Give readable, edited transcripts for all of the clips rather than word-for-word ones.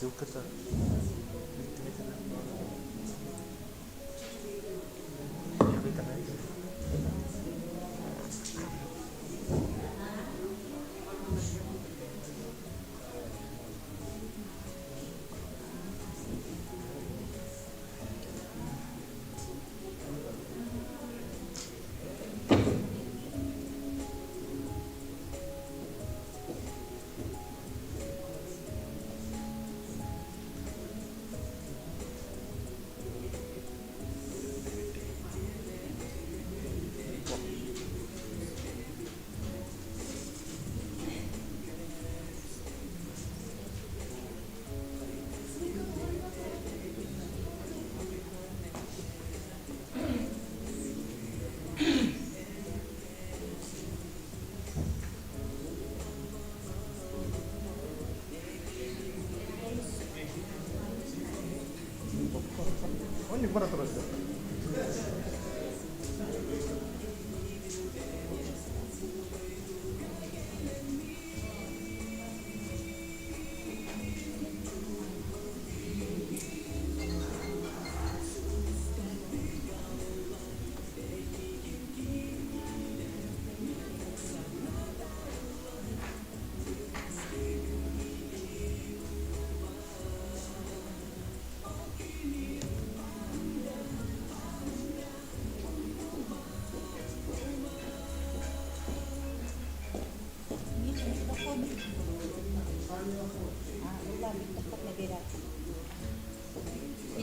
Ссылката Оннук бара турар.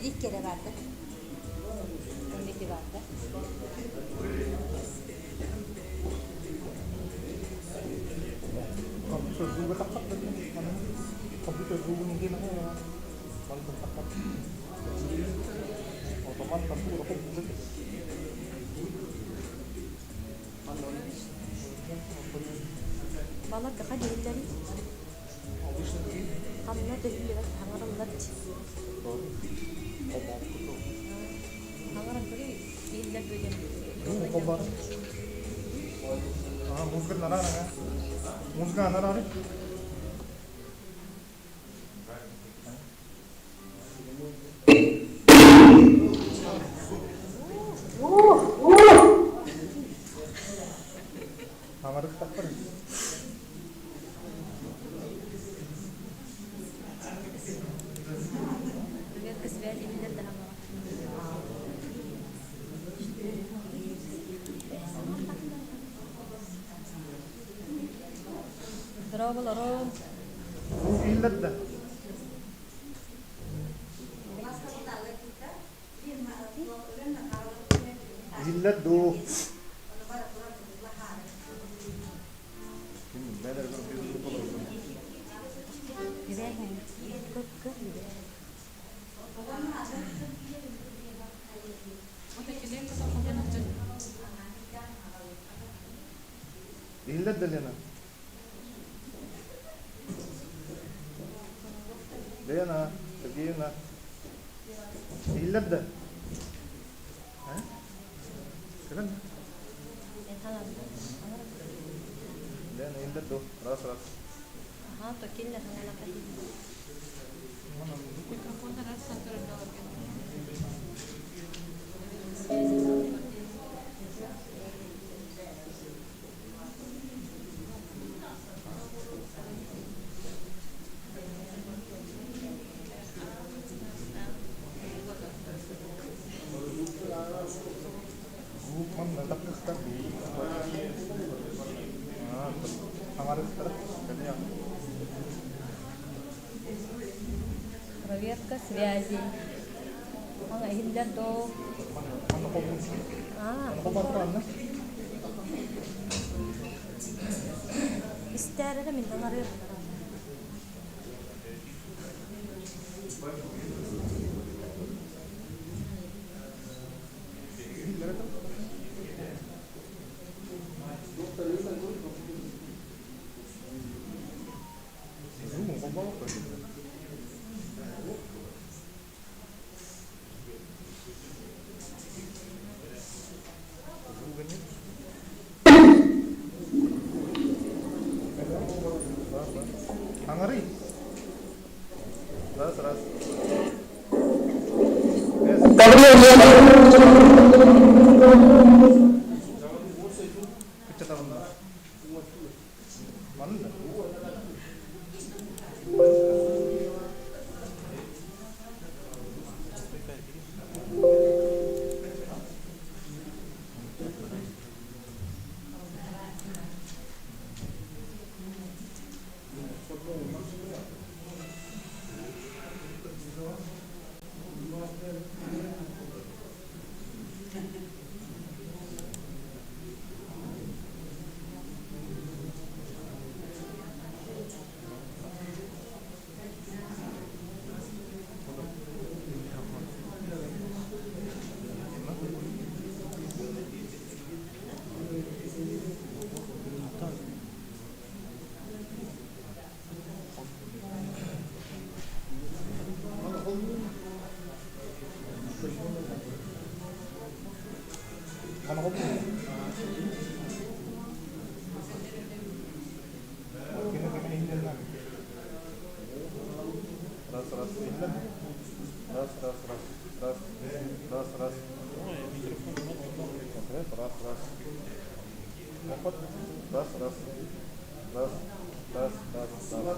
Bir kere vardı. Komedi vardı. Компьютер Google тахсар Компьютер Google диэн мантан тахсар. Отоман компьютер Балар гаха дииллэри ханна төһүллүбэт хаҥараллар хаҥаран көрүй иһиллэр бөдөн Музыка нарара. Музыка нарары. Аҥарыктахпар Проверка связи иһиллэр да хаҥара. Здорово, Иһиллэр да. Иһиллэр дуу. Иһиллэр да Лена? Лена, Сергеевна. Иһиллэр да? Кэлэн. Лена, иһиллэр дуу? Раз, раз. Ага, то кинилэр хаҥалата. Микрофон раз Манна тапкыстар. Хаҥарыстар. Проверка связи. Ана иһиллэр доо. Аа, истээрэрэ мин аҥарыам. Аҥарый. Кини кими иһиллэр? Раз, раз, иһиллэр. Раз, раз, раз, раз, раз, раз. Раз, раз. Опыт. Раз, раз. Раз, раз, раз, раз.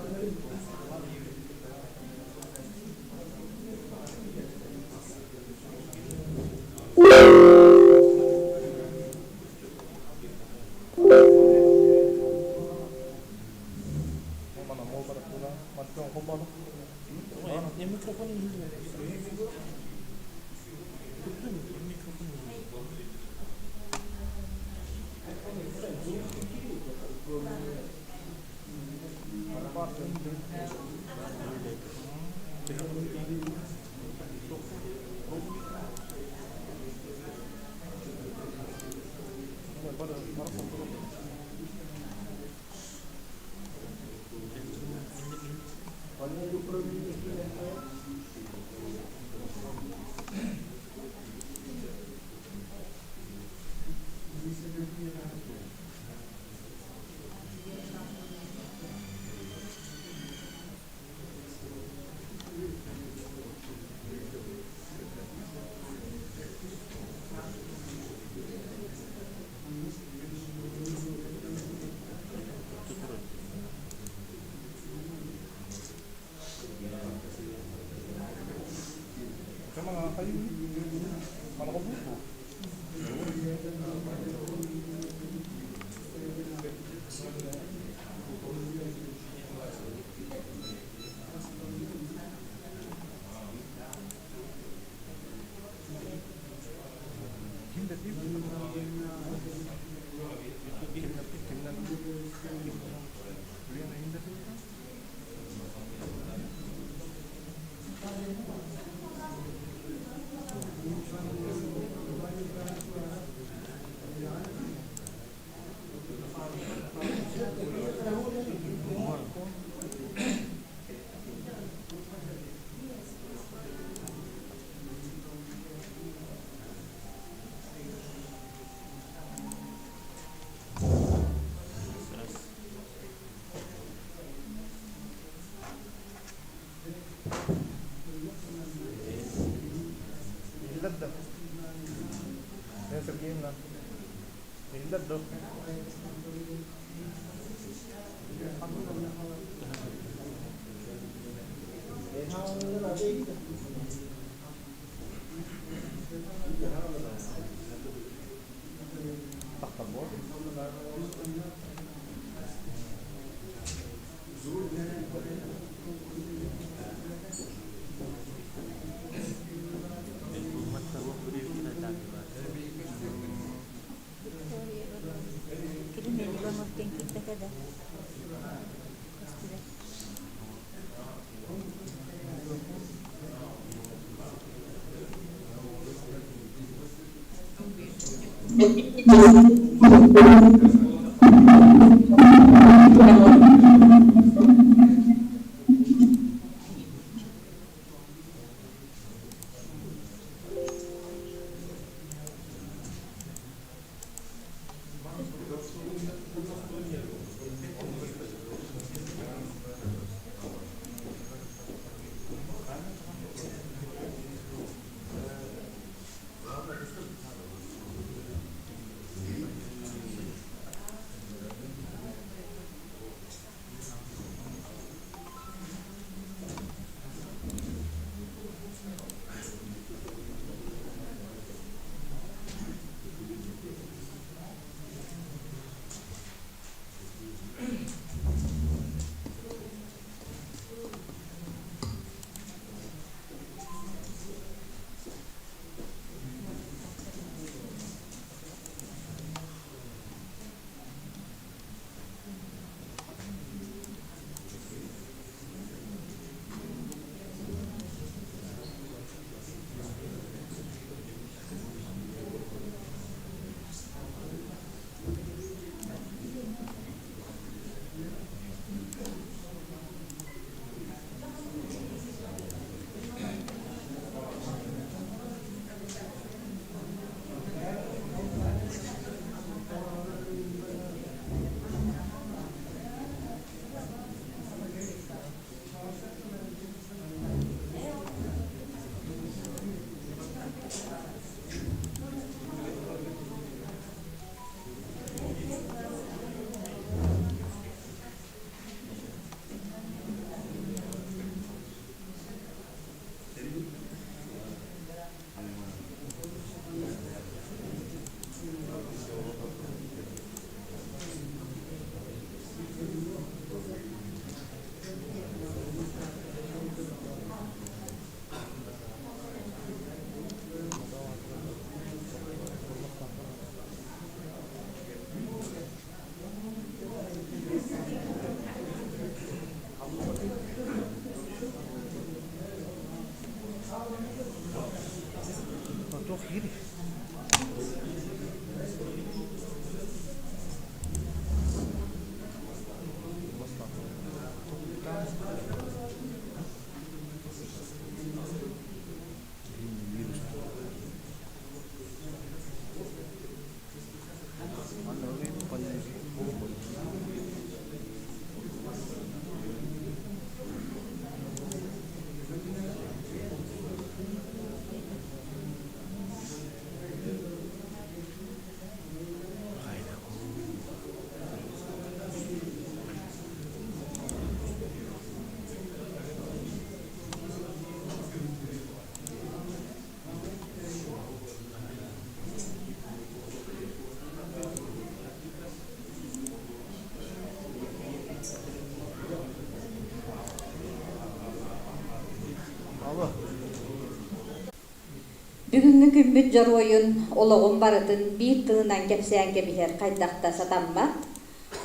Бүгүҥҥү күммүт дьоруойун олоҕун барытын биир тылынан кэпсээн кэбиһэр хайдах да сатаммат.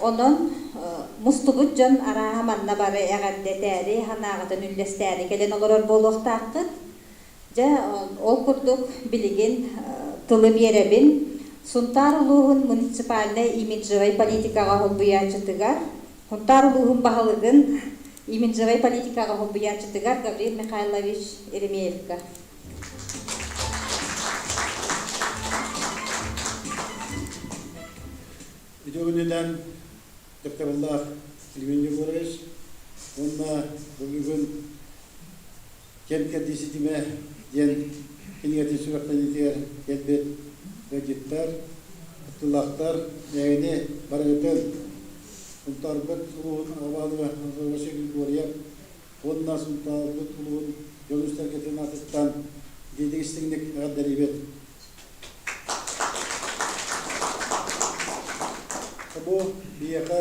Онон мустубут дьон арааһа манна бары эҕэрдэтээри, санааҕытын үллэстээри кэлэн олорор буолуохтааххыт. Дьэ, ол курдук билигин тылы биэрэбин Сунтаар улууһун муниципальнай имиджевай политикаҕа холбуйааччытыгар, Сунтаар улууһун баһылыгын имиджевай политикаҕа холбуйааччытыгар Гаврил Михайлович Еремеевка. Үтүө күнүнэн дьаптабыллаах Ильмин Егорович уонна бүгүн Кэм кэрдии ситимэ диэн кинигэтин сүрэхтэниитигэр кэлбит ыалдьыттар, кыттыылаахтар эһигини барыгытын Сунтаарбыт улууһун аҕа баһылыга Анатолий Григорьев уонна Сунтаарбыт улууһун дьонун-сэргэтин аатыттан итиитик истиҥник эҕэрдэлиибит. Бу биһиэхэ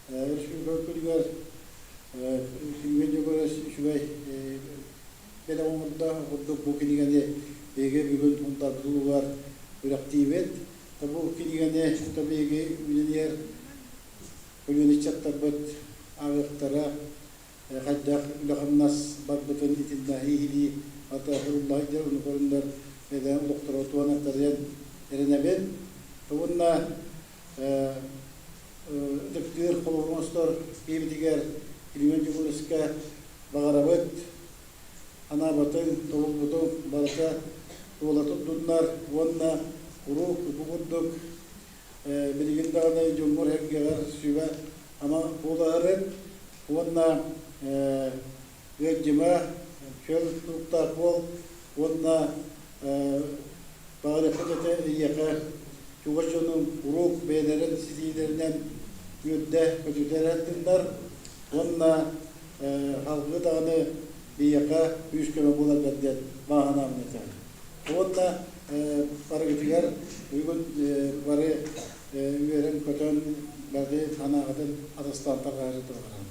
республика күнүгэр Сүнньүн Дьөгүөрөс үчүгэй бэлэх оҥордо. Курдук бу кинигэни биһиги бүгүн Сунтаарбыт улууһугар күрэхтиибит. Бу кинигэни биһиги үлэлиир көлүөнэ ыччаттарбыт ааҕыахтара, хайдах үлэ-хамнас барбытын итиннэ иһилии ата сурулла сылдьар, ону көрүннэр бэйэлэрин олохторо туһаныахтарыан эрэнэбин. Уонна ытыктыыр холобур оҥостор киһибитигэр Климент Егоровичка баҕарабыт анаабытыҥ, тобулбутуҥ барыта туола турдуннар уонна куруук бу курдук билигин даҕаны дьоҥҥор-сэргэҕэр сүбэ-ама буолаарын уонна ыалдьыма, чөл туруктаах буол уонна баҕарыахпыт этэ эйиэхэ чугас дьонуҥ куруук бэйэлэрин ситиилэринэн үөрдэ көтүтэ эрэлтиннэр уонна салгыы даҕаны биһиэхэ күүс-көмө буоларгар диэн баҕа санаабын этэбин. Уонна барыгытыгар бүгүн бары үөрэн-көтөн бары санааҕытын атастаан тарҕаһары баҕарабын.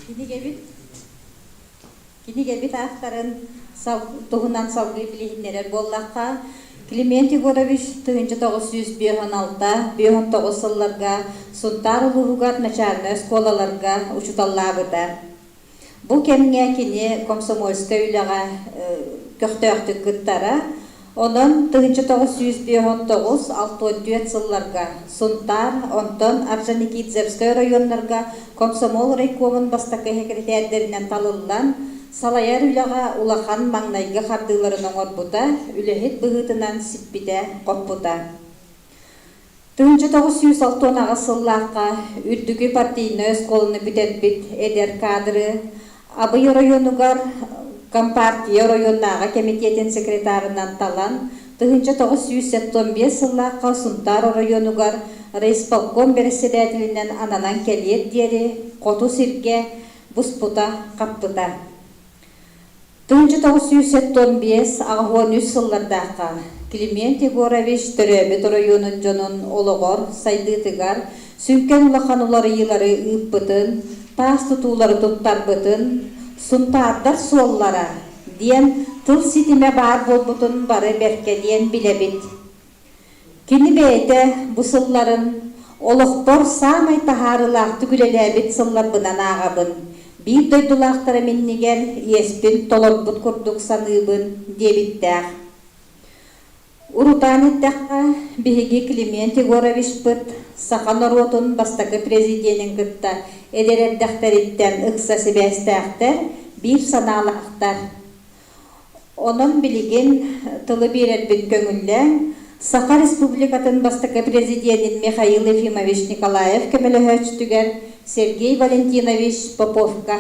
Кинигэбит Кинигэбит авторын туһунан салгыы билиһиннэрэр буоллахха, Климент Егорович 1956-59 сылларга Сунтаар улууһугар начальнай оскуолаларга учууталлаабыта. Бу кэмҥэ кини комсомольскай үлэҕэ көхтөөхтүк кыттара. Онон 1959-64 сылларга Сунтаар, онтон Орджоникидзевскай оройуоннарга комсомол райкомун бастакы сэкирэтээрдэринэн талыллан, салайар үлэҕэ улахан маҥнайгы хардыыларын оҥорбута, үлэһит быһыытынан сиппитэ-хоппута. 1968 сыллаахха үрдүкү партийнай оскуоланы бүтэрбит эдэр кадры Абый оройуонугар Компартия оройуоннааҕы кэмитиэтин секретарынан талан, 1975 сыллаахха Сунтаар оройуонугар райисполком бэрэссэдээтэлинэн ананан кэлиэр диэри хоту сиргэ буспута-хаппыта. 1975-83 сыллардаахха Климент Егорович төрөөбүт оройуонун дьонун олоҕор, сайдыытыгар сүҥкэн улахан уларыйыылары ыыппытын, таас тутуулары туттарбытын, «Сунтаардар суоллара» диэн тыл ситимэ баар буолбутун бары бэркэ диэн билэбит. Кини бэйэтэ бу сылларын олохпор саамай таһаарыылаахтык үлэлээбит сылларбынан ааҕабын, биир дойдулаахтарым иннигэр иэспин толорбут курдук саныыбын диэбиттээх. Урутаан эттэххэ, биһиги Климент Егоровичпыт саха норуотун бастакы президенин кытта эдэр эрдэхтэриттэн ыкса сибээстээхтэр, биир санаалаахтар. Онон билигин тылы биэрэрбин көҥүллээҥ, Саха Республикатын бастакы президенин Михаил Ефимович Николаев көмөлөһөөччүтүгэр Сергей Валентинович Поповка.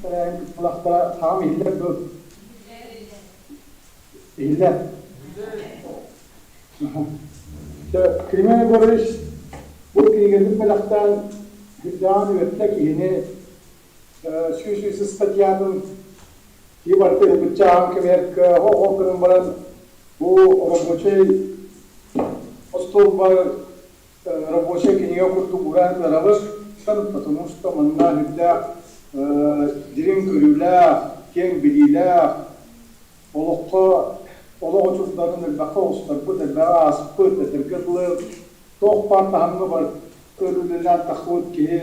Кыттылахтара хаам иһиллэр дуо? Иһиллэр. Климент Егорович бу кинигэтин бэлэхтээн үрдээн үөртэ киһини сүүс үс ыстатыйатын киһи барыта ылбыччааҕын кэмигэр кыаҕа оҕо гынан баран бу рабочай остуолбар рабочай кинигэ курдук ууран ытыарабын, потому что манна үрдээх дириҥ көрүүлээх, киэҥ билиилээх, олоххо олох очурдарын элбэххэ оҕустарбыт, элбэҕи ааспыт, этэргэ дылы, туох баар таһымҥа барыта үлэлээн тахсыбыт киһи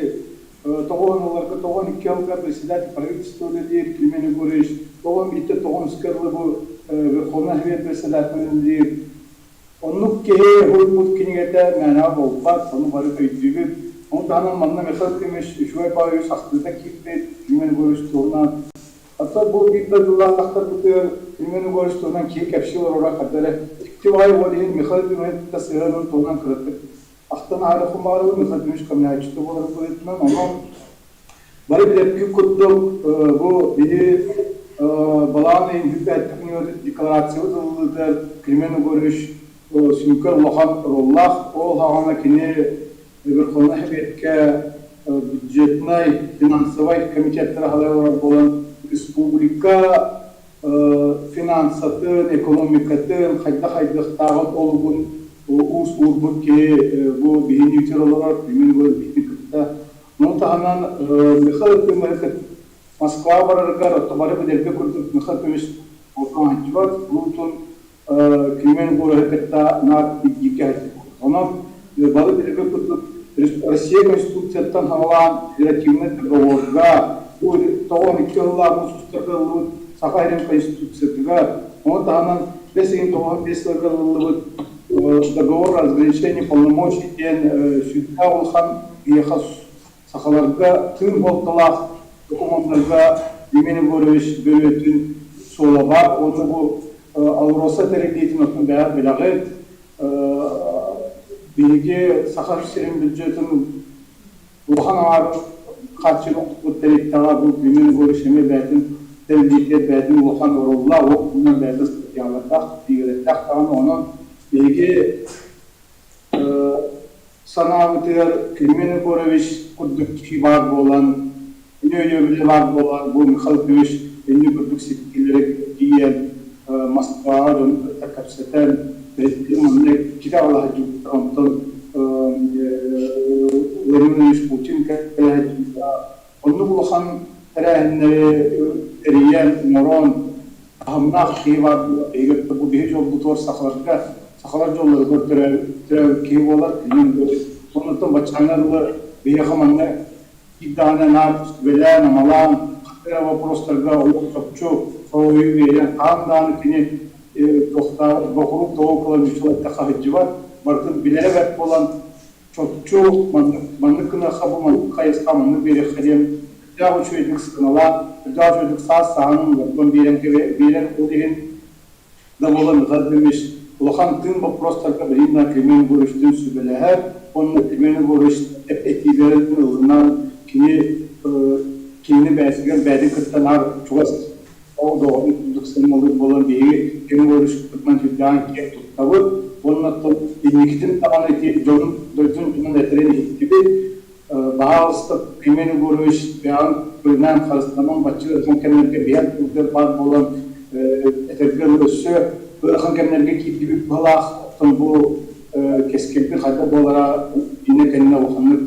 90 ылларга 92 ылга председатель правительства үлэлиир Климент Егорович, 91-тэ 93-кэ дылы бу Верховнай Совет председателинэн үлэлиир. Оннук киһи уһуйбут кинигэтэ мээнэҕэ буолбат, ону бары өйдүүбүт. Ону таһынан манна Михаил Ефимович үчүгэй баҕайы сахтыыта киирбит, Климент Егорович туһунан. Оттон бу биир дойдулаахтарбытыгар Климент Егорович туһунан киһи кэпсии олороро хайда эрэ икки баҕайы уол иһин Михаил Ефимович сыһыанын туһунан кыратык ахтан ааһыахпын баҕарабын, Михаил Ефимович көмөлөһөөччүтэ буоларын быһыытынан. Онон Бары билэргит курдук, бу биһи Балаҕан ыйын бүппэт декларациябыт ылыллыытыгар Климент Егорович сүҥкэн улахан оруоллаах. Ол саҕана кини Верховнай Сэбиэккэ бюджетнай, финансовай комитеттары салайа олорор буолан, республика финансатын, экономикатын хайдах хайдыахтааҕын олугун уус уурбут киһи бу биһини үтүөр олорор Климент Егорович биһини кытта. Ону таһынан Михаил Ефимович Москва барарыгар отто бары билэргэ курдук Михаил Ефимович Олтон куруутун Климент Егоровиһы кытта наар бииргэ сылдьыбыт. Онон бары билэргэ курдук Россия Конституцияттан саҕалаан федеративнай договорга бу 92 сыллаах муус устарга ыллыбыт Саха сирин Конституциятыгар, ону таһынан 5 95 сылга ылыллыбыт договор о разграничении полномочий диэн сүрдээх улахан биһиэхэ сахаларга тыын суолталаах докумуоннарга Семен Егорович бөрүөтүн суола баар. Уонна бу АЛРОСА тэриллиитин оттон бэйэҕит билэҕит. Биһиги Саха сирин бюджетын улахан аҥаар харчыны укпут тэрилтэҕэ бу Семен Егорович эмиэ бэйэтин тэриллиитигэр бэйэтин улахан оруоллаах, ол туһунан бэйэтэ статьялардаах, биигэлэрдээх даҕаны. Онон биһиги санаабытыгар Климент Егорович курдук киһи баар буолан, кини өйөбүлэ баар буолан, бу Михаил Ефимович инник курдук ситиһиилэри тиийэн Москваҕа дьону кытта кэпсэтэн, президент манна иккитэ аҕала сылдьыбыттар, онтон Владимир Владимирович Путин кэлэ сылдьыбыта. Оннук улахан тэрээһиннэри тэрийэн, оҥорон, таһымнаах киһи баар буолар. Эһиги бу биһи дьолбутугар сахаларга, сахалар дьоллоругар төрөөбүт киһи буолар. Оннуттан баччааҥҥа дылы биһиэхэ манна биир даҕаны наар сүбэлээн-амалаан, ханнык эрэ вопростарга олох чопчу хоруйу биэрэн, хаһан даҕаны кини туохтааҕы бокурук тоҕо кылан үчүгэйдик сылдьыбат, барытын билэрэ бэрт буолан, чопчу маннык, маннык гыныахха бу маннык хайысха маннык биэриэххэ диэн сүрдээх үчүгэйдик сыаналаан, сүрдээх үчүгэйдик саас сааһынан олордон биэрэн биэрэр ол иһин да буолан Михаил Ефимович улахан тыын боппуруостарга билигин Климент Егоровичтыын сүбэлэһэр уонна Климент Егорович этиилэрин ылынан кини киһини бэйэтигэр бэйэтин кытта наар чугас Ол доҕорун курдук сыаналыыр буолан биһиги кини Егоровичпытынан сүрдээҕин киэн туттабыт уонна оттон инникитин даҕаны ити дьонун дойдун туһунан этэрин иһиттибит. Баһаалыста Климент Егорович бэйэҕин тылынан харыстанан бачча ыарахан кэмнэргэ биһэн тылгар баар буолан этэргэ дылы өссө ыарахан кэмнэргэ киирдибит быһалаах оттон бу кэскилбит хайдах буолара иннэ кэннэ улаханнык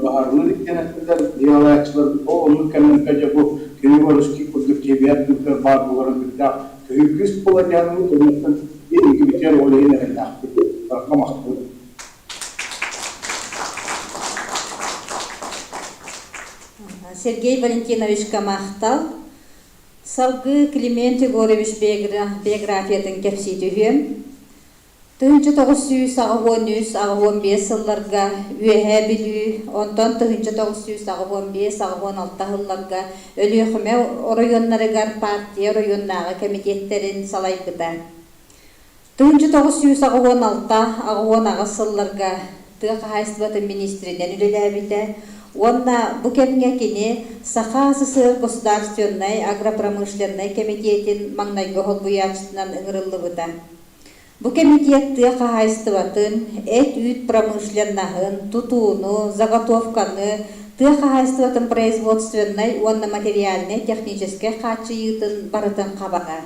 баһаарылыыр диэн эттилэр. Дьиэлээччилэр ол оннук кэмнэргэ дьэ бу Кривой курдук киэбиэр тыытар баар буоларын үрдээх көһүү буола диэн оннуттан инникибитигэр ол иһин эрэллээхпит. Барҕа махталбыт. Сергей Валентиновичка махтал. Салгыы Климент Егорович биографиятын кэпсии түһүөм. 1983-85 сылларга Үөһээ Бүлүү, онтон 1985-86 сылларга Өлүөхүмэ оройуоннарыгар партия оройуоннааҕы кэмитиэттэрин салайбыта. 1986-88 сылларга тыа хаһаайыстыбатын миниистиринэн үлэлээбитэ уонна бу кэмҥэ кини Саха СССР Государственнай агропромышленнай кэмитиэтин маҥнайгы солбуйааччытынан ыҥырыллыбыта. Бу кэмитиэт тыа хаһаайыстыбатын, эт-үүт промышленноһын, тутууну, заготовканы, тыа хаһаайыстыбатын производственнай уонна материальнай-техническэй хааччыйыытын барытын хабара.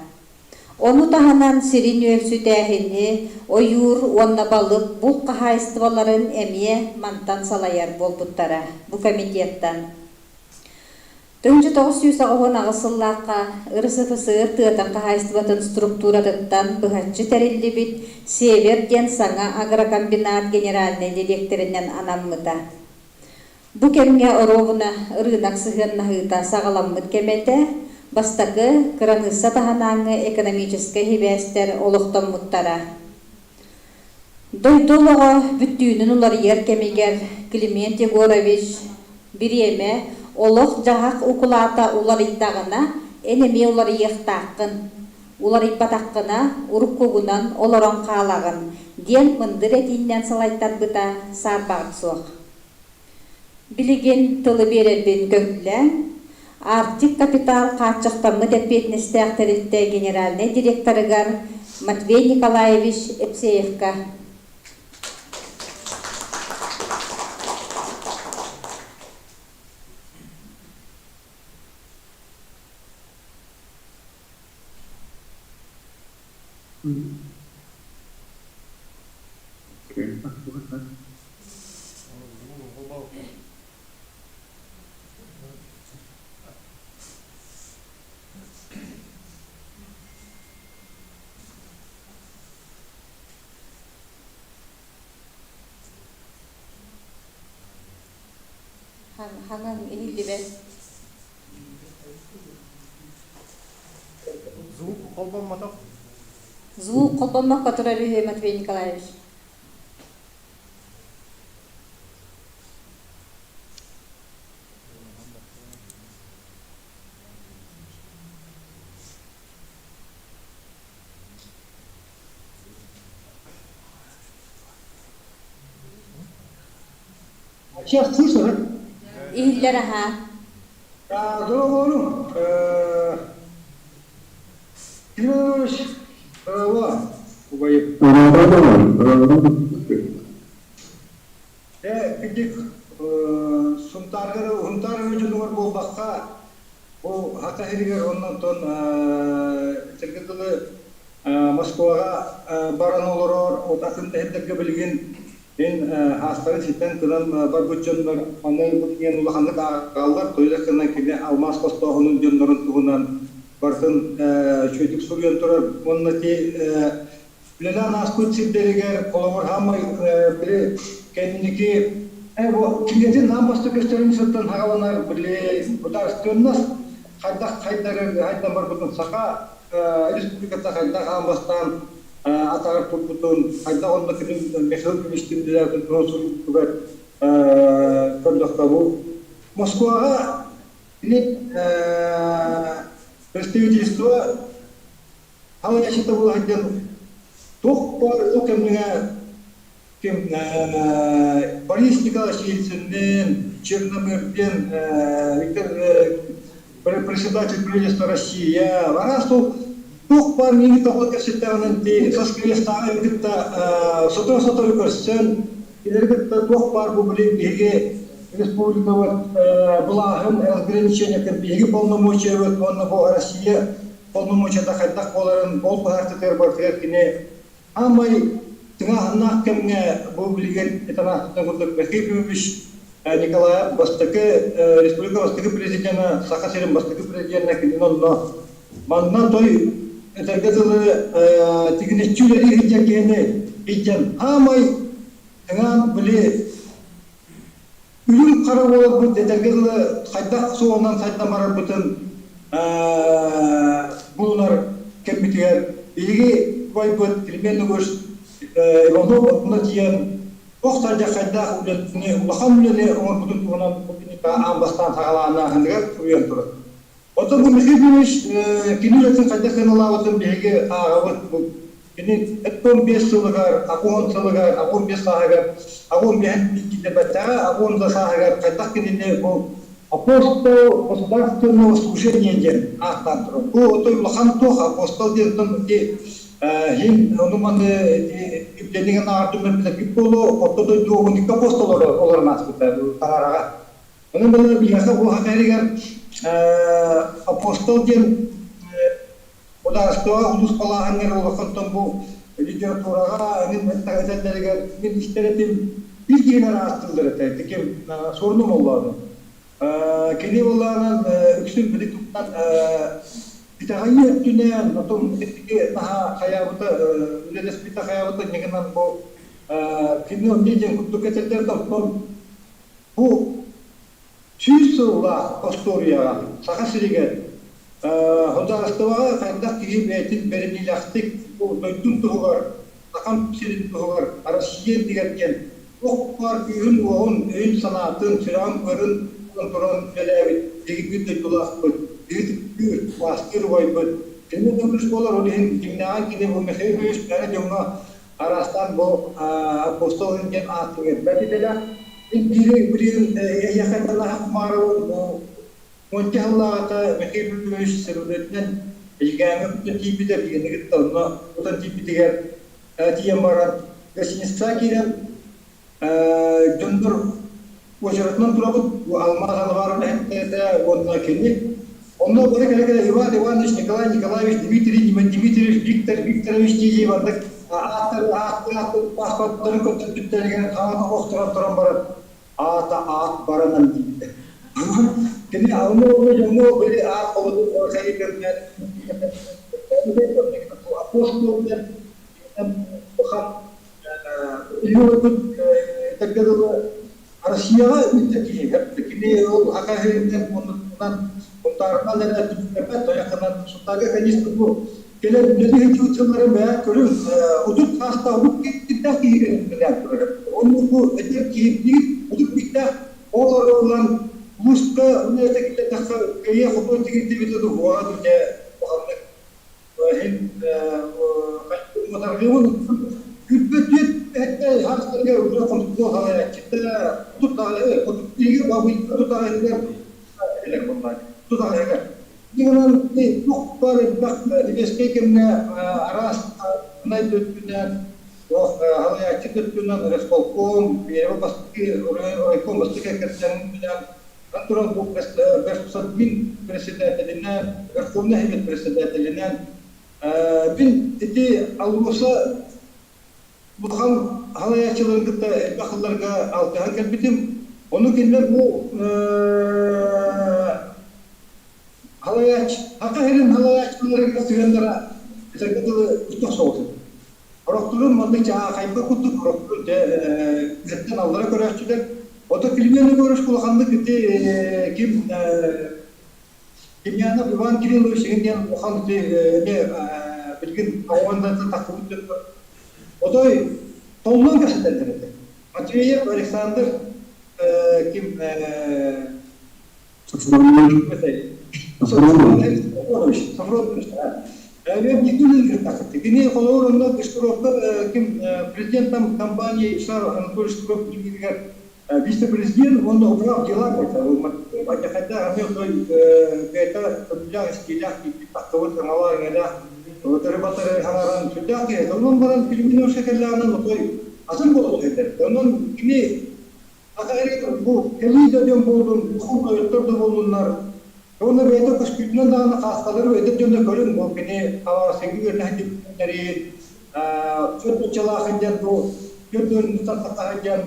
Ону таһынан сирин үөлсүтээһини, ойуур уонна балык булт хаһаайыстыбаларын эмиэ мантан салайар буолбуттара бу комитеттан. 1998 сыллаахха РСФСР тыатын хаһаайыстыбатын структуратыттан быһаччы тэриллибит «Север» диэн саҥа агрокомбинат генеральнай дириэктэринэн анаммыта. Бу кэмҥэ оруобуна ырыынак сыһыаннаһыыта саҕаламмыт кэмэ этэ, бастакы кыраныысса таһынааҥҥы экономическай сибээстэр олохтоммуттара. Дойду олоҕо бүттүүнүн уларыйар кэмигэр Климент Егорович бириэмэ олох-дьаһах укулаата уларыйдаҕына, эн эмиэ уларыйыахтааххын, уларыйбатаххына уруккугунан олорон хаалаҕын диэн мындыр этиинэн салайтарбыта саарбаҕа суох. Билигин тылы биэрэрбин көҥүллээҥ, Арктик Капитал хааччахтаммыт эппиэтинэстээх тэрилтэ генеральнай директорыгар Матвей Николаевич Епсеевка. Хаҥан иһиллибэт. Звук холбоммотох. Звук холбоммокко турар үһү Матвей Николаевич. Сейчас слышно, да? Иһиллэр аһаа. Дорогону, Иванович, браво, убайым. Э, кырдьык, Сунтаарга Сунтаар дьонугар буолбакка, бу Хата сиригэр оннонтон этэргэ дылы Москваҕа баран олорор, от атын да сирдэргэ билигин мин хаастарын ситэн кынан барбыт дьоннор аны бу диэн улаханнык ааҕаллар, тоҕо гынан кини алмаас хостооһунун дьоннорун туһунан барытын үчүгэйдик суруйан турар уонна ти Үлэлээн ааспыт сирдэригэр, холобур, хаамай били кэнники бу кинигэтин аан бастакы көстөрүн сыттан хаҕаланар били государственность хайдах хайдары хайдан барбытын Саха Республиката хайдах аан бастаан атаҕар турбутун, хайдах онно күнүн Михаил Кимичтин үлэлээтин туһун суруйбутугар көрдөххө бу Москваҕа кини представительство Халыҥаччыта буола сылдьан туох баар ол кэмҥэ ким Борис Николаевич Ельцинныын, Черномырдин, Виктор председатель правительства Россия, араас ол туох баар миигин тоҕо кэпсэттэҕинэн ти Соскрестааҕы кытта сотору-сотору көрсөн, кинилэри кытта туох баар бу били биһиги республикабыт былааһын разграничениетын биһиги полномочиябыт уонна бу Россия полномочията хайдах буоларын ол быһаарсытыгар барытыгар кини аамай тыҥааһыннаах кэмҥэ бу билигин этэн аахпытын курдук Михаил Ефимович Николаев бастакы республика бастакы президена Саха сирин бастакы президенэ кинини онно манна той этэргэ дылы тигинэччи үлэлии сылдьар киһини илдьэн аамай тыҥаан били Үрүҥ хара буоларбыт этэргэ дылы хайдах суолунан сайдан барарбытын булунар кэммитигэр биһиги убайбыт Климент Егорович Иванов онно тиийэн туох сардьаххайдаах үлэни улахан үлэни оҥорбутун туһунан бу кинигэ аан бастаан саҕалааһыныгар суруйан турар. Оттон бу Михаил Ильич кини үлэтин хайдах сыаналаабытын биһиги ааҕабыт. Бу кини 45 сылыгар, 80 сылыгар, 85 сааһыгар, 85 киллэрбэттэҕэ, 80 сааһыгар хайдах кинини бу апостол государственного служения диэн ааттаан турар. Бу отой улахан туох апостол диэн ити хин ону маны үптэнигин аардым билэргит буолуо, орто дойду уникка апостол олорон ааспыта таҥараҕа. Онон была биһиэхэ бу хатарыгар апостол диэн Судаарыстыбаҕа улуус балааһыныгар улахантан бу литератураҕа эҥин этэллэригэр мин истэр этим биир киһини араастыыллар этэ ити ким Суорунум Оллоону. Кини буоллаҕынан үксүн били туттан итэҕэйии өттүнэн отон наһаа хайаабыта үлэлэспитэ хайаабыта иннигинэн бу кини онно диэн курдук этэллэр да оттон бу 100 сыллаах остуоруйаҕа Саха сиригэр судаарыстыбаҕа хайдах киһи бэйэтин бэриниилээхтик дойдун туһугар, Сахам сирин туһугар, Россия иннигэр диэн туох баар күүһүн-уоҕун, өйүн-санаатын, сүрэҕин-быарын туран үлэлээбит биһиги дойдулаахпыт, биһиги убаастыыр убайбыт. Кини көмүс буолар, ол иһин дьиҥнээҕин кини бу Михаил Ильич бары дьоҥҥо араастаан бу апостол диэн ааттык элбэт идэлээх. Биири билигин эһиэхэ талаһа кумаарабын бу 10 сыллааҕыта Михаил Ильич сөмөлүөтүнэн Эдьигээҥҥэ кутан тиийбитэ, биһигини кытта онно кутан тиийбитигэр тиийэн баран гостиницаҕа киирэн дьоннор уочаратынан турабыт алмаас алабаар үлэһиттэрэ уонна кини онно бары кэлэ-кэлэ Иван Иванович, Николай Николаевич, Дмитрий Дмитриевич, Виктор Викторович дии маннык ааттар ааттар паспорттарын көрдөрбүттэригэр хаана охторон туран баран аата аат баранан диибитэ. Кини алма уонна дьоҥҥо били аат холобур апостол диэн улахан этэргэ дылы Россияҕа үүттэ киһи кини ол аха иһинэн оннунан Сунтаарынан эрэ түмүктэрбэт тойохунан Сунтаарга конечно бу кэлэр үлэлии сылдьыбыт сылларын бэйэ көрүҥ 30 саастаах урут киирдээх киһи үлэлээн турар. Оннук бу эдэр киһи отут биирдээх оҕолору ылан улууска үлэлэтэ киллэрдэххэ кыайыа хотуо тигирдибитэ дуһуоҕа дьэ улаханнык иһин матаргыыбын күрбөтүөт эһэттэй хаастарыгар уже хомсуо салайааччыта тутаҕайыгар тутаҕайыгар Дигынан туох баар элбэх сэбиэскэй кэмҥэ араас өттүнэн салайааччы өттүнэн райисполком, первый бастакы райком бастакы кэргэнинэн туран бу Горсовмин председателинэн, Верховный Совет председателинэн мин ити АЛРОСА улахан салайааччыларын кытта элбэх сылларга алтыһан кэлбитим. Ону кинилэр бу халайаач Саха сирин халайааччыларыгар сыһыаннара этэргэ дылы үстэх соҕус. Орохторун маннык чаахайба курдук орохторун үһэттэн аллара көрөөччүлэр. Ото Климент Егорович улаханнык ити ким Демьянов Иван Кириллович игин диэн улахан ити эмиэ билигин оҕондатан тахсыбыт дьоннор. Отой толлон кэпсэтэллэр этэ. Матвеев Александр ким Софронович, Софронович, Кини холобур онно Шкуровка ким президент там компании Шар Анатолий Шкуров вице-президент уонна управ дела хотя бэйэтэ сөбүлээх истиилээх тахсыбыт саҥалаах иҥэлээх батары хаҥаран сүрдээх киһи. Онон баран Филиппиновичка кэллэҕинэ отой атын буолуох этэ. Онон кини бу кэлии да дьон буоллун, улахан тойоттор да буоллуннар, уонна бэйэтэ көстүүтүнэн даҕаны хааскалары эдэр дьоно көрүҥ, бу кини Хабаровскайга үөрэнэ сылдьыбыттарын, 40-чалаах сылдьан бу 40 сылдьан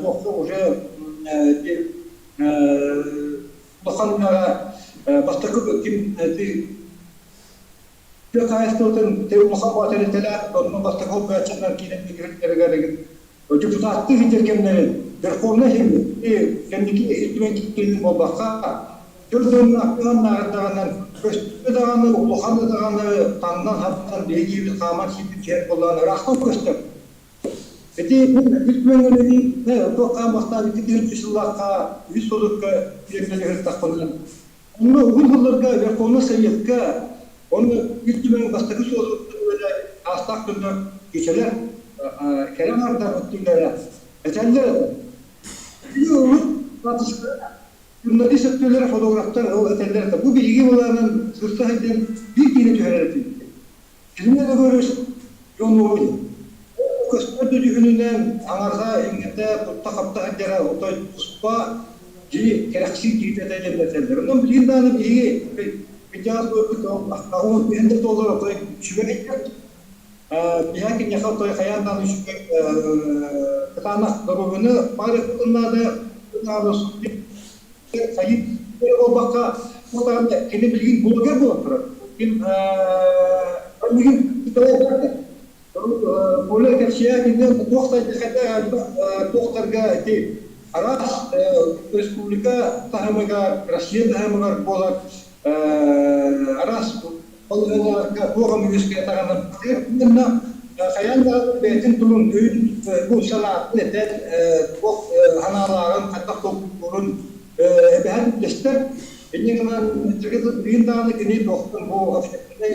туохха уже улахан үлэҕэ бастакы ким тыа хаһаайыстыбатын улахан тэрилтэлээх онно бастакы холбооччунан киирэн киирэригэр депутаттыы сылдьар кэмнэрин Верховнай кэнники Ил Түмэн буолбакка төрдүннааҕынан көстө даҕаны улахан даҕаны таҥнан хаптан биһиги хааман сииппит киһи буоллаҕына ыраахтан көстөр. Ити Ил Түмэҥҥэ туох хааммахтаах 2003 сыллаахха үс содукка үөрэнэ Онно уһун сылларга Верховнай Советка онно Ил Түмэн бастакы суолугар аастаах дьоннор кичэлэр кэрэ аҥардар өттүлэрэ этэллэр этэ. Журналист өттүлэрэ, фотографтар ол этэллэр этэ. Бу биһиги былаанын сырса сылдьан биир киһини түһэрэр этибит. Кини да көрүс дьон уолу көстөр да дьүһүнүнэн аҥарга иҥэтэ тутта-хапта сылдьара отой туспа киһи кэрэхсиир киһитэ этэ диэн этэллэр. Онон билигин даҕаны биһиги Кырдьаҕас буолбут аҕам түһэн да туолар отой үчүгэй Биһа киниэхэ отой хайаан даҕаны үчүгэй кытаанах доруобуйаны баар наада сайын буолбакка кини билигин блогер буолан турар. Ким билигин Коля кэпсиэ кинилэр туох сайдыхата туохтарга ити араас республика таһымыгар, Россия таһымыгар буолар араас балаһыанньаларга туох эмэ үөскээтэҕинэ уонна хайаан да бэйэтин тылын өйүн бу санаатын этэн туох санаалааҕын хайдах толкуйдуурун эбэһэн үллэстэр. Инньэ гынан билигин даҕаны кини туохтан бу общественнай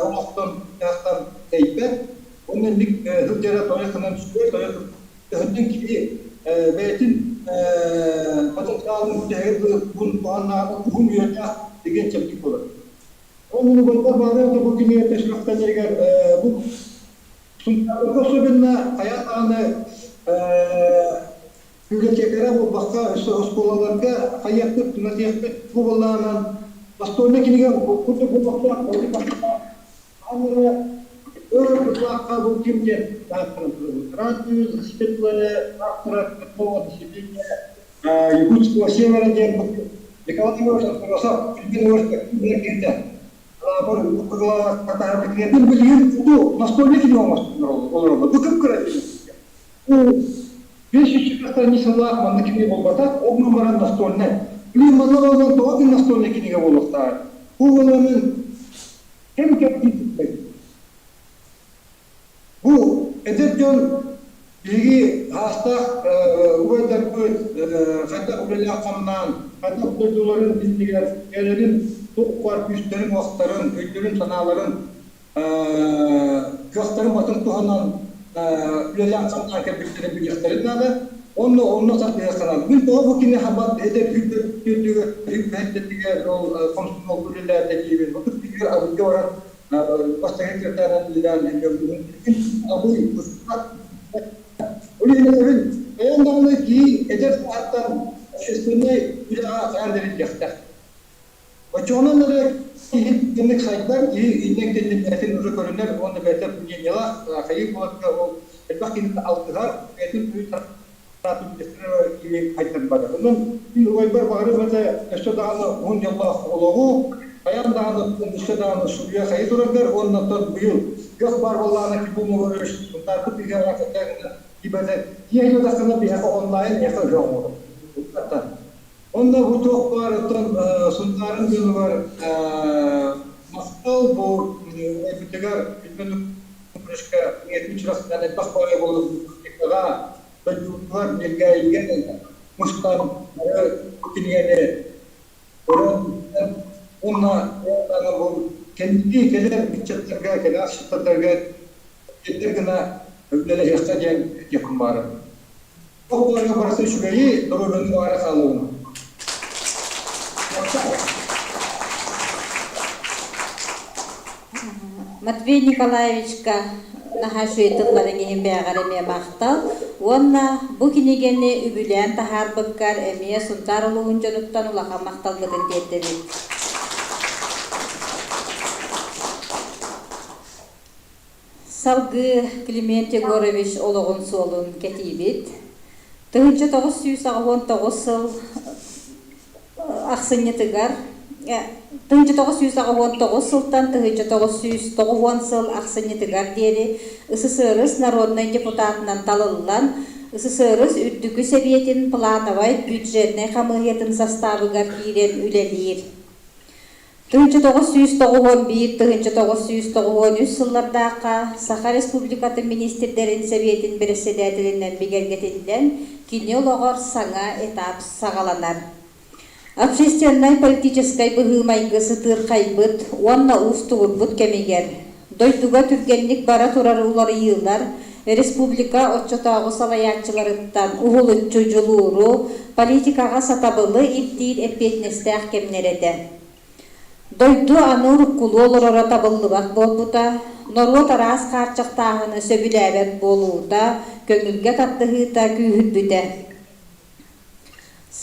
олохтон дьаһахтан тэйбэт. Уонна инник сылдьара тойо сүбэ тойо төһөттөн кини бэйэтин потенциалын бүтэһигэр уһун туһаннааҕы уһун үйэлээх деген чэпчик буолар. Ол улугунда бары бу кинигэ сүрэхтэнэригэр бу Сунтаарга особенно хайаан даҕаны библиотекара буолбакка, өссө оскуолаларга хайыахпыт, түҥэтиэхпит бу былаанан настольнай кинигэ курдук буолуохтаах, аны өр бытлаахха бу ким диэн ааттарын турабыт. Радио светлое автора такого населения Якутского севера диэн Николай Егорович Андросов Пельмен Егорович кирдэ. Билигин бу настольный кинигэ оҥостоллор. Бу кып-кыра 500 страницалаах манна кинигэ буолбатах, ол гынан баран настольнай. Блин, манна олорон тоҕо күн настольнай кинигэ буолуохтааҕый? Бу буоларын кэм кэм Бу эдэр дьон биһиги аастаах убайдарбыт хайдах үлэлээх-хамнаан, хайдах дойдуларын иннигэр бэйэлэрин туох баар күүстэрин-уохтарын, өйдөрүн-санааларын кыахтарын батын туһанан үлэлээн-хамнаан кэлбиттэрин билиэхтэрин наада. Онно онно сардыһыахтанар. Мин тоҕо бу кини хабат эдэр үрдүгэр үрдүгэр ол комсомол үлэлээтэ диибин. Отут күнүгэр Абыйга баран бастакы секретарынан үлэлээн Абый Ол иһин этэбин, бэйэм даҕаны кии эдэр саастан общественнай үлэҕэ хайаан да биллиэхтээх. Оччоҕунан эрэ киһи итинник сайдар, киһи иннин кэннин бэйэтин уже көрүнэр уонна бэйэтэ мнениелаах, хайыы буоларга ол элбэх киһини алтыһар, бэйэтин киһи хайдан барар. Онон мин убайбар баҕарыам этэ өссө даҕаны уһун дьоллоох олоҕу, хайаан даҕаны өссө даҕаны суруйа хайыы тураргар уонна оттон быйыл кыах баар буоллаҕына Кипун Егорович Сунтаарбыт биһиэхэ кибэтэ киэһэ тахсана биһиэхэ онлайн миэхэ ыһыах оҥорор. Онно бу туох баар оттон Сунтаарын дьонугар махтал бу убайбытыгар Күлбэн Укрышка ийэтин сүрэхтээн элбэх баҕайы буолан библиотекаҕа дойдубутугар Нэлгээйигэ мустан бары бу кинигэни көрөн уонна бу кэнники кэлэр ыччаттарга, кэлэр ыччаттарга тиэрдэр гына үлэлэһиэххэ диэн этиэхпин баҕарабын. Ол буоларга барыта үчүгэйи, доруобуйаны баҕара хаалабын. Матвей Николаевичка наһаа үчүгэй тылларын иһин бэйэҕэр эмиэ махтал уонна бу кинигэни үбүлээн таһаарбыккар эмиэ Сунтаар улууһун дьонуттан улахан махталбытын тиэрдэбит. Салгыы Климент Егорович олоҕун суолун кэтиибит. 1989 сыл ахсынньытыгар 1989 сылтан 1990 сыл ахсынньытыгар диэри СССР народнай депутатынан талыллан, СССР Үрдүкү Сэбиэтин плановай бюджетнай хамыыһыйатын састаабыгар киирэн үлэлиир. 1991 1993 сыллардаахха Саха Республикатын Министрдэрин Сэбиэтин бэрэссэдээтэлинэн бигэргэтиллэн, кини олоҕор саҥа этап саҕаланар. Общественнай-политическай быһыы-майгы сытыырхайбыт уонна уустугурбут кэмигэр, дойдуга түргэнник бара турар уларыйыылар республика оччотооҕу салайааччыларыттан уһулуччу дьулууру, политикаҕа сатабылы ирдиир эппиэтинэстээх кэмнэр этэ. Дойду аны уруккулуу олороро табыллыбат буолбута, норуот араас хаарчахтааһыны сөбүлээбэт буолуута, көҥүлгэ тардыһыыта күүһүрбүтэ.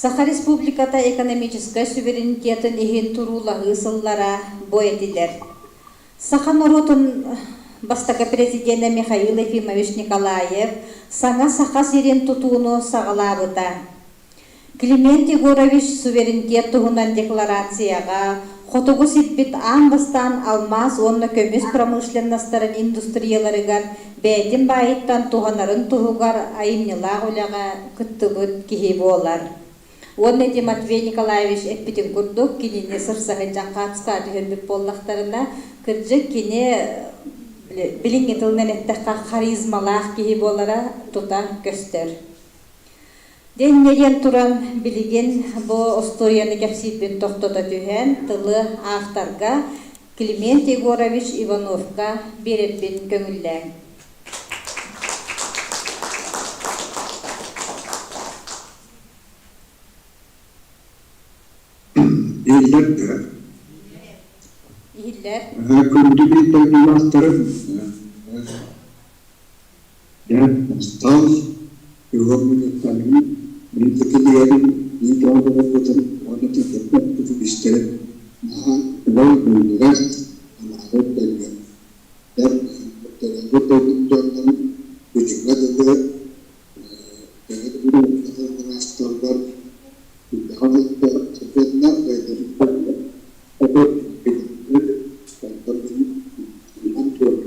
Саха Республиката экономическай суверенитетын иһин туруулаһыы сыллара бу этилэр. Саха норуотун бастакы президенэ Михаил Ефимович Николаев саҥа Саха сирин тутууну саҕалаабыта. Климент Егорович суверенитет туһунан декларацияҕа хотугу сирбит аан бастаан алмаас уонна көмүс промышленностарын индустрияларыгар бэйэтин баайыттан туһанарын туһугар айымньылаах үлэҕэ кыттыбыт киһи буолар. Уонна ити Матвей Николаевич эппитин курдук, кинини сырсаһыдьан хаапскаа түһэрбит буоллахтарына, кырдьык кини билиҥҥи тылынан эттэххэ харизмалаах киһи буолара тута көстөр. Дэннэ диэн туран, билигин бу остуоруйаны кэпсиирбин тохтото түһэн, тылы авторга Климент Егорович Ивановка биэрэрбин көҥүллээҥ. Иһиллэр да? Иһиллэр. Күндү биир дойдулаахтарым, Дьэ, махтал, Егор Мунньахтаныгын, мин ытылыйабын, мин тоҕо доҕорбутун уонна тылбыт истэрин наһаа убай буоллугар, анаабыт дойдум. Төрөөбүт дойдум дьоннорун бүтүҥҥэ дылы төһө да буруйдаах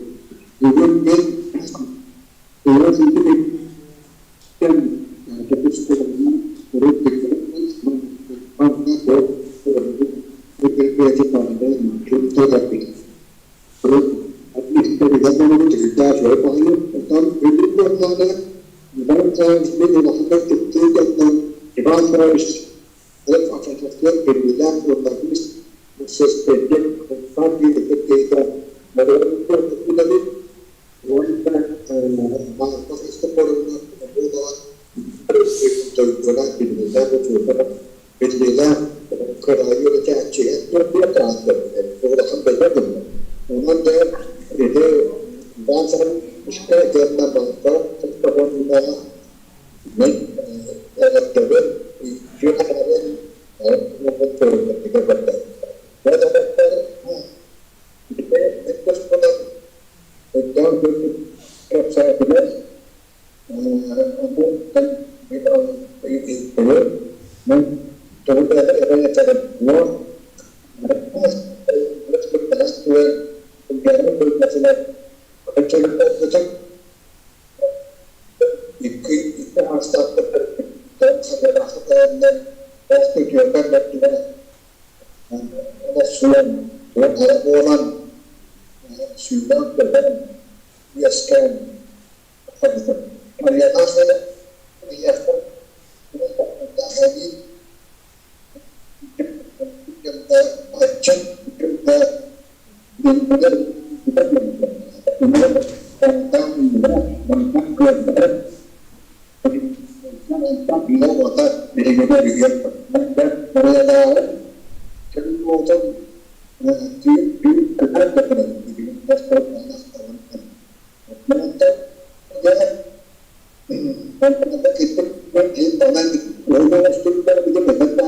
үлэҕэ сылдьаннар дойдубут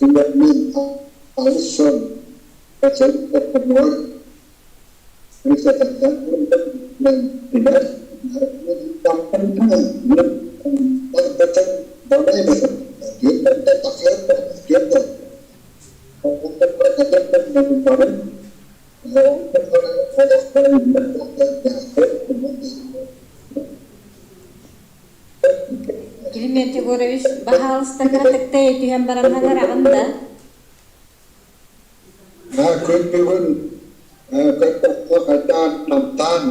Бүгүн мин Климент Егорович, баһаалыста кыратыктай түһэн баран хаҥараҕын да? Күн бүгүн көрдөххө хайдаан намтаан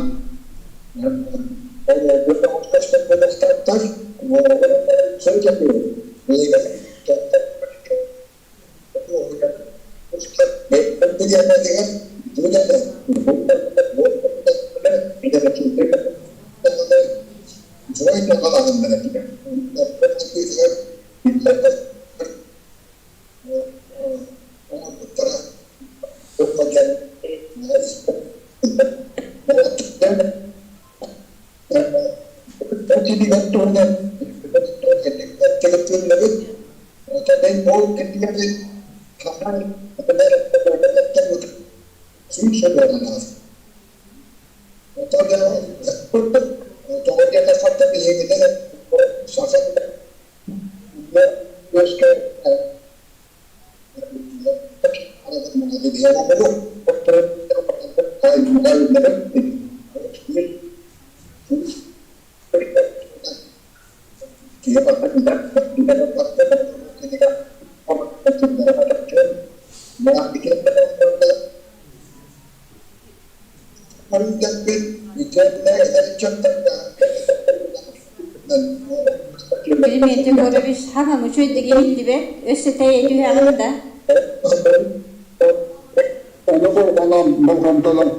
Туһунан Климент Егорович хаҥаҥ үчүгэйдик иһиллибэт, өссө тэйэ түһэҕин да? Ону болҕонон, болҕомтолон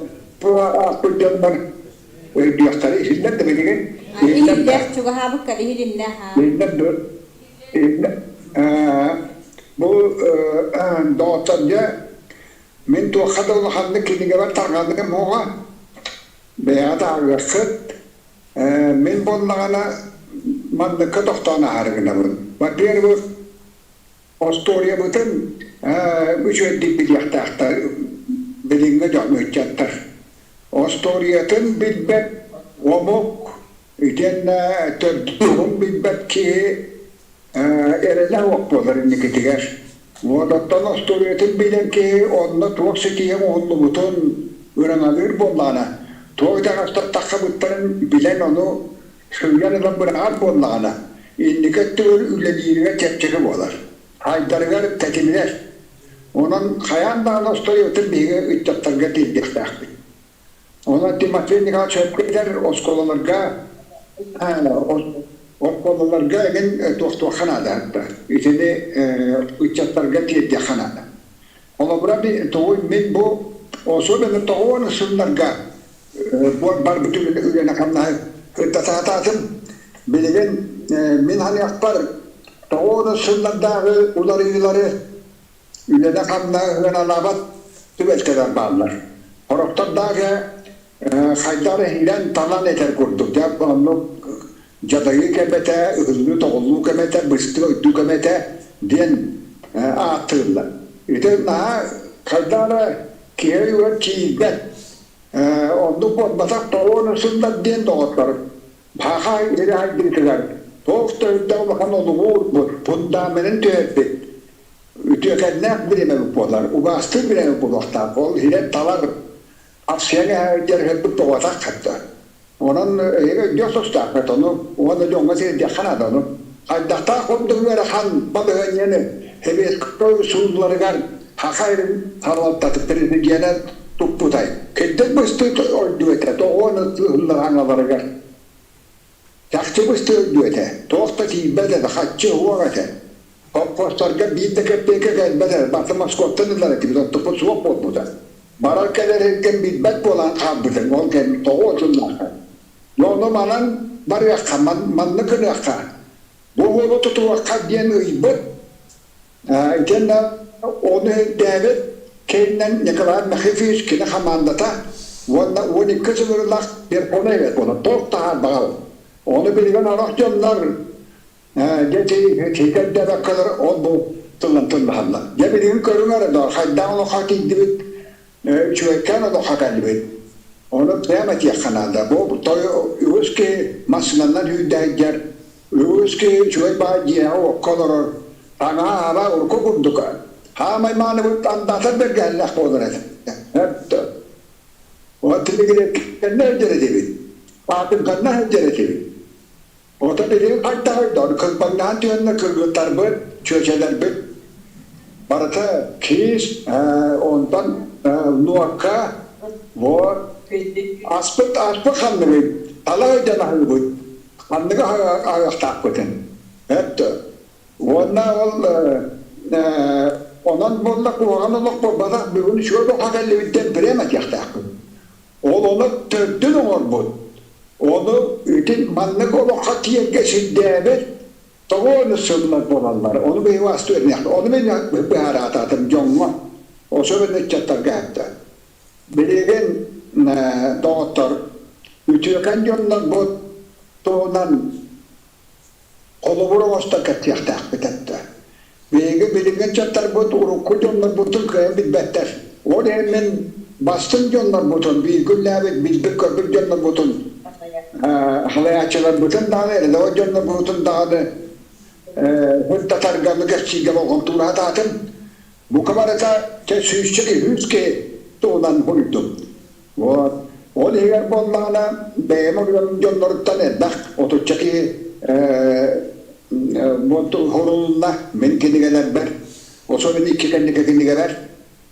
аахпыт дьоннор өйдүөхтэрэ иһиллэр да билигин. Иһиллэр да. Иһиллэр, чугаһаабыкка иһилиннэ. Иһиллэр да. Иһиллэр. Бу доҕоттор дьэ мин туохха да улаханнык кинигэбэр тарҕаныам уоҕа бэйэҕэ таарыаххыт. Мин буоллаҕына манныкка тохтоон аһары гынабын. Во-первых, Остуоруйабытын үчүгэйдик билиэхтээхтэр билиҥҥи дьон ыччаттар. Остуоруйатын билбэт омук итиэннэ төрдүн билбэт киһи эрэлэ суох буолар инникитигэр. Вот оттон остуоруйатын билэр киһи онно туох ситиһэ оҥоһуллубутун ыраҥалыыр буоллаҕына, туох итэҕэстэр тахсыбыттарын билэн ону Сылдьан ылан быраҕар буоллаҕына, инники өттүгэр үлэлииригэр чэпчэки буолар, хайдарыгар тэтимирэр. Онон хайаан даҕаны остуоруйабытын биһиги ыччаттарга тиэрдиэхтээхпит. Онон Тимофей Николаевич сөпкө этэр, оскуолаларга оскуолаларга эҥин туохтуохха наада. Итини ыччаттарга тиэрдиэххэ наада. Холобура, тоҕуй мин бу особенно тоҕуон сылларга барбыт үлэни-хамнаһы кытта саатаатым. Билигин мин ханыахпар тоҕо сыллардааҕы уларыйыылары үлэни-хамнаһы ыаналаабат түбэлтэлэр бааллар. Сорохтор дааҕы хайдах эрэ иһирэн-талан этэр курдук. Дьэ, оннук дьадайыы кэмэтэ, ыһыллыы-тоҕуллуу кэмэтэ, быстыы-ойдуу кэмэтэ диэн ааттыыллар. Ити наһаа хайдах эрэ киһи өйүгэр киирбэт. Оннук буолбатах торуон сыллар диэн доҕоттор Баха ири хайдыытыгар туох да үрдэх улахан олугу уурбут, фундаменын түһэрбит үтүөкэннээх бириэмэбит буолар, убаастыыр бириэмэ буолуохтаах. Ол иһинэн талар аксияны дьарыгырбыт буолбатах хатта. Онон эһиги өйдүөх тустааххыт ону уонна дьоҥҥо тиэрдиэххэ наада ону. Хайдахтаах курдук ыарахан балаһыанньаны Сэбиэскэй суулларыгар Саха сирин салалтата президенэ туппутай. Кырдьык быстыы ойдуо этэ, тоҕуон ыһыллар аҥаларыгар. Чахчы быстыы ойдуо этэ, туох да тиийбэт этэ, хаччы уох этэ. Холкуостарга биир да кэппиэйкэ кэлбэт этэ, барыта Москваттан ылар этибит, онтукпут суох буолбута. Барар кэлэр эргин билбэт буолан хаалбытым, ол кэннэ тоҕо отуннаахха. Ону манан барыахха, маннык гыныахха, бу уолу тутуохха диэн ыйбыт. Итиэннэ ону өйдөөбүт кэннинэн Николай Михайлович кини хамаандата уонна 12 сыллаах Верховнай Совет буолан туох таһаарбаҕа. Ону билигин орох дьоннор Дьэ ситэрдээбэккэлэр ол бу тыллан тыллаһаллар. Дьэ билигин көрүҥ эрэ доо, хайдах олоххо тиийдибит, үчүгэйкээн олоххо кэллибит. Ону прямо этиэххэ наада. Бу той үгүс киһи массыынанан сүүрдэ сылдьар, үгүс киһи үчүгэй баай дьиэҕэ-уокка олорор, таҥаһа аһара урукку курдук. Хаамай мааныбыт андаатар бэргэһэллээх буолар этэ. Ол тилигирэккэннэ сылдьар этибит, аатыҥканна сылдьар этибит. Оттон билигин хайдаҕый да, кылбаҥнаһан түһэннэр кыргыттарбыт, чүөчэлэрбит барыта киис, онтон нуорка, вот аспыт аспыт ханныгый, тала ыйдан аһыыбыт, ханныгы аһыахтаахпытын. Это уонна ол онон буолла куһаҕан олох буолбатах, бүгүн үчүгэй олоххо кэллибит диэн прямо этиэхтээхпин. Ол ону төрдүн оҥорбут, ону ити маннык олоххо тиийэргэ сирдээбит тоҕо ону сыллар буолаллар. Ону биһиги астыы үөрэниэхпит. Ону мин быһаараатаатым дьоҥҥо, особенно ыччаттарга эттэ. Билигин доҕоттор, үтүөкэн дьоннорбут. туһунан холобур оҥостон кэпсиэхтээхпит этэ. Биһиги билиҥҥи ыччаттарбыт урукку дьоннорбутун кыайан билбэттэр. Ол иһин мин бастыҥ дьоннорбутун, бииргэ үлэлээбит, билбит-көрбүт дьоннорбутун, салайааччыларбытын даҕаны, рядовой дьоннорбутун даҕаны сырдатарга, кэпсииргэ болҕомтолоро сатаатым. Бука барыта чэ сүүсчэ үһүс киһи туһунан суруйдум. Вот. Ол иһигэр буоллаҕына бэйэм дьонноруттан элбэх отучча киһи сурулунна мин кинигэлэрбэр. Особенно икки кэнники кинигэлэр.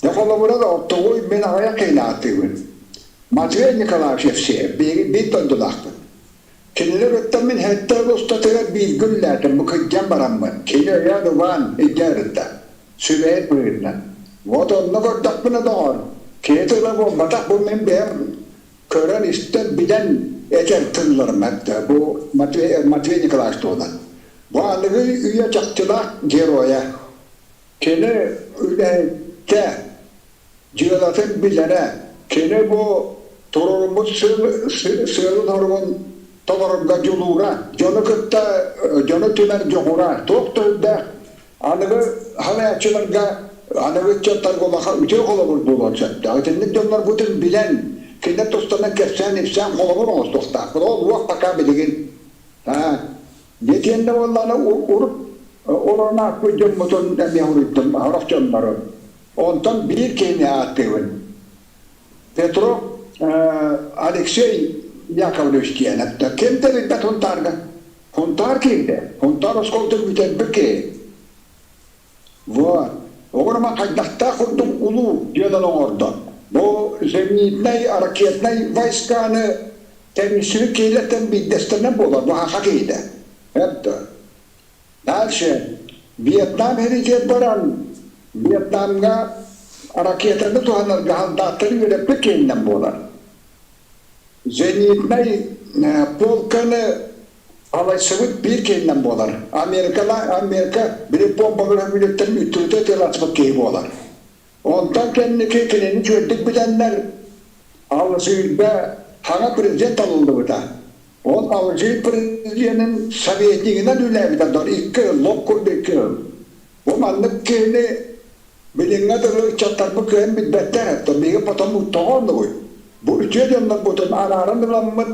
Дьэ холобура да оттугуй мин аҕыйах киһини ааттыыбын. Матвей Николаевич Евсеев биһиги биир дойдулаахпыт. Кинилэр өттөн мин сэттэ сыл устатыгар бииргэ үлэлээтим, бу кырдьан бараммын. Кини өйөөн убаан илдьэ сырытта. Сүбэһит быһыытынан. Вот онно көрдөхпүнэ доҕор, киһи тыла буолбатах, бу мин бэйэм көрөн-истэн, билэн этэр тылларым этэ. Бу Матвей, Матвей Николаевич туһунан. Бу аныгы үйэ чахчылаах геройа. Кини үлэһиттэ, дьыалатын билэрэ, кини бу туруоруммут сыалын-соругун толорорго дьулуура, дьону кытта дьону түмэр дьоҕура туох да үрдээх аныгы салайааччыларга, аныгы ыччаттарга улахан үтүө холобур буолуон сөптөөх. Итинник дьоннорбутун билэн, кинилэр тустарынан кэпсээн-ипсээн холобур оҥостуохтаахпыт. Ол уох пока билигин. Дьэ буоллаҕына урут олорон ааспыт дьоммутун эмиэ суруйдум, сорох дьоннору. Онтон биир киһини ааттыыбын. Петров Алексей Яковлевич диэн этэ. Ким да билбэт Хунтаарга. Хунтаар киирдэ. Хунтаар оскуолатын бүтэрбит киһи. Вот. Оҕорума хайдахтаах курдук улуу дьыаланы оҥордо. Бу зенитнай, ракетнай войсканы тэрийсибит киһилэртэн биирдэстэринэн буолар. Бу саха киһитэ. Это. Дальше. Вьетнам сэриитигэр баран, Вьетнамҥа ракетаны туһанарга солдаттары үөрэппит киһинэн буолар. Зенитнай полканы Алайсыбыт биир киһинэн буолар. Америкала Америка били бомбалар көмүлүөктэрин үттүрүтэ тыалатсыбыт киһи буолар. Онтон кэнники кинини үчүгэйдик билэннэр Алжирга саҥа президент талыллыбыта. Ол Алжир президенин советнигынан үлээбитэ дор икки ыл, лоп курдук икки ыл. Бу маннык киһини билиҥҥэ дылы ыччаттарбыт кыайан билбэттэр этэ. Биһиги потом тоҕо оннугуй? Бу үтүө дьоннорбутун арааран ыламмыт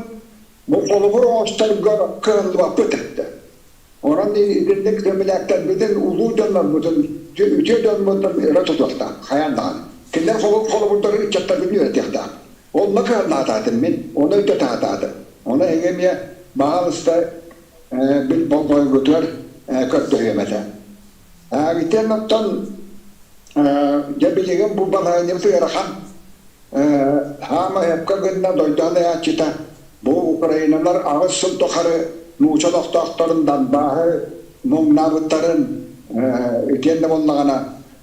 Бу холобур оҥосторго кыһаллыбаппыт этэ. Онон итинник земляктарбытын, улуу дьоннорбутун, үтүө дьоммутун өрө тутуохтаах, хайаан даҕаны. Кинилэр холобурдары ыччаттарбытын үөрэтиэхтээх. Онно кыһаллаатаатым мин, ону өйдөтаатаатым. Ону эһиги эмиэ баһаалыста бил болҕойгутугар көрдөһүөм этэ. Итиэн оттон дьэ билигин бу балаһыанньабыт ыарахан. Хаама сөпкө гынна дойду салайааччыта бу украиналар аҕыс сыл тухары нуучча олохтоохторун Донбаһы муҥнаабыттарын итиэннэ буоллаҕына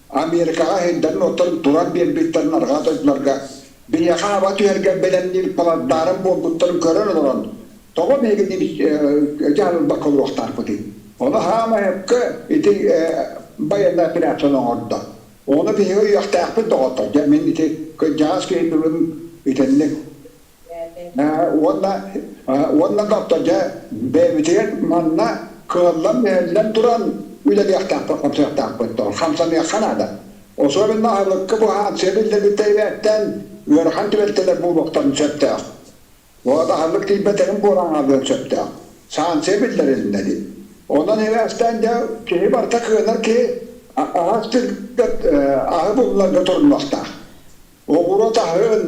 Америкаҕа сирдэрин-уоттарын туран биэрбиттэрин арҕаа дойдуларга биһиэхэ аба түһэргэ бэлэмниир палардаарын буолбуттарын көрөн олорон тоҕо биһиги дьаһалылбакка олоруохтаахпытый? Ону хаама сөпкө ити байыаннай операцияны оҥордо. Ону биһиги өйүөхтээхпит доҕоттор. Дьэ, мин ити кырдьаҕас киһи тылым итинник. Уонна уонна доктор дьэ бэйэбитигэр манна кыаллан-мүһэллэн туран үлэлиэхтээхпит, хамсыахтаахпыт доҕор. Хамсаныахха наада. Особенно аһылыкка быһаансыйа биллэрбиттэн ыарахан түбэлтэлэр буолуохтарын сөптөөх. Уот аһылык тиийбэтэҕин буолан хаалыан сөптөөх. Санкция биллэрилиннэ дии. Онон ибээстээн дьэ киһи барыта кыанар киһи аһас аһы булларга турунуохтаах. Оҕуруот аһын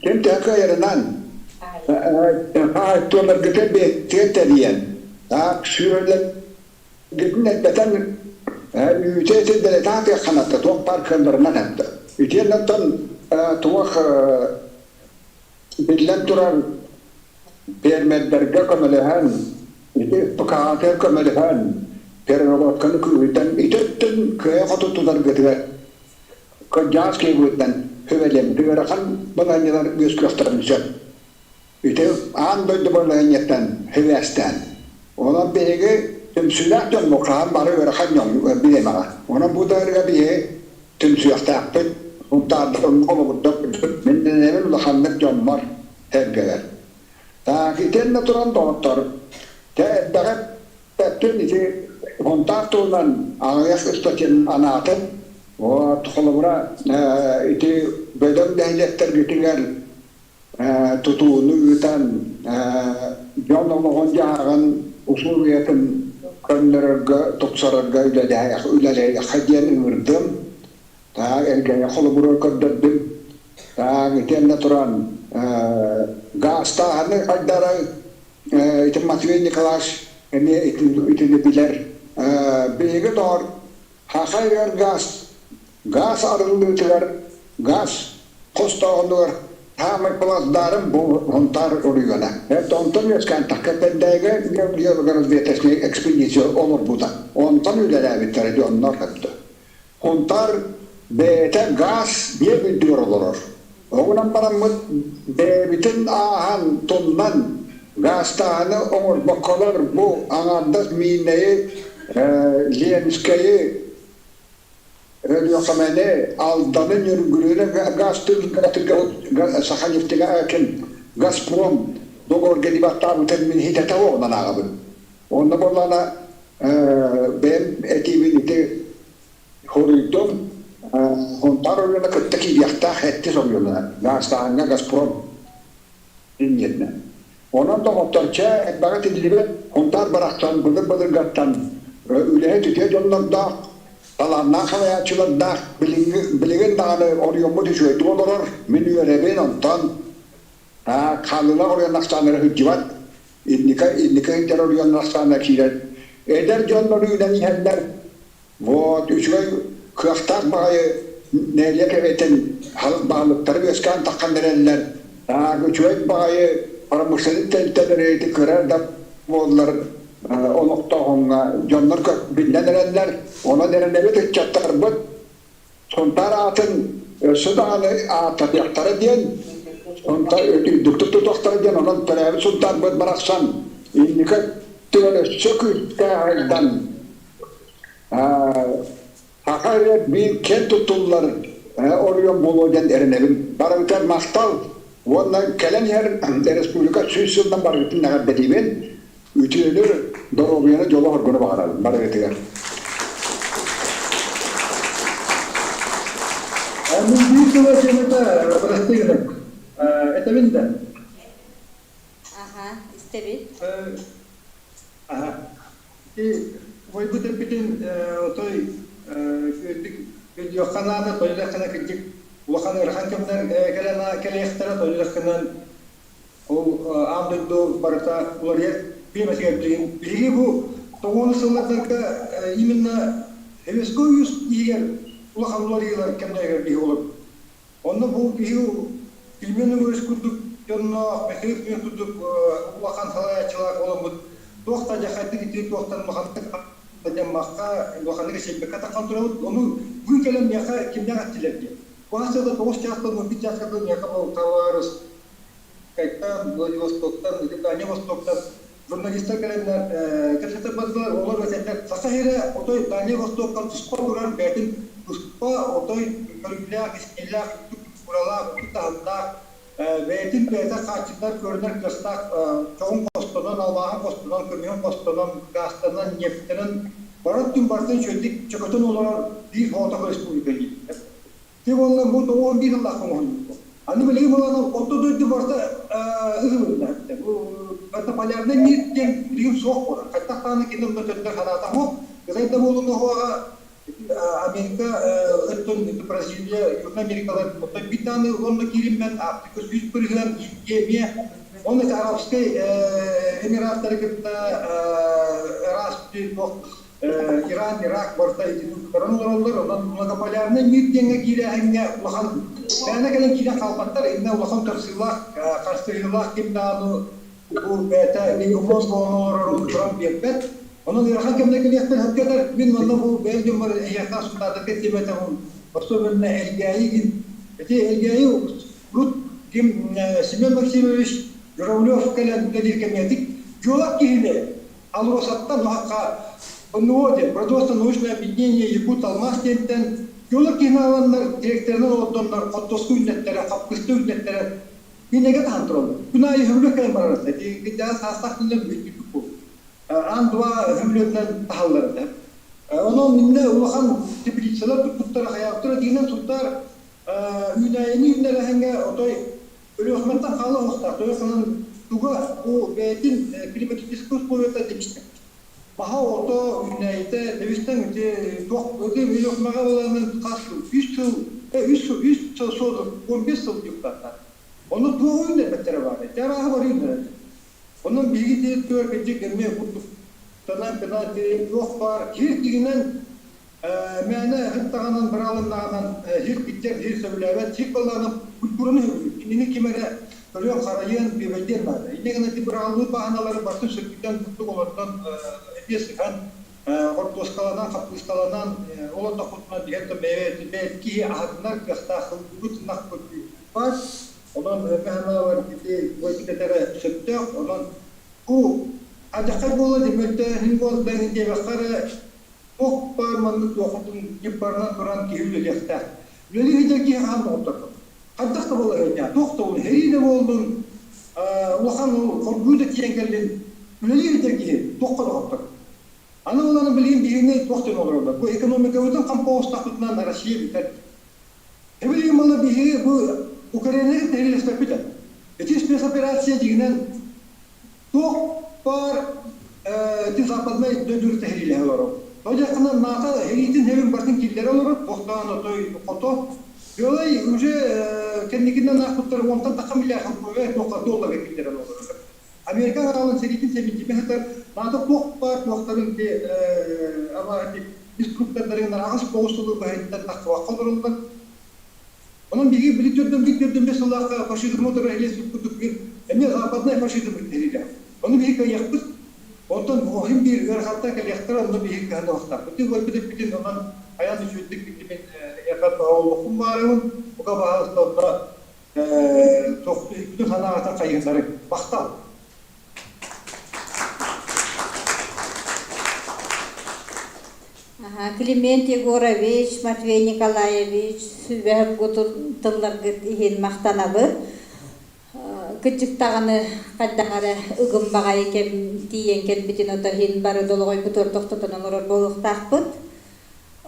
ким төһө кыайарынан хаһаайыстыбаларгытын бэйэтигэр тэрийэн, так сүөһүлэргитин элбэтэн үүтэ сирдэрэтэ сатыахханата туох баар кыалларынан эттэ. Итиэннэ оттон туох Биллэн турар, фермердэргэ көмөлөһөн, ити ПК-га көмөлөһөн, переработканы күүһүрдэн ити өттүн кыайа-хото тутаргытыгар кырдьаҕас киһи быһыытынан сүбэлиэм. Ыарахан балаһыанньалар үөскүөхтэрин сөп. Ити аан дойду балаһыанньаттан сибээстээн. Онон биһиги түмсүүлээх дьоммут хаһан бары ыарахан дьон бириэмэҕэ. Онон бу да ырыа биһиги түмсүөхтээхпит. Сунтаардар холобурдар мин дэнэбин улаханнык дьоммор сэргэлэр. Так итиэннэ туран доҕоттор. Тэ элбэҕи эппэппин ити Хонтаар туһунан аҕыйах ыстатыйаны анаатым. Вот холобура ити бөдөҥ нэһилиэктэргитигэр тутууну ыытан дьон олоҕун-дьаһаҕын усулуобуйатын көннөрөргө, тупсарарга үлэлэһиэххэ диэн ыҥырдым. Таах эргэйэ холобуругар көрдөрдүм. Таах итиэннэ туран гаастааһыны хайдары ити Матвей Николаевич эмиэ итини билэр. Биһиги доҕор Хахайыгар гаас гаас арыллыытыгар гаас хостооһунугар хаамай плацдарм бу Хонтаар оройуона. Онтон үөскээн тахха Пендээгэ геологоразведочнай экспедиция олорбута. Онтон үлэлээбиттэрэ дьоннор өттө. Хонтаар бэйэтэ гаас биэ үрдүгэр олорор. Оҕунан бараммыт бэйэбитин ааһан тумнан гаастааһыны оҥорбокколор бу аҥаардас Миинэйи, Ленскэйи, Өлүөхүмэни, Алданы, Ньургуруну гаастыыр Саханефтега ким Газпром договорга дебаттаабытын мин хитэтэ оҕунан ааҕабын. Онно буоллаҕына бэйэм этиибин ити хоруйдум Хонтаар оройуона кытта киириэхтээх эттис оройуонунан гаастааһыҥҥа Газпром инньэннэ. Онон доҕоттор чэ элбэҕи тиллибэт Хонтаар барахсан былыр-былыргаттан үлэһит үтүө дьоннордоох, талааннаах салайааччылардаах билигин даҕаны оройуоммут үчүгэйдик олорор, мин үөрэбин онтон хаалыылаах оройуон ахсааныгар сылдьыбат инника инника сылдьар оройуон ахсаана киирэр. Эдэр дьоннор үүнэн иһэллэр Вот үчүгэй кыахтаах баҕайы нэһилиэк эбэтин баһылыктары үөскээн таххан эрэллэр. Үчүгэй баҕайы промышленный тэрилтэлэри ити кыра да буоллар олохтооһуҥҥа дьоннор биллэн эрэллэр. Онон эрэнэбит ыччаттарбыт Сунтаар аатын өссө даҕаны ааттатыахтара диэн, үрдүктүк тутуохтара диэн, онон төрөөбүт Сунтаарбыт барахсан инники өттүгэр өссө күүстээх айдан Саха эрэ биир киэн туттуллар оройуон буолуо диэн эрэнэбин. Барыгытыгар махтал уонна кэлэн иһэр республика 100 сылынан барыгытын эҕэрдэлиибин. Үтүөнү, доруобуйаны, дьолу-соргуну баҕарабын барыгытыгар. Мин биир тыла темата просты гынан этэбин да. Аха, истэбит. Аха. Ити убайбыт эппитин отой үөрдүк өйдүөххэ наада, тойлоххына кырдьык улахан ыарахан кэмнэр кэлэн кэлиэхтэрэ, тойлоххынан ол аан дойду барыта уларыйар биэмэтигэр билигин биһиги бу тоҕуону сыллардарга именно Советский Союз иһигэр улахан уларыйыылар кэмнэригэр биһиги олорбут. Онно бу биһиги Пельмен Егорович курдук дьонноох, Михаил Пельмен курдук улахан салайааччылаах буоламмыт туох да дьахайдык ити туохтан улаханнык дьаммакка, улаханнык эчэйбэккэ таххан турабыт. Ону бүгүн кэлэн миэхэ кимнээх эттилэр диэн. Куһаҕан 9 чаастан 11 чааска дылы миэхэ бу табаарыс Кайтан, Владивостоктан, Дальний Востоктан журналистар кэлэннэр кэпсэтэр бардылар. Олор этэллэр Саха сирэ отой Дальний Востоктан туспа турар бэйэтин туспа отой көрүүлээх, истиилээх, үрдүк культуралаах, үрдүк таһымнаах, бэйэтин бэйэтэ хааччынар, көрүнэр кыахтаах чоҕун хостонон, алмааһын хостонон, көмүһүн хостонон, гаастанан, нефтэнэн барар түн барытын үчүгэйдик чөкөтөн олорор биир соҕотох республика дииллэр. Ти буолла бу 91 сыллаах оҥоһуллубут. Аны билигин буолан орто дойду барыта ыһылынна. Бу барыта полярный мир диэн билигин суох буолар. Хайдах даҕаны кини онно төннөр санаата суох. Кытай да буолун оһуоҕа Америка өттүн Бразилия, Южная Америкалар оттон биир даҕаны онно киириммэт Африка 100% Индия эмиэ он это Арабскай Эмираттары кытта Иран, Ирак барыта итини олороллор. Онон многополярный мир диэҥҥэ киирээһиҥҥэ улахан мээнэ кэлэн киирэн хаалбаттар. Иннэ улахан харсыылаах, харсыһыылаах ким даҕаны бу бэйэтэ гегемон буолан олорорун туран биэрбэт. Онон ыарахан кэмҥэ кэлиэхтэр сөпкө Мин манна бу бэйэм дьоммор эһиэхэ сунтаардарга тиэмэтэҕим особенно Элгээйигин. Ити Элгээйи урут ким Семен Максимович Журавлев кэлэн үлэлиир кэмҥэ дьуолак киһини АЛРОСАттан Махха НУО диэн производственно-научное объединение Якут-Алмаз диэнтэн Федор Киһиналаннар директорынан олордоннор хортуоска үүннэттэрэ, хаппыста үүннэттэрэ кинигэ таһан тураллар. Күн аайы сөбүлүк кэлэн барар этэ. Кырдьаҕас саастаах күннэр бүттүккүт буолуо. Ан-2 сөмөлүөтүнэн таһаллар этэ. Онон иннэ улахан теплицалар туппуттара хайаабыттара диинэн сунтаар үүнээйини үүннэрэһиҥҥэ отой Өлүөхүмэттэн хаала оһохтоох. Тоҕо туга бу бэйэтин климатическай условията тэбистэ. Маһа ото үүнээйитэ тэбистэн ити туох ити Өлүөхүмэҕэ буоланын хас сыл үс сыл үс сыл үс сыл суол 15 сыл диэбиттэр. Ону туох үүннэрбэттэрэ баар. Ити арааһы бары үүннэрэллэр. Онон биһиги территория кырдьык эмиэ курдук танан танан туох баар сир тигинэн мээнэ ыһыктаҕынан быраалыннаҕынан сир киччэр сир сөбүлээбэт сир баллаҕынан культураны сөбүлүүр. Кинини ким эрэ көрүөн харайыан бүөбэйдиэн наада. Инньэ гынан ити быраҕыллыбыт бааһыналары барытын сөргүтэн курдук олордон эмиэ сыһан хортуоскаланан хаппыысталанан олордохпутуна биһиэхэ да бэйэ киһи аһатынар кыахтаах ылбыт ынах баар. Онон мин санаабар ити этэрэ сөптөөх. Онон бу адьахай буола диммөттөөһүн буолда диэбэххэ эрэ туох баар маннык туохутун ньыппарынан туран киһи үлэлиэхтээх. Үлэлии сылдьар киһи хаһан доҕотторбут. Хайдах да буолар туох да буоллун, сэрии да буоллун, улахан хоргуйуу да тиийэн кэллин, үлэлии сылдьар киһи туохха доҕоттор. Аны ылан билигин биһигини туох диэн олороллор. Бу экономикабытын хампоҕустахпытынан Россия бүтэр. Билигин малы биһиги бу Украинаны тэһилэспэппит. Ити спецоперация дьиҥинэн туох баар ити западнай дойдуну тэһилиилэһэ олорор. Ол дьахтанан НАТО эриитин хэбин бартын киллэрэ олорор, туохтаан отой хото. Дьыалай уже кэнникинэн аахпыттар уонтан тахха миллиард туохха долларга киллэрэн олорор. Америка аҕалан сэриитин сэбинтиме сытар НАТО туох баар туохтарын ити инструктордарын аҕыс тоҕус сылы быһайыттан тахсыбакка олороллор. Онон биһиги били төрдөн биир төрдөн бэс сыллаахха фашизм утары курдук биир эмиэ западнай фашизм тэрилэ. Ону биһиги кыайыахпыт. Онтон оһин биир ыарахаттар кэлиэхтэрэ, онно биһиги кыһаныахтаахпыт. Ити көрбүт онон хайаан үчүгэйдик мин эйиэхэ тоһоҕолуохпун баарыбын. Бука баһаалыста онно бүтүн санааҕытын хайыһыннарыҥ. Махтал! Климент Егорович, Матвей Николаевич, сүбэһэр тылларгыт иһин махтанабыт. Кырдьык даҕаны хайдах эрэ ыгым баҕайы кэм тиийэн кэлбитин ото иһин бары долоҕойбутугар тохтотон олорор буолуохтаахпыт.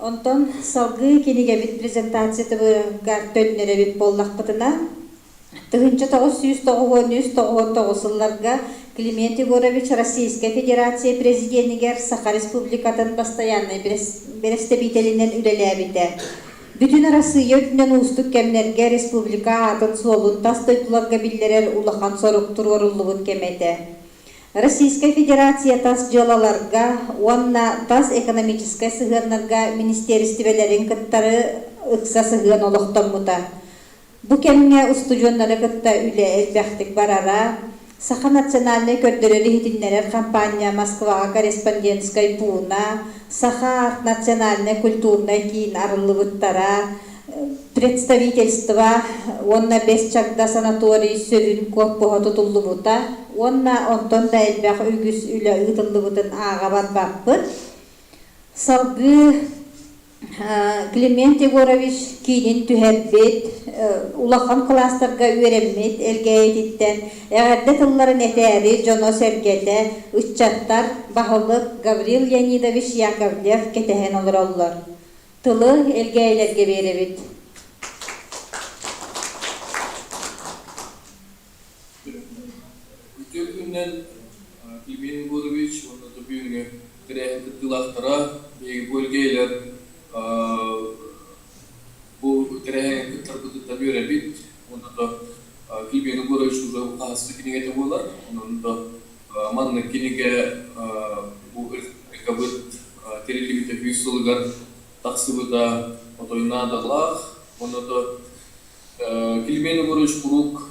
Онтон салгыы кинигэбит презентациятыгар төннөр эбит буоллахпытына, 1993-99 сылларга Климент Егорович Российскай Федерация Президенигэр Саха Республикатын бастайааннай бэрэстэбиитэлинэн үлэлээбитэ. Бүтүн Арассыыйа үрдүнэн уустук кэмнэргэ республика аатын-суолун тас дойдуларга биллэрэр улахан сорук туруоруллубут кэмэ этэ. Российскай Федерация тас дьыалаларга уонна тас экономическай сыһыаннарга министиэристибэлэрин кыттары ыкса сыһыан олохтоммута. Бу кэмҥэ устудьуоннары кытта үлэ элбэхтик барара, Саха национальнай көрдөрөр-иһитиннэрэр хампаанньа Москваҕа корреспондентскай пууна, Саха национальнай культурнай киин арыллыбыттара, представительство уонна Бэс Чагда санаторий сүрүн куорпуһа тутуллубута уонна онтон да элбэх үгүс үлэ ыытыллыбытын ааҕа барбаппыт. Салгыы Климент Егорович киинин түһэрбит, улахан кылаастарга үөрэммит Элгээйититтэн эҕэрдэ тылларын этээри дьоно-сэргэтэ, ыччаттар, баһылык Гаврил Леонидович Яковлев кэтэһэн олороллор. Тылы Элгээйилэргэ биэрэбит. Үтүө күнүнэн Климент Егорович уонна бүгүҥҥү тэрээһин кыттыылаахтара, биһиги бу Элгээйилэр бу тэрээһиҥҥэ кыттарбытыттан үөрэбит. Уонна да Климент Егорович уже хаһыс кинигэтэ буолар. Онон да маннык кинигэ бу республикабыт тэриллибитэ 100 сылыгар тахсыбыта отой наадалаах. Уонна да Климент Егорович куруук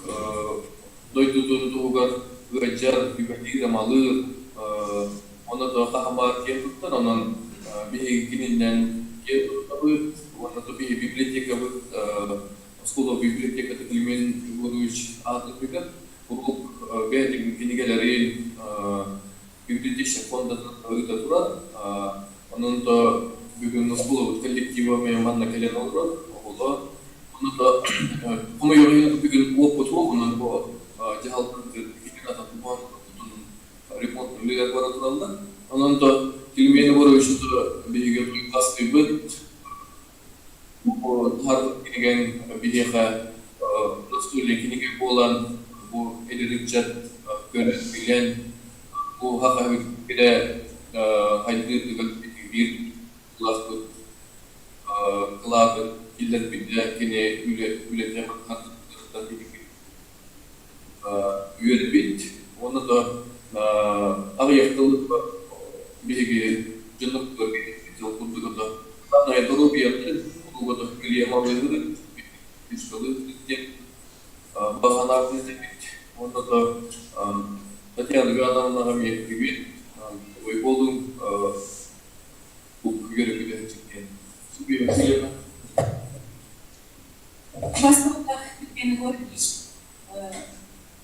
дойдутун туһугар ыалдьар, үбэлиир-амалыыр, уонна да хаһан киэн туттар, онон биһиги кининэн киэн туттабыт уонна да биһиги библиотекабыт оскуола библиотеката Климент Егорович аатырдыгар куруук бэйэтин кинигэлэрин библиотечнай фондатын ыыта турар. Онон да бүгүн оскуолабыт коллектива эмиэ манна кэлэн олорор, оҕолор. Онно да хомойуох иһин бүгүн уоппут суох, онон бу дьаһалтан генератор ремонт. үлэлэр бара тураллар. Онон то Климент Егорович биһиги хастыыбыт бу таһаарбыт кинигэҥ биһиэхэ настольнай кинигэ буолан бу эдэр ыччат көрөн билэн бу хахаһыт хайдыытыгар биир кылааспыт кылаатын киллэрбитэ кини үлэтэ үөрбүт уонна да аҕыйах тыл биһиги дьоннорбутугар тыл курдук да доруобуйатын кулуга Илья диэн баҕалаах эбит уонна да Татьяна Ивановнаҕа эмиэ привет ой буолуҥ Бастакы Пенгорич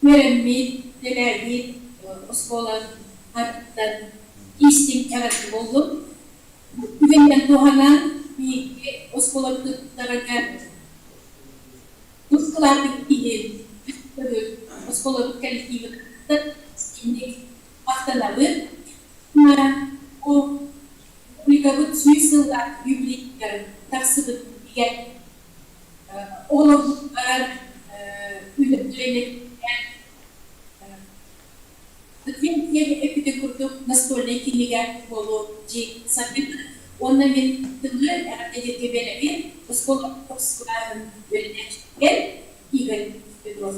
үөрэммит, үлэлээбит оскуола аттыттан истиҥ эҕэрдэ буоллун. Түгэнинэн туһанан биһиги оскуолабытыттарыгар тус кылаатын иһин оскуолабыт коллективын истиҥник махтанабыт. Бу Республикабыт сүүс сыллаах юбилейыгар тахсыбыт кинигэ оҕолорбутугар үлэлэппитэ Киэн эппитин курдук настольнай кинигэ буолуо дии саныыбын. Уонна мин тылы эҕэрдэ диэки биэрэбин оскуола тохсуһааһын үөрэнээччитигэр Игорь Петров.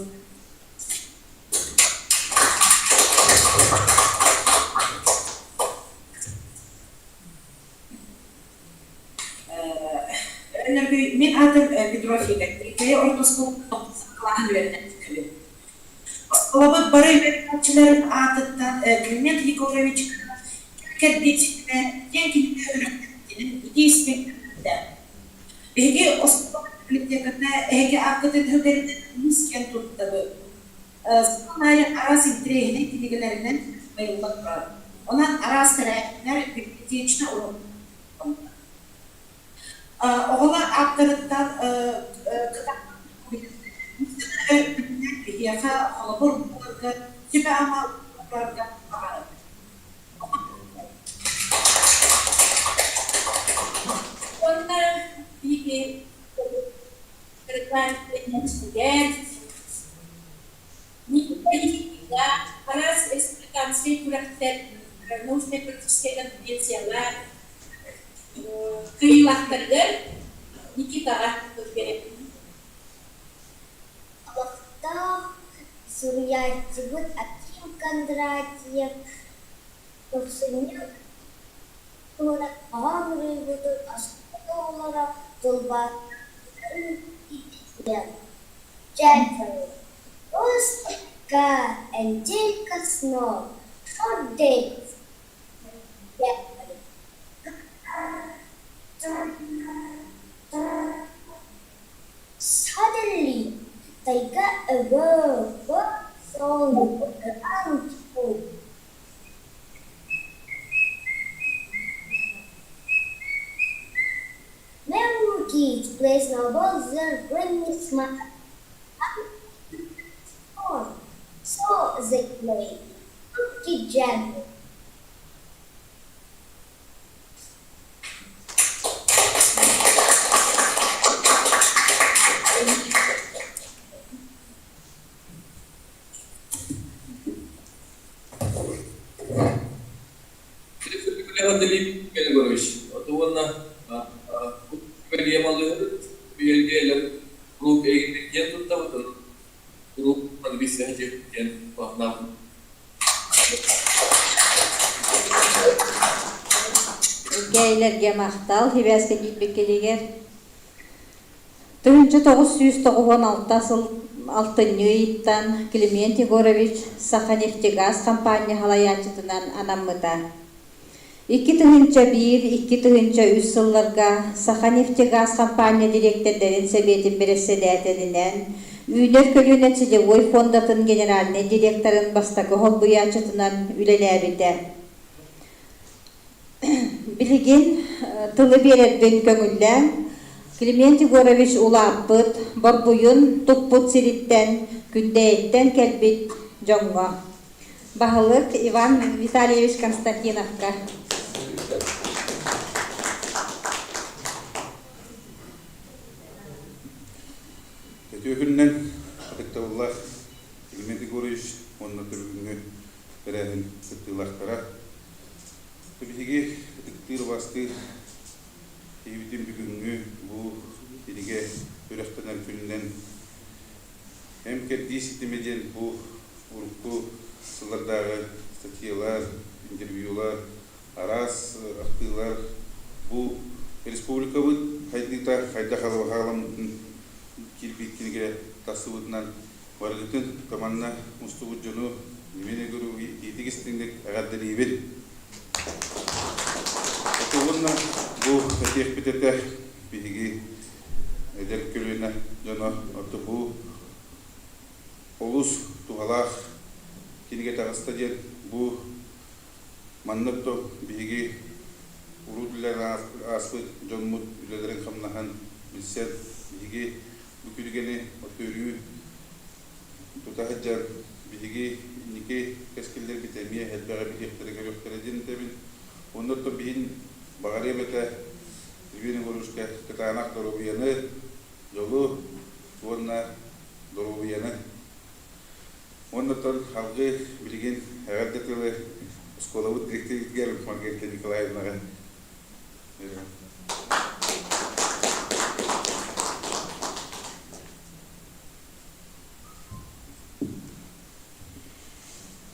Мин аатым Петров Игорь. Кэйэ орто оскуолатын үөрэнээччитэбин. Оскуолабыт бары үөрэнээччилэрин аатыттан Климент Егорович кэрдиитинэ диэн кинигэ өрүттүбүтүнэн итии-истиҥ эҕэрдэ. Биһиги оскуола библиотеката эһиги ааккытын өһүгэринэн олус киэн туттабыт. Сыл аайы араас интэриэһинэй кинигэлэринэн байыллан турар. Онон араас тэрээһиннэр библиотечнай уруоктар Оҕолор ааттарыттан биһиэхэ холобур буоларга, сүбэ-ама уурарга баҕарабыт. Уонна биһиги Араас республиканскай күрэхтэр, научнай-практическай конференциялар кыайыылаахтарыгар Никитаҕа биэрэбин. Олохтоох суруйааччыбыт Аким Кондратьев тохсунньу туһунан хоһоон уруйбутун оскуола оҕолоро тылбаастаабыттарын иититтэр. Дьээбэлэр Просто Антелька снов, Short days Suddenly, they got a word song untold. Melodies plays novels and brings my So they play Funky Jam. Уонна куруук эйигин киэн туттабытын, куруук диэн баҕалаахпын. Кэйлэргэ махтал хибээскэ киирбиккитигэр 1996 сыл алтынньы ыйыттан Климент Егорович Саханефтегаз хампаанньа салайааччытынан анаммыта. 2001, 2003 сылларга Саханефтегаз хампаанньа дириэктэрдэрин сэбиэтин бэрэссэдээтэлинэн, Үүнэр көлүөнэ целевой фондатын генеральнай директорын бастакы солбуйааччытынан үлэлээбитэ. Билигин тылы биэрэрбин көҥүллээҥ. Климент Егорович улааппыт, борбуйун туппут сириттэн, Күндэйиттэн кэлбит дьоҥҥо. Баһылык Иван Витальевич Константиновка. Үтүө күнүнэн ытыктабыллаах Климент Егорович уонна бүгүҥҥү тэрээһин кыттыылаахтара. Биһиги ытыктыыр, убаастыыр киһибитин бүгүҥҥү бу кинигэ үрэхтэнэр күнүнэн Эм кэрдии ситимэ диэн бу урукку сыллардааҕы статьялар, интервьюлар, араас ахтыылар бу республикабыт хайдыыта хайдах халаммытын киирбит кинигэ тахсыбытынан барыгытын команда мустубут дьону Немена Гуру итиитик истиҥник эҕэрдэлиибин. Уонна бу этиэхпит этэ биһиги эдэр көлүөнэ дьоно орто бу олус туһалаах кинигэ таҕыста диэн бу маннык то биһиги урут үлэлээн ааспыт дьоммут үлэлэрин хамнаһын билсэн биһиги бу кинигэни өрүү тута сылдьар биһиги инники кэскиллэрбит эмиэ элбэҕи билиэхтэрэ көрүөхтэрэ диэн этэбин. Онно биһин баҕарыам этэ Евгений Егоровичка кытаанах доруобуйаны, дьолу уонна доруобуйаны. Уонна салгыы билигин эҕэрдэ тылы оскуолабыт дириэктэригэр Маргарита Николаевнаҕа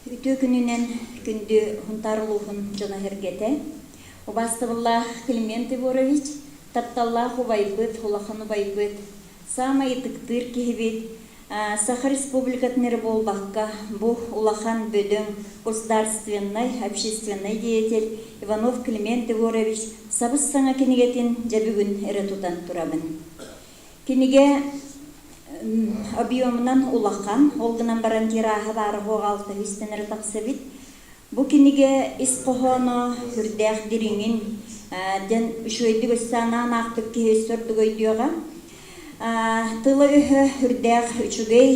Үтүө күнүнэн күндү Һунтаар улууһун дьоно-сэргэтэ, убаастабыллаах Климент Егорович, тапталлаах убайбыт, улахан убайбыт, саамай ытыктыыр киһибит, Саха Республикатын эрэ буолбакка, бу улахан бөдөҥ государственнай, общественнай деятель Иванов Климент Егорович сабыс-саҥа кинигэтин дьэ бүгүн эрэ тутан турабын. Кинигэ объемунан улахан, ол гынан баран тираһа баара суоҕа 600 эрэ тахсыбыт. Бу кинигэ ис хоһооно сүрдээх дириҥин диэн үчүгэйдик өссө анаан аахпыт киһи өссө ордук өйдүөҕэ. Тыла-өһө сүрдээх үчүгэй,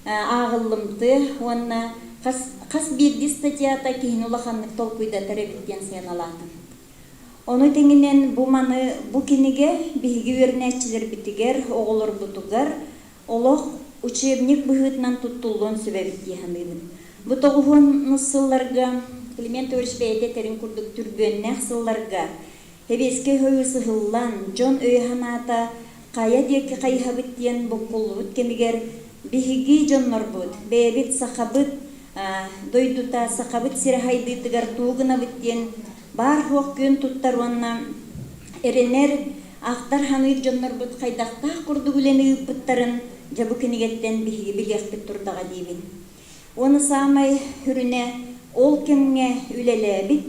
ааҕыллымтыа уонна хас, хас биирдии статьята киһини улаханнык толкуйдатар эбит диэн сыаналаатым. Ону тэҥинэн бу маны бу кинигэ биһиги үөрэнээччилэрбитигэр, оҕолорбутугар олох учебник быһыытынан туттуллуон сөп эбит дии саныыбын. Бу тоҕуһуон сылларга Климент Ильич бэйэтэ этэрин курдук түрбүөннээх сылларга Сэбиэскэй Сойуус ыһыллан, дьон өйө-санаата хайа диэки хайыһабыт диэн буккуллубут кэмигэр биһиги дьоннорбут, бэйэбит сахабыт дойдута, сахабыт сирэ сайдыытыгар тугу гынабыт диэн баар-суох күөн туттар уонна эрэнэр, ахтар-саныыр дьоннорбут хайдахтаах курдук үлэни ыыппыттарын дьэ бу кинигэттэн биһиги билиэхпит турдаҕа диибин. Уонна саамай сүрүнэ ол кэмҥэ үлэлээбит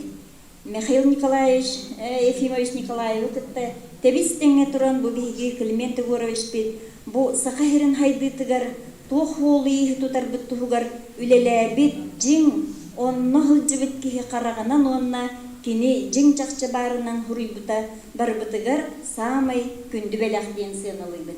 Михаил Николаевич Ефимович Николаевы кытта тэбис-тэҥҥэ туран бу биһиги Климент Егоровичпыт бу Саха сирин хайдыытыгар туох суолу-ииһи тутарбыт туһугар үлэлээбит дьиҥ онно сылдьыбыт киһи хараҕынан уонна кини дьиҥ-чахчы баарынан суруйбута барыбытыгар саамай күндү бэлэх диэн сыаналыыбын.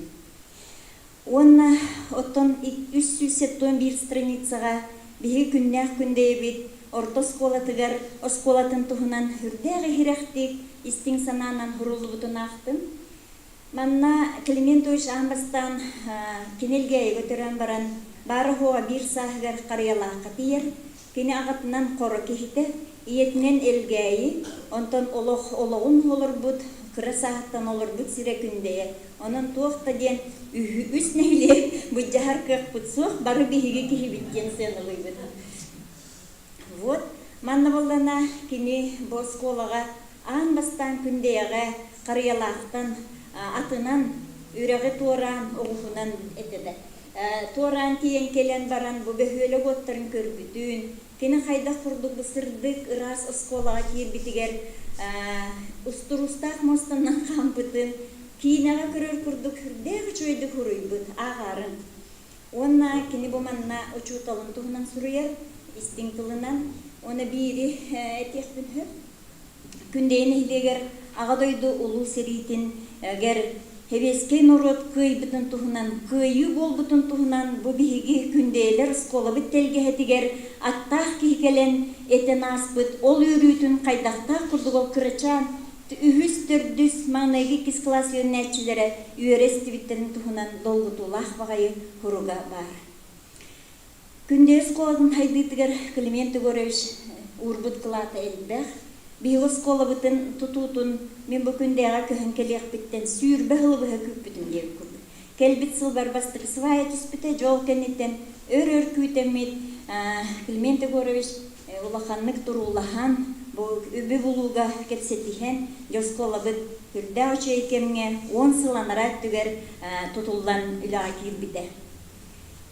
Уонна оттон 371 страницаҕа биһиги күннээх күндэйэбит орто оскуолатыгар оскуолатын туһунан сүрдээх иһирэхтик, истиҥ санаанан суруллубутун аахтым. Манна Климентович аан бастаан кини Элгээйигэ төрөөн баран, баара-суоҕа биир сааһыгар Харыйалаахха тиийэр. Кини аҕатынан хоро киһитэ, ийэтинэн Элгээйи, онтон олох олоҕун олорбут, кыра сааһыттан олорбут сирэ Күндэйэ. Онон туох да диэн үс нэһилиэк былдьаһар кыахпыт суох, бары биһиги киһибит диэн сыаналыыбыт. Вот, манна буоллана кини бу оскуолаҕа аан бастаан Күндэйэҕэ Харыйалаахтан атынан үрэҕи туораан оҕуһунан этэ да туораан тиийэн кэлэн баран бу бөһүөлэк уоттарын көрбүтүн, кини хайдах курдук бу сырдык, ыраас оскуолаҕа киирбитигэр устуруустаах муостанан хаампытын киинэҕэ көрөр курдук сүрдээх үчүгэйдик суруйбут, ааҕаарын. Уонна кини бу манна учууталын туһунан суруйар, истиҥ тылынан. Уонна биири этиэхпин сөп. Күндэйэ нэһилиэгэр Аҕа дойду Улуу сэриитин гэр Сэбиэскэй норуот кыайбытын туһунан, кыайыы буолбутун туһунан бу биһиги Күндэйэлэр оскуолабыт тэлгэһэтигэр аттаах киһи кэлэн этэн ааспыт ол үөрүүтүн хайдахтаах курдук ол кырачаан үһүс, төрдүс, маҥнайгы иккис кылаас үөрэнээччилэрэ үөрэ истибиттэрин туһунан долгутуулаах баҕайы суруга баар. Күндэйэ оскуолатын хайдыытыгар Климент Егорович уурбут кылаата элбэх. Биһиги оскуолабытын тутуутун мин бу Күндэйэҕэ көһөн кэлиэхпиттэн 20 сылы быһа күүппүтүм диэбит курдук. Кэлбит сылбар бастакы свая түспүтэ, дьол кэнниттэн өр-өр күүтэммит Климент Егорович улаханнык туруулаһан, бу үбү булууга кэпсэтиһэн, дьэ оскуолабыт үрдээх үчүгэй кэмҥэ 10 сыл анараа өттүгэр тутуллан үлэҕэ киирбитэ.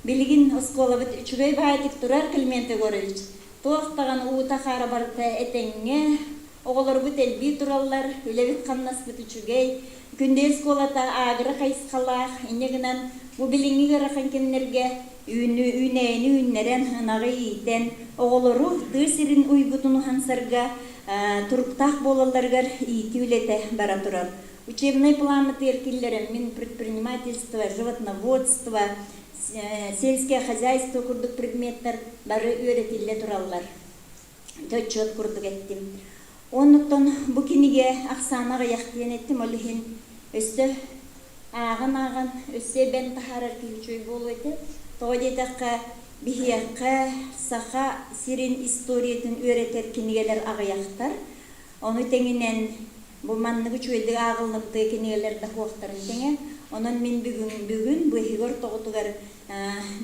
Билигин оскуолабыт үчүгэй баайдык турар, Климент Егорович. Туох даҕаны уута-хаара барыта этэҥҥэ, оҕолорбут элбии тураллар, үлэбит-хамнаспыт үчүгэй. Күндэйэ оскуолата агро хайысхалаах, инньэ гынан бу билиҥҥи ыарахан кэмнэргэ үүнү, үүнээйини үүннэрэн, ынаҕы иитэн, оҕолору тыа сирин уйгутун уһансарга туруктаах буолалларыгар иитии үлэтэ бара турар. Учебнай планмытыгар киллэрэммин предпринимательство, животноводство, сельское хозяйство курдук предметтэр бары үөрэтиллэ тураллар. Дьэ отчуот курдук эттим. Оннуттан бу кинигэ ахсаана аҕыйах диэн эттим, ол иһин өссө ааҕан-ааҕан өссө эбэн таһаарар киһи үчүгэй буолуо этэ. Тоҕо диэтэххэ, биһиэхэ Саха сирин историятын үөрэтэр кинигэлэр аҕыйахтар. Ону тэҥинэн Бу маннык үчүгэйдик ааҕыллымтыа кинигэлэр да суохтарын тэҥэ. Онон мин бүгүн бүгүн бу эһиги ортоҕутугар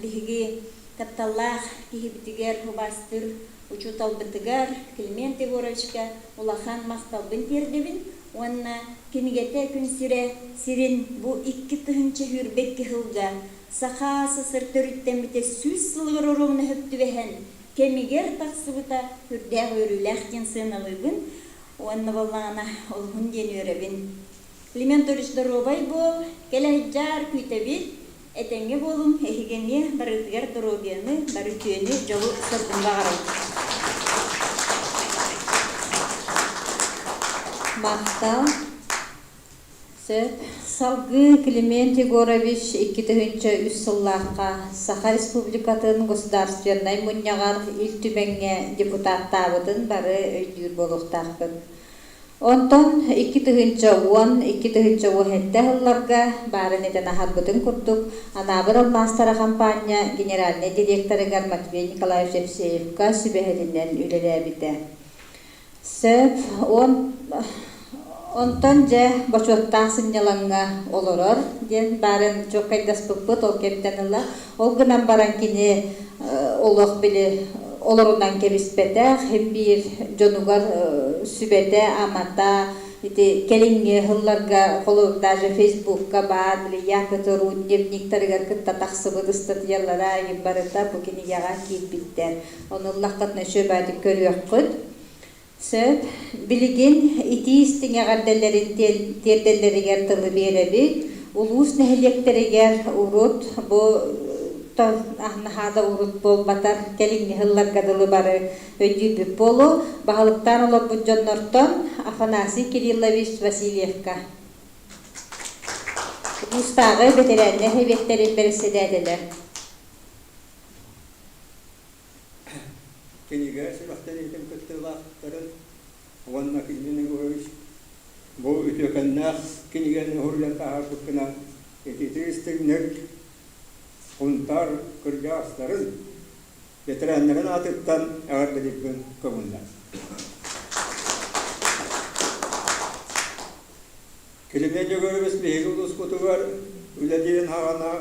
биһиги тапталлаах киһибитигэр, убаастыыр учууталбытыгар Климент Егоровичка улахан махталбын тиэрдэбин уонна кинигэтэ күн сирэ сирин бу 2022 сылга Саха СССР төрүттэммитэ 100 сылыгар оруобуна сөп түбэһэн кэмигэр тахсыбыта сүрдээх үөрүүлээх диэн сыаналыыбын. Уонна буоллаҕына олуһун диэн үөрэбин. Климент Анатольевич доруобай буол, кэлэ сылдьаар, күүтэбит. Этэҥҥэ буолуҥ, эһиги эмиэ барыгытыгар доруобуйаны, бары үтүөнү, дьолу соргун баҕарабын. Махтал. Сөп. Салгыы Климент Егорович 2003 сыллаахха Саха Республикатын Государственнай Мунньаҕар Ил Түмэҥҥэ депутаттаабытын бары өйдүүр буолуохтаахпыт. Онтон 2010 2017 сылларга баарын этэн аһарбытын курдук Анаабыр алмаастара хампаанньа генеральнай директорыгар Матвей Николаевич Евсеевка сүбэһитинэн үлэлээбитэ. Сөп, он онтон дьэ бочуоттаах сынньалаҥҥа олорор диэн баарын чуоккайдаспыппыт ол кэмтэн ыла. Ол гынан баран кини олох били олорунан кэбиспэтэх, син биир дьонугар сүбэтэ-амата ити кэлиҥҥи сылларга холобур даже Фейсбукка баар били Якутуру дневниктарыгар кытта тахсыбыт ыстатыйалара барыта бу кинигэҕэ киирбиттэр. Ону ыллаххытына үчүгэйдик көрүөххүт. Сөп. Билигин итии истиҥ эҕэрдэлэрин тиэрдэллэригэр тылы биэрэбит. Улуус нэһилиэктэригэр урут бу наһаа да урут буолбатар кэлиҥҥи сылларга дылы бары өйдүүрбүт буолуо. Баһылыктаан олорбут дьоннортон Афанасий Кириллович Васильевка. Улуустааҕы бэтэрээннэр сэбиэттэрин бэрэссэдээтэлэ. Кинигэ сүрэхтэниитин кыттыылаахтарын уонна Кузьмин Егорович бу үтүөкэннээх кинигэни уһуруйан таһаарбыккынан ититии истиҥник Сунтаар кырдьаҕастарын, бэтэрээннэрин аатыттан эҕэрдэлиирбин көҥүллэн. Климент Егорович биһиги улууспутугар үлэлиирин саҕана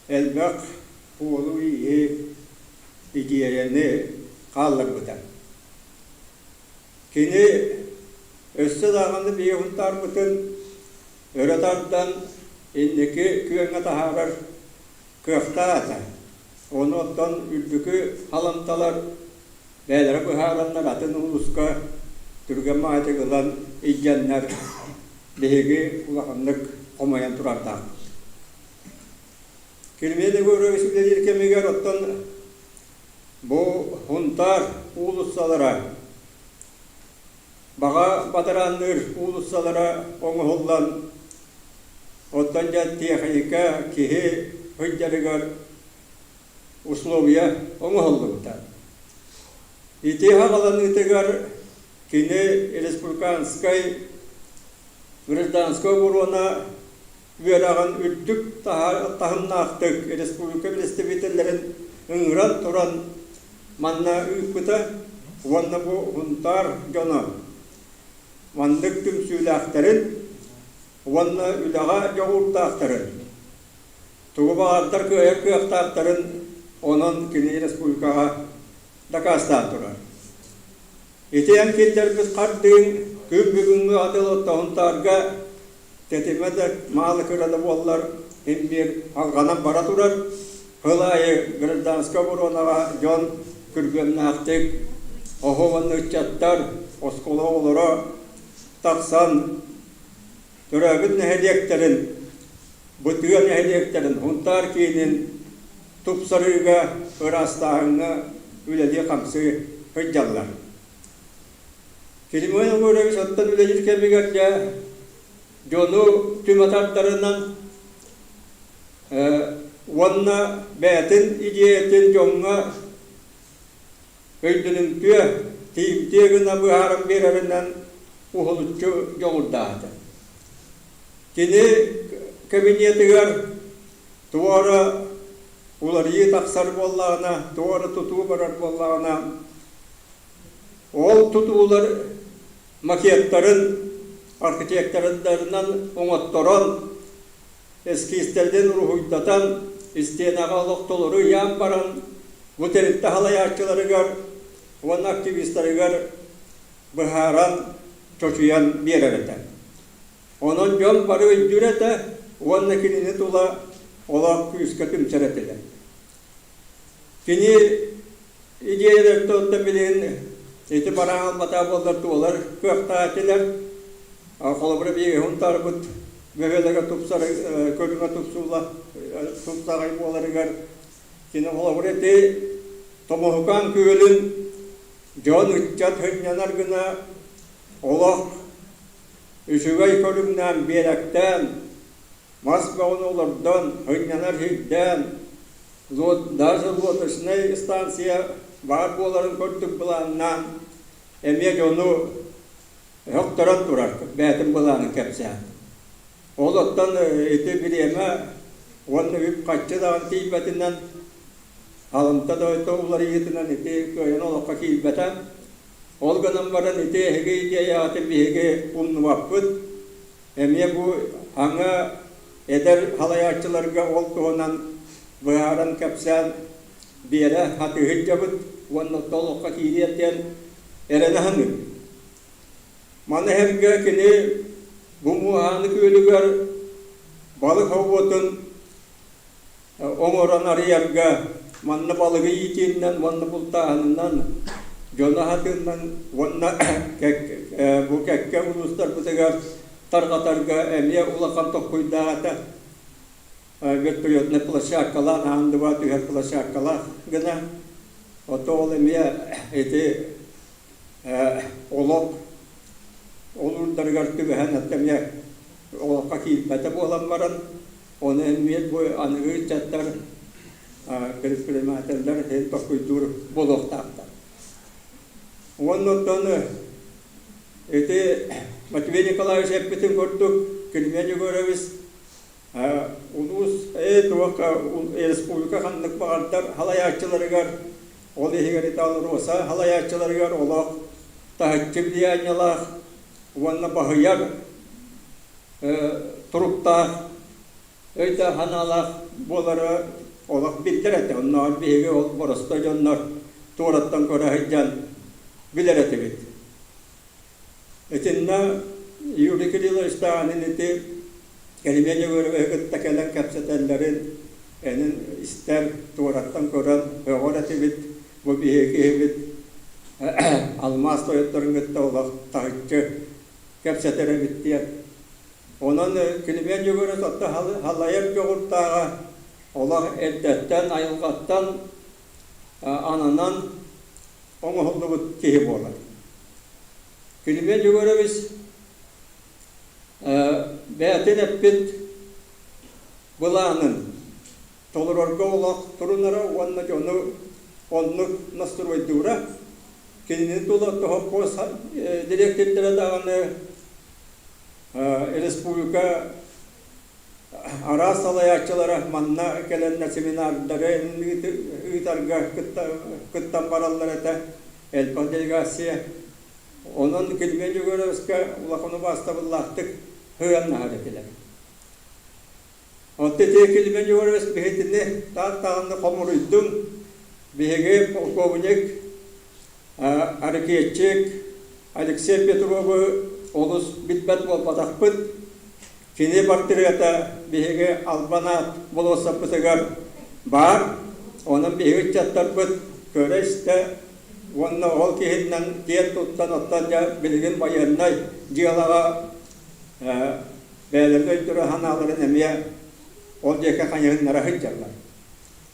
элбэх уолу-ииһи, идиэйэни хаалларбыта. Кини өссө даҕаны биһиги Сунтаарбытын өрө тардан инники күөҥҥэ таһаарар кыахтаах этэ. Ону оттон үрдүкү халамталар бэйэлэрэ быһаараннар атын улууска түргэн баҕайытык ылан илдьэннэр биһиги улаханнык хомойон турардаахпыт. Кирмиэн Егорович үлэлиир кэмигэр оттон бу Сунтаар уулуссалара Баҕа бадараанныыр уулуссалара оҥоһуллан. Оттон дьэ тиэхиньикэ киһи сылдьарыгар условия оҥоһуллубута. Ити хаҕаланыытыгар кини республиканскай гражданскай оборуона үөрэҕин үрдүк таһымнаахтык республика представителлэрин ыҥыран туран манна ыыппыта уонна бу Һунтаар дьоно маннык түмсүүлээхтэрин уонна үлэҕэ дьоҕурдаахтарын, тугу баҕардар кыайар кыахтаахтарын онон кини республикаҕа дакаастаан турар. Ити эн киллэрбит хардыыҥ күн бүгүҥҥү атыл Һунтаарга тэтимэ да маалы кыра да буоллар син биир алҕанан бара турар. Сыл аайы гражданскай оборуонаҕа дьон күргүөмнээхтик оһо уонна ыччаттар, оскуола оҕолоро тахсан төрөөбүт нэһилиэктэрин, бу тыа нэһилиэктэрин Һунтаар киинин тупсарыыга, ыраастааһыҥҥа үлэлии-хамсыы сылдьаллар. Филимон Егорович оттон үлэлиир кэмигэр дьэ дьону түмэ тардарынан уонна бэйэтин идиэйэтин дьоҥҥо өйдөнүмтүө, тиийимтиэ гына быһааран биэрэринэн уһулуччу дьоҕурдаата. Кини кабинетыгар туора уларыйыы тахсар буоллаҕына, туора тутуу барар буоллаҕына, Ол тутуулар макеттарын архитектордарынан оҥотторон, эскизтэринэн уруһуйдатан, истиэнэҕэ олох толору ыйаан баран, бу тэрилтэ салайааччыларыгар уонна активистарыгар быһааран, чочуйан биэрэр этэ. Онон дьон бары өйдүүр этэ уонна кинини тула олох күүскэ түмсэр этилэр. Кини идиэйэлэртэн оттон билигин ити бараан албатаа буоллар туолар кыахтаах этилэр. Холобура биһиги Һунтаарбыт бөһүөлэгэ тупсар көрүҥэ тупсуула тупсаҕай буоларыгар кини холобура ити Томоһукаан күөлүн дьон ыччат сынньанар гына олох үчүгэй көрүҥнээн биэрэктээн мас бөҕөнү олордон, сынньанар сирдээн, даже лодочнай станция баар буоларын курдук былааннаан, эмиэ дьону өһөхтөрөн турар, бэйэтин былаанын кэпсээн. Ол оттон ити бириэмэ уонна үп-харчы даҕаны тиийбэтинэн, алымта дойду уларыйыытынан ити кыайан олоххо киирбэтэ. Ол гынан баран ити эһиги идиэйэҕитин биһиги умнубаппыт, Эмиэ бу аҥа эдэр салайааччыларга ол туһунан быһааран кэпсээн биэрэ сатыы сылдьабыт уонна олоххо киириэ диэн эрэнэ саныыбын. Маны сэргэ кини бу Муоһааны күөлүгэр балык собуотун оҥорон арыйарга манна балыгы иитииннэн уонна бултааһынынан дьону аһатыыннан уонна бу кэккэ улуустарбытыгар тарҕатарга эмиэ улахан толкуйдаах этэ. Вертолетнай площадкалаах, аан-дыбаа түһэр площадкалаах гына. Ото ол эмиэ ити олох олуурдарыгар түбэһэн эмиэ олоххо киирбэтэ буолан баран Ону эмиэ бу аныгы ыччаттар предпринимателлэр иһин толкуйдуур буолуохтаахтар. Уонна оттон ити Матвей Николаевич эппитин курдук, Климент Егорович улуус туохха республика ханнык баҕардар салайааччыларыгар, ол иһигэр ИТАЛРОСА салайааччыларыгар олох таһыччы влияниелаах уонна баһыйар туруктаах, өйдөөх-санаалаах буолара олох биллэр этэ. Оннооҕор биһиги ол боростой дьоннор туораттан көрө сылдьан билэр этибит. Итиннэ Юрий Кириллович даҕаны ити Кэлимиэн Егоровиһы кытта кэлэн кэпсэтэллэрин энин истэр, туораттан көрөн сөҕөр этибит. Бу биһиги киһибит алмаас тойотторун кытта олох таһыччы кэпсэтэр эбит диэн. Онон Климент Егорович отто халайар дьоҕурдааҕа олох эрдэттэн, айылҕаттан ананан оҥоһуллубут киһи буолар. Климент Егорович бэйэтин эппит. былаанын толорорго олох турунара уонна дьону оннук настройдуура. Кинини тула Тоһоппуос дириэктэрдэрэ даҕаны республика араас салайааччылара манна кэлэннэр семинардары ыытарга кыттан бараллар этэ. Элбэх делегация. Онон Килбиэн Егоровичка улахан убаастабыллаахтык сыһыаннаһар этилэр. Онто ити Килбиэн Егорович биһитини таах-таҕаны хомуруйдуҥ. Биһиги полковник аракетчик Алексей Петровы олус билбэт буолбатахпыт. Кини портретэ биһиги албан аат болуоссаппытыгар баар. Онон биһиги ыччаттарбыт көрө-истэ уонна ол киһинэн киэн туттан оттон дьэ билигин байыаннай дьыалаҕа бэйэлэрин өйдөрө-санааларын эмиэ ол диэки хайыһыннара сылдьаллар.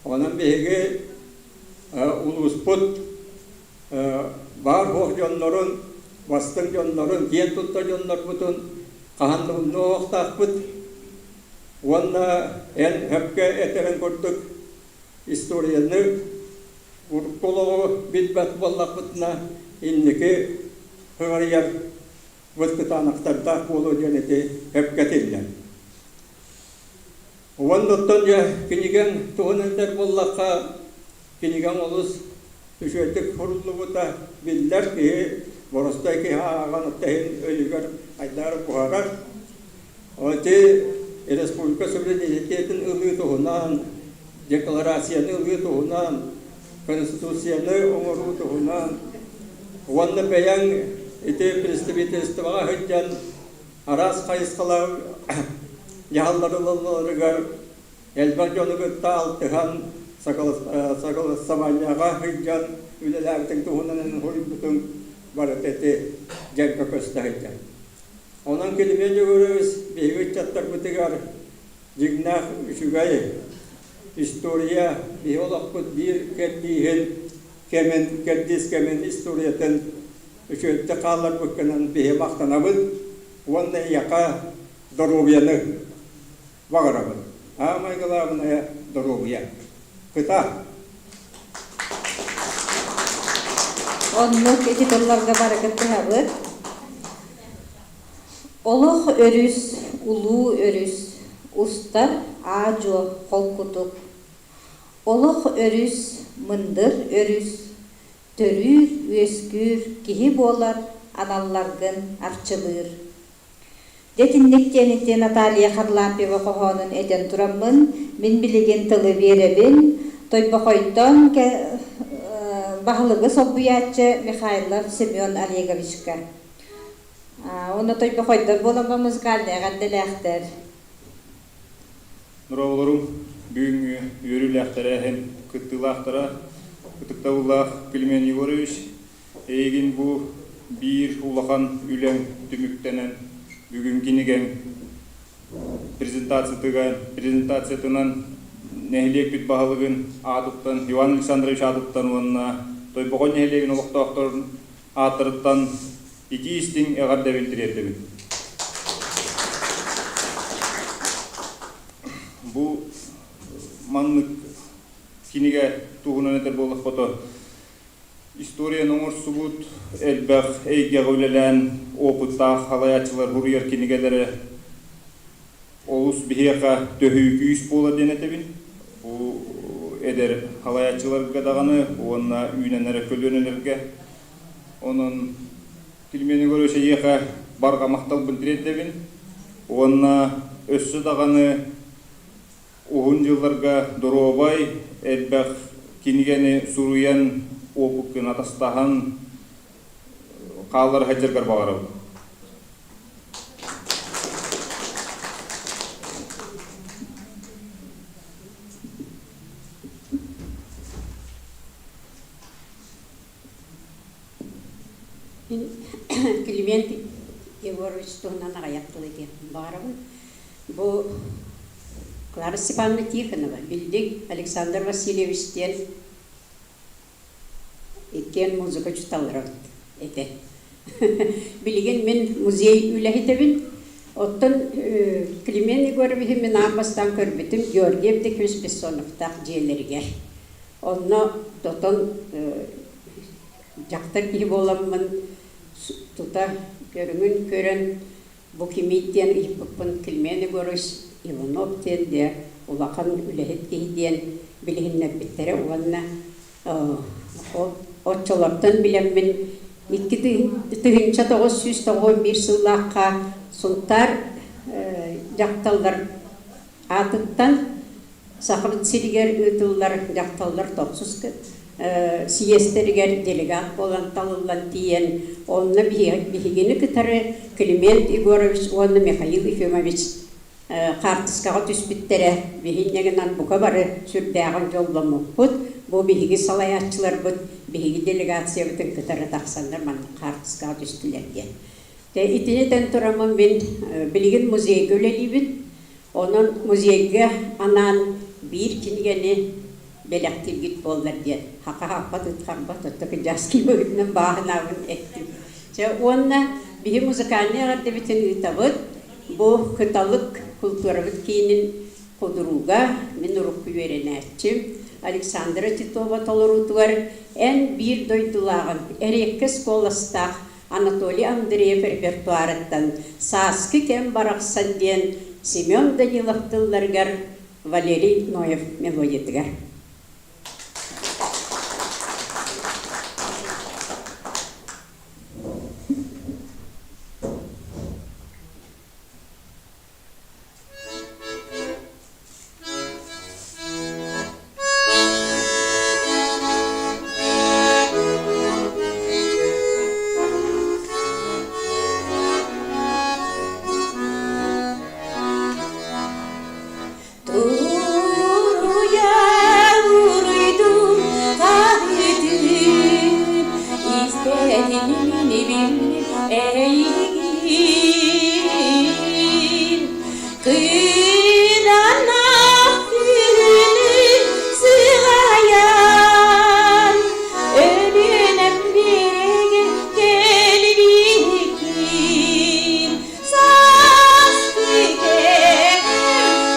Онон биһиги улууспут баар суох дьоннорун, бастыҥ дьоннорун, киэн тутта дьоннорбутун хаһан да умнуохтаахпыт. Уонна эн сөпкө этэрин курдук историяны урукку олоҕу билбэт буоллахпытына инники сыҕарыйар кытаанахтардаах буолуо диэн ити сөпкө этиллэр. Уонна оттон дьэ кинигэҥ туһунан этэр буоллахха, кинигэҥ олус үчүгэйдик суруллубута биллэр киһи боростой киһи ааҕан оттон иһин өйүгэр айдаары буһарар. Ити республика суверенитетин ылыы туһунан, декларацияны ылыы туһунан, конституцияны оҥоруу туһунан уонна бэйэҥ ити представительствоҕа сылдьан араас хайысхалаах дьаһаллар ылалларыгар элбэх дьону кытта алтыһан согласованиеҕа сылдьан үлэлээбитиҥ туһунан суруйбутуҥ барыта ити дьэҥкэ көстө сылдьар. Онон Килимиэн Егорович биһиги ыччаттарбытыгар дьиҥнээх үчүгэй история биһи олохпут биир кэрдииһин кэмин, кэрдиис кэмин историятын үчүгэйдик хаалларбыккынан биһи махтанабыт уонна эйиэхэ доруобуйаны баҕарабын. Аамай главное доруобуйа. Кыта. Оннук ити тылларга бары кыттыһабыт. Олох өрүс, улуу өрүс, устар аа-дьуо холкутук. Олох өрүс, мындыр өрүс, төрүүр, үөскүүр, киһи буолар аналларгын арчылыыр. Дьэ итинник диэн ити Наталья Харлампьева хоһоонун этэн тураммын, мин билигин тылы биэрэбин. Тойбохойтон баһылыгы солбуйааччы Михайлов Семен Олеговичка. Уонна Тойбохойдор буолан музыкальнай эҕэрдэлээхтэр. Норуоларым бүгүҥҥү үөрүүлээх тэрээһин кыттыылаахтара ытыктабыллаах Климент Егорович Эйигин бу биир улахан үлэҥ түмүктэнэн, бүгүн кинигэҥ презентациятынан нэһилиэкпит баһылыгын аатыттан Иван Александрович аатыттан уонна Тойбохой нэһилиэгин олохтоохторун ааттарыттан итии-истиҥ эҕэрдэбин тириэрдэбин. Бу маннык кинигэ туһунан этэр буоллахпыта, Историяны оҥорсубут, элбэх эйгэҕэ үлэлээн опыттаах салайааччылар суруйар кинигэлэрэ олус биһиэхэ төһүү күүс буолар диэн этэбин. Бу эдэр салайааччыларга даҕаны уонна үүнэн эрэ көлүөнэлэргэ. Онон Климент Егорович эйиэхэ барҕа махталбын тириэрдэбин уонна өссө даҕаны Уһун дьылларга доруобай, элбэх кинигэни суруйан, уопуккун атастаһан хааллара сылдьаргар баҕарабын. Мин Климент Егорович туһунан аҕыйах тыл этиэхпин баҕарабын. Бу Клара Степановна Тихонова, Билдик Александр Васильевич диэн иккиэн музыка учууталларабыт этэ. Билигин мин музей үлэһитэбин. Оттон Климент Егоровиһы мин аан бастаан көрбүтүм Георгий Евдокимович Бессоновтаах дьиэлэригэр. Онно тотон дьахтар киһи буоламмын тута көрүҥүн көрөн бу кимий диэн ыйыппыппын Климент Егорович Иванов диэн дьэ улахан үлэһит киһи диэн билиһиннэрбиттэрэ уонна Оччолортон билэммин 2991 сыллаахха Сунтаар дьахталлар аатыттан Сахабыт сиригэр ыытыллар дьахталлар тохсус съезтэригэр делегат буолан талыллан тиийэн, онно биһигини кытары Климент Егорович уонна Михаил Ефимович Хаартыскаҕа түспүттэрэ, биһи гынан бука бары сүрдээҕин дьолломмуппут. Бу биһиги салайааччыларбыт биһиги делегациябытын кытары тахсаннар маннык хаартыскаҕа түстүлэр диэн. Дьэ итини этэн тураммын мин билигин музейга үлэлиибин. Онон музейга анаан биир кинигэни бэлэхтииргит буоллар диэн хаха-хаппат ыт-харбат отто кыдьааскый быһыытынан бааһынаабын эттим. Чэ уонна биһи музыкальнай эҕэрдэбитин ыытабыт. Бу Кыталык култуурабыт киинин худурууга мин урукку үөрэнээччим Александра Титова толоруутугар эн биир дойдулааҕын эриэккэс куоластаах Анатолий Андреев репертуарыттан «Сааскы кэм барахсан» диэн Семен Данилов тылларыгар Валерий Ноев мелодиятыгар. Туруйа уруйдун хаһыытын, истэтин ибин эйигин. Кыданах күнүн сыҕайан, Өлүөнэм биэрэгэр кэлбиккин. Сааскы кэм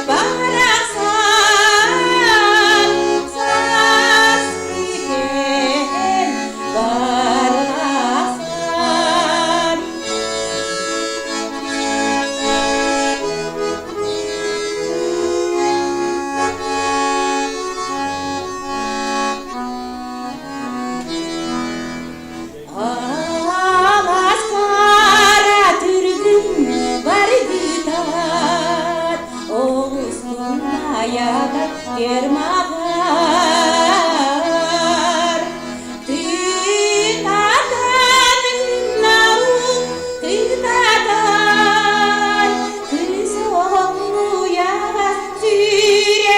барахсан, сааскы кэм барахсан. Алаас хара түргүн баргытат, Оҕустун айата кермаҕар. Тыытатан наум тыытатан, Кыыс оҕуйаҕас сүрэҕэр.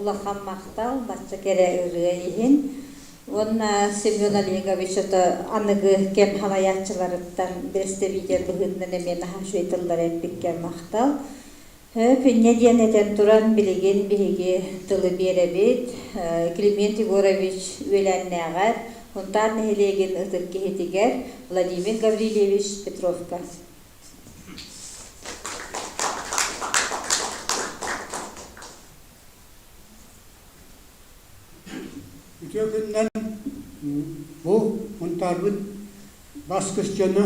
Улахан махтал, бачча кэрэ ырыа иһин. Уонна Семен Олегович ото аныгы кэм халайааччыларыттан бэрэстэбиитэл быһыытынан эмиэ наһаа үчүгэй тыллары эппиккэр махтал. Күнньэ диэн этэн туран, билигин биһиги тылы биэрэбит. Климент Егорович үөлээннээҕэр Һунтаар нэһилиэгин ытык киһитигэр Владимир Гаврильевич Петровка. Үтүө күнүнэн бу Һунтаарбыт бас көс дьоно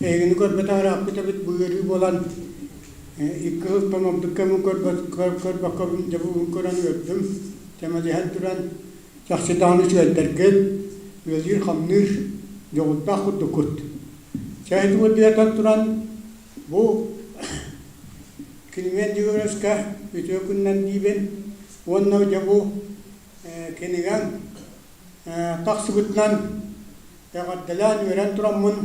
эһигини көрбөтөх ырааппыт эбит бу ыарыы буолан икки сылтан ордук кэмин көрбөккөбүн дьэ бүгүн көрөн үөрдүм сэмэлиһэн туран чахчы даҕаны үчүгэйдэргит үлэлиир-хамныыр дьоҕурдаах курдуккут чэ ити курдук туран бу Климент Егоровичка үтүө күнүнэн диибин уонна дьэ бу кинигэҥ тахсыбытынан эҕэрдэлээн үөрэн тураммын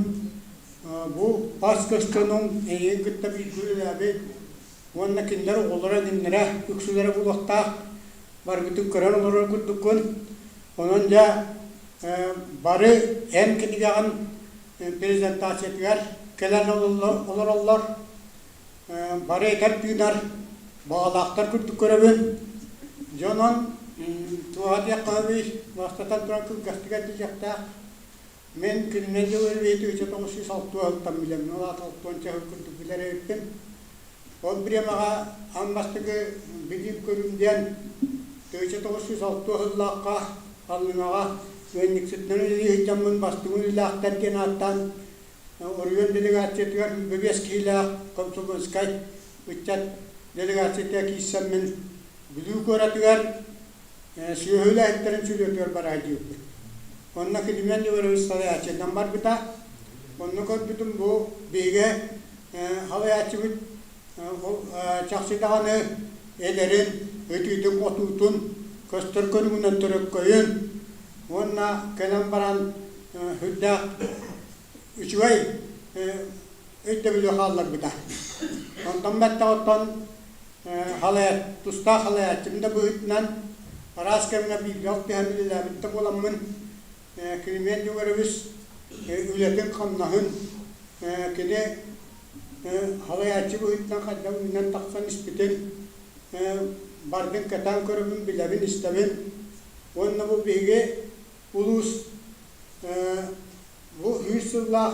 бу бас көстөнүҥ эйигин кытта бииргэ үлэлээбит уонна кинилэр оҕолоро иннилэрэ үксүлэрэ буолуохтаах барыгытын көрөн олорор курдуккун онон дьэ бары эн кинигэҕин презентациятыгар кэлэн олороллор бары этэр-тыынар баҕалаахтар курдук көрөбүн. Дьэ онон туоһа диэххэ сөбүй, бастатан туран кылгастык этиллиэхтээх. Мин күнүнэн дьыл 1960 сылтан билэммин, ол аата 60 сыл курдук билэр эбиппин. Ол бириэмэҕэ аан бастакы билиим-көрүүм диэн 1960 сыллаахха Аллыҥаҕа ыанньыксытынан үлэлии сылдьаммын бастыҥ үлэлээхтэр диэн ааттаан Оройуон делегациятыгар бэбиэс киһилээх комсомольскай ыччат делегацията киирсэммин Бүлүү куоратыгар сүөһү үлэһиттэрин сүлүөтүгэр бара сылдьыбыппыт. Онно Климент Егорович салайааччынан барбыта. Онно көрбүтүм бу биһиги салайааччыбыт чахчы даҕаны эдэрин, ытыытын-хотуутун, көстөр көрүҥүнэн төрөккөйүн уонна кэлэн баран сүрдээх үчүгэй өйдөбүлү хаалларбыта. Онтон бэттэх оттон халайа, тустаах халайааччым да быһыытынан араас кэмҥэ бииргэ алтыһан үлэлээбит да буоламмын Климент Егорович үлэтин-хамнаһын кини халайааччы быһыытынан хайдах үүнэн тахсан испитин барытын кэтээн көрөбүн, билэбин, истэбин. Уонна бу биһиги улуус Бу үс сыллаах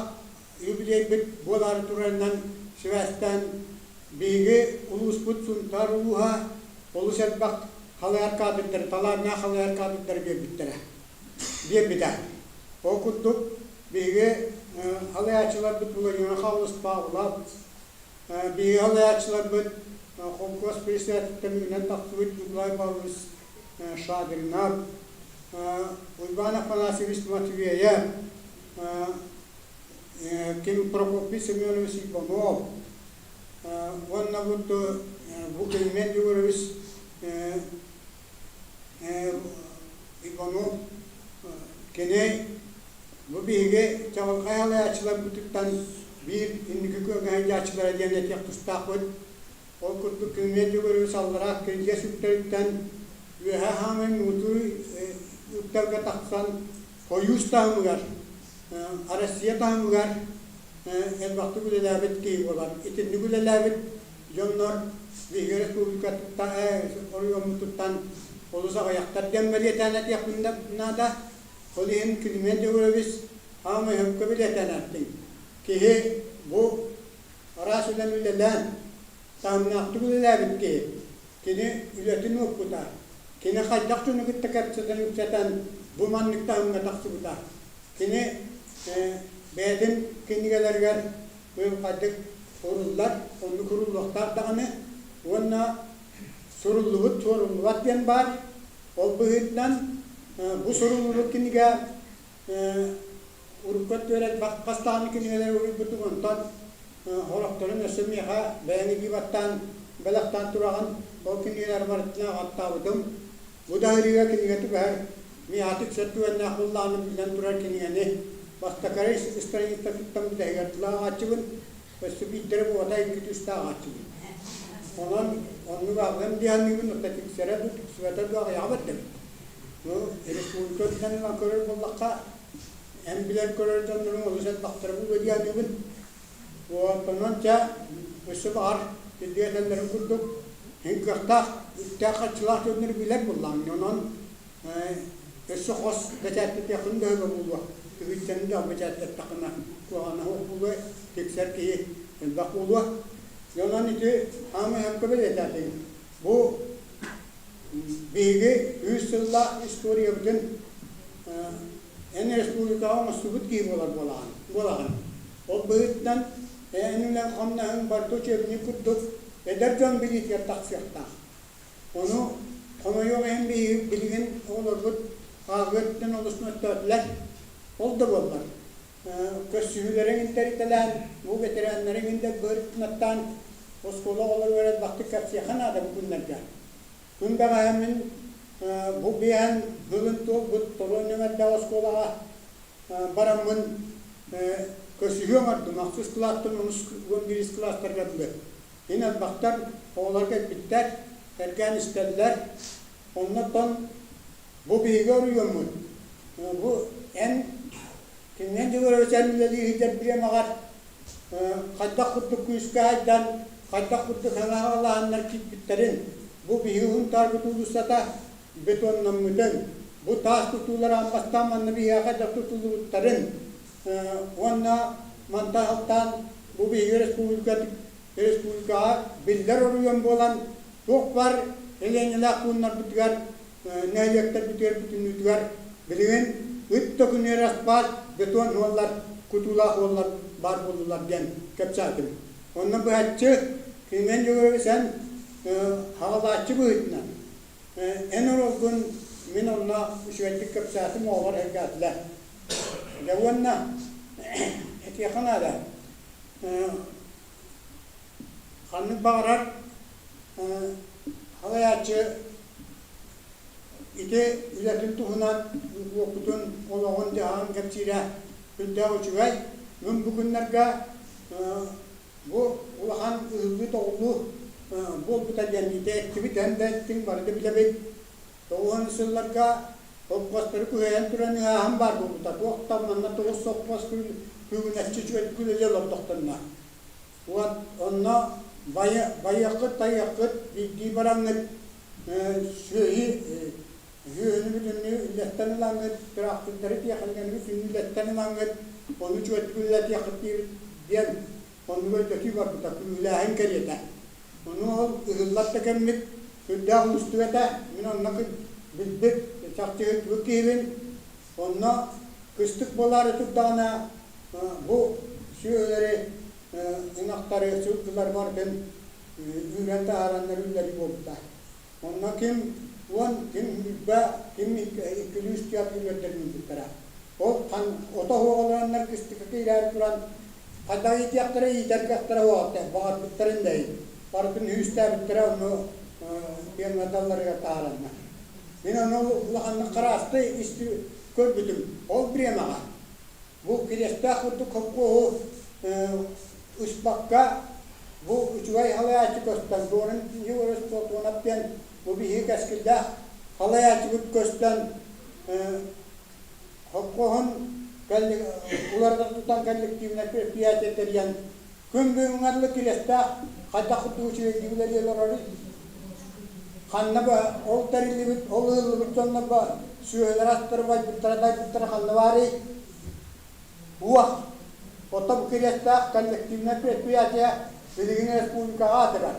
юбилейбит буолаары турарынан сибээстээн биһиги улууспут Сунтаар улууһа олус элбэх халайар кадрдары, талааннаах халайар кадрдары биэрбиттэрэ. Биэрбитэ. Ол курдук биһиги халайааччыларбыт Владимир Михайлович Павлов, биһиги халайааччыларбыт холкуос председателиттэн үүнэн тахсыбыт Николай Павлович Шадринов, Уйбаан Афанасьевич Матвеев, ким Прокопий Семенович Иванов уонна бу Климент Егорович Иванов кини бу биһиги чаҕылхай халайааччыларбытыттан биир инники күөҥҥэ сылдьааччылара диэн этиэх тустаахпыт. Ол курдук Климент Егорович аллараа кирдиэс үктэриттэн үөһээ хаамай муҥутуур үктэлгэ тахсан Хойуус таһымыгар, Россия таһымыгар элбэхтик үлэлээбит киһи буолар. Итинник үлэлээбит дьоннор биһиги республикаттан, оройуоммутуттан олус аҕыйахтар диэн бэлиэтээн этиэхпин наада. Ол иһин Климент Егорович хаамай сөпкө бэлиэтээн эттиҥ. Киһи бу араас үлэни үлэлээн, таһымнаахтык үлэлээбит киһи, кини үлэтин уоппута, кини хайдах дьону кытта кэпсэтэн үксэтэн бу маннык таһымҥа тахсыбыта. Кини бэйэтин кинигэлэригэр уйулҕадык суруллар, оннук суруллуохтаах даҕаны уонна суруллубут суоруллубат диэн баар. Ол быһыытынан бу суруллубут кинигэ Урукку өттүгэр элбэх хас даҕаны кинигэлэри уруйбутум, онтон сорохторун өссө миэхэ бэйэҥ илии баттаан, бэлэхтээн тураҕын. Ол кинигэлэри барытын аҕаттаабытым. Бу да сырыыга кинигэ түбэһэр, миэхэ тиксэр түгэннээх буоллаҕына биллэн турар кинигэни бастакы страницатыттан бүтэһигэр дылы ааҕааччыбын, өссө биирдэрэ буолбата икки түстэ ааҕааччыбын. Онон оннук ааҕыам дии саныыбын, оттон тиксэрэ дуу, тиксибэтэ дуу аҕыйаҕа бэрт эбит. Ну, республика үрдүнэн ылан көрөр буоллахха, эн билэр көрөр дьонноруҥ олус элбэхтэрэ буолуо дии саныыбын. Онон чэ, өссө баҕар биллиэтэллэрин курдук, эн кыахтаах, үптээх-харчылаах дьоннору билэр буоллаҕыҥ. Онон өссө хос бэчээттэтиэххин да сөбө буолуо. Тыһыынчаны да бэчээттэттэххинэ куһаҕана суох буолуо, тиксэр киһи элбэх буолуо. Онон ити хаамай сөпкө бэлиэтээтиҥ. Бу биһиги үс сыллаах историябытын эн республикаҕа оҥостубут киһи буолар буолаҕын. буолаҕын. Ол быһыытынан эн үлэҥ хамнаһыҥ барыта учебник курдук эдэр дьон билиитигэр тахсыахтаах. Ону хомойуох иһин билигин оҕолорбут ааҕыаттан олус мөлтөөтүлэр. Ол да буоллар, көрсүһүүлэрин интэритэлээн, бу бэтэрээннэриҥ инде быһыытынаттаан оскуола оҕолоругар элбэхтик кэпсиэххэ наада бу күннэргэ. Күн бэҕэһээ мин бу биэһэн сылын туолбут торуон нөмэрдээх оскуолаҕа бараммын көрсүһүү оҥордум. Ахсыс кылаастан онус 11 кылаастарга дылы. Мин элбэхтэр оҕолор кэлбиттэр, сэргээн истэллэр. Оннуттан бу биһиги оруйуоммут. Бу эн кининэн дьылыры эн үлэлии сылдьар бириэмэҕэр хайдах курдук күүскэ айдан, хайдах курдук хаҥаһалаһаннар киирбиттэрин, бу биһиги Һунтаарбыт уулуссата бетоннаммытын, бу таас тутуулар аан бастаан манна биһиэхэ да тутуллубуттарын уонна мантан сылтаан бу биһиги республика республикаҕа биллэр оройуон буолан туох баар нэһилиэнньэлээх пууннарбытыгар нэһилиэктэрбитигэр бүтүннүүтүгэр билигин ыт да күнүөр аспаал бетон уоллар кутуулаах уоллар баар буоллулар диэн кэпсээтим. Онно быһаччы Климент Егорович эн хаҕалааччы быһыытынан эн оруолгун мин онно үчүгэйдик кэпсээтим оҕолор сэргээтилэр. Дьэ уонна этиэххэ наада ханнык баҕарар халайааччы ити үлэтин туһунан уопутун, олоҕун-дьаһаҕын кэпсиирэ сүрдээх үчүгэй. Мин бу күннэргэ бу улахан ыһыллыы-тоҕуллуу буолбута диэн ити эттибит, эн да эттиҥ, бары да билэбит. Тоҕуһун сылларга сопхуостары күһэйэн туран ыһааһын баар буолбута. Туох да манна тоҕус сопхуос күгүнэччи үчүгэйдик үлэлии олордохторуна. Вот онно байыаххыт, тайыаххыт, биирдии бараҥҥыт сүөһү сүөһүнү бүтүннүү үлэттэн ылаҥҥыт, тыраахтырдары тиэхиньикэни бүтүннүү үлэттэн ылаҥҥыт, ону үчүгэйдик үлэлэтиэххит диэбит диэн оннук өйдөтүү барбыта, күнүүлээһин кэриэтэ. Ону ол ыһыллар да кэммит сүрдээх уустук этэ. Мин онно билбит, чахчы сылдьыбыт киһибин. Онно кыстык буолаары турдаҕына бу сүөһүлэри, ынахтары, сылгылары барытын үүрэн таһаараннар үллэрии буолбута. Онно ким уон, ким сүүрбэ, ким иккилүү үстүү үөрдэр үүрбүттэрэ. Ол ото оһуоҕалараннар кыстыкка киирээри туран хайдах иитиэхтэрэ, иитэр кыахтара суох этэ, баҕарбыттарын да иһин. Барытын үһүстээбиттэрэ, ону пиэрмэрдалларыгар таһаараннар. Мин ону улаханнык хараасты исти көрбүтүм. Ол бириэмэҕэ бу Кириэстээх курдук холкуоһу ыспакка бу үчүгэй халайааччы көстөн, Дуорун Егорович Платонов диэн бу биһиги кэскиллээх халайааччыбыт көстөн холкуоһун уларыта тутан коллективнай предприятие тэрийэн күн бүгүҥҥэ дылы Кириэстээх хайдах курдук үчүгэйдик үлэлии олороруй? Ханна ба ол тэриллибит, ол ыһыллыбыт дьоннор ба сүөһүлэрэ астары байбыттара тайбыттара ханна баарый? Уох! Оттон бу Кириэстээх коллективнай предприятие билигин республикаҕа аатырар.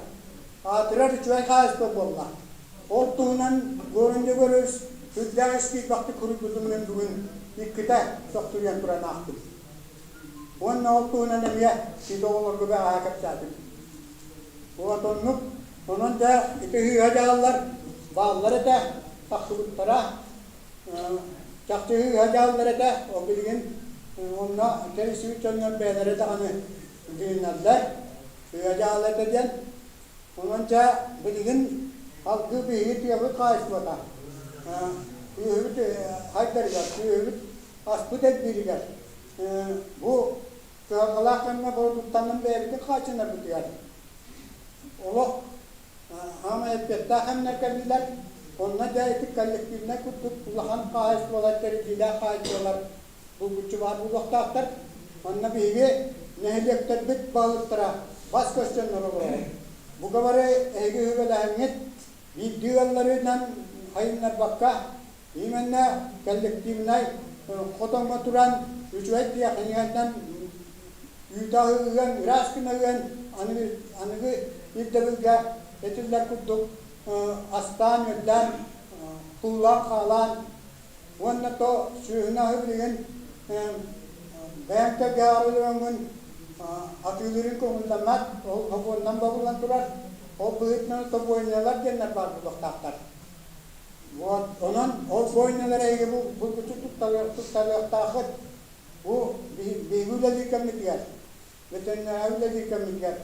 Аатырар үчүгэй хаһаайыстыба буолла. Ол туһунан Горан Егорович сүрдээх ис киирбэхтик суруйбутун мин бүгүн иккитэ сөхтүрүйэн туран аахтым. Уонна ол туһунан эмиэ ити оҕолорго бэҕэһээ кэпсээтим. Вот оннук. Онон дьэ ити ыһыыга дьаһаллар бааллар этэ, тахсыбыттара. Чахчы ыһыыга дьаһаллар этэ. Ол билигин онно тэрийсибит дьоннор бэйэлэрэ даҕаны билинэллэр. Ыһыа дьаһал этэ диэн. Онон дьэ билигин салгыы биһиги тыабыт хаһаайыстыбата күүһүбүт хайдарыгар, күүһүбүт аспыт элбииригэр бу кыһалҕалаах кэмҥэ бородууктанан бэйэбитин хааччынарбытыгар олох хаамай эппиэттээх кэмнэр кэллилэр. Онно дьэ ити коллективнай курдук улахан хаһаайыстыбалар, тэриллиилээх хаһаайыстыбалар булгуччу баар буолуохтаахтар. Онно биһиги нэһилиэктэрбит баһылыктара бас көстөннөр олороҕут. Бука бары эһиги үһүбэлэһэҥҥит биирдии ыалларынан хайыннарбакка, именно коллективнай хотоҥҥо туран үчүгэй тиэхиньикэнэн үүтэ ыан, ыраас гына ыан, аныгы, аныгы ирдэбилгэ этиллэр курдук астаан-үөллээн, туулаан-хаалаан уонна то сүөһүнү аһы билигин бэйэҥ тэлгэһэҕэр өлөрөҥҥүн атыылыырыҥ көҥүллэммэт, ол сокуонунан бобуллан турар. Ол быһыытынан то бойнялар диэннэр баар буолуохтаахтар. Вот, онон ол бойнялар эһиги булгуччу туттарыахтааххыт. Бу биһиги үлэлиир кэммитигэр Ветеринария үлэлиир кэмигэр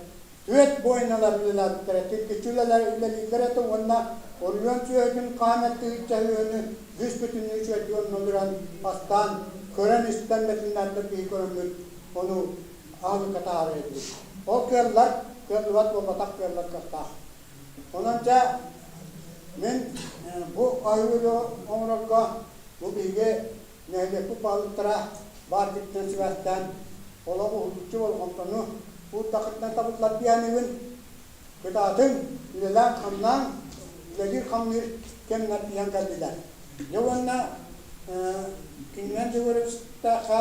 түөрт буойуналар үлэлээбиттэрэ, тиргиччи үлэлэр үлэлииллэр этэ уонна оройуон сүөһүтүн хаан эттиһиччэ үөнү бүүс-бүтүннүү үчүгэйдик оннулуран бастаан көрөн-истэн ветеринардар биһи көрөммүт ону аһылыкка таһаарар этибит. Ол кыаллар, кыаллыбат буолбатах кыаллар кыахтаах. Онон дьэ мин бу аһы оҥорорго бу биһиги Нэһилиэкпит баһылыктара баар дьиктинэн сибээстээн, олох уһулуччу болҕомтону уурдаххытына табыллар диэниҥин кытаатыҥ, үлэлээн-хамнаан, үлэлиир-хамныыр кэмнэр тиийэн кэллилэр. Дьэ уонна кининэн Дьөгүөрүбүстэххэ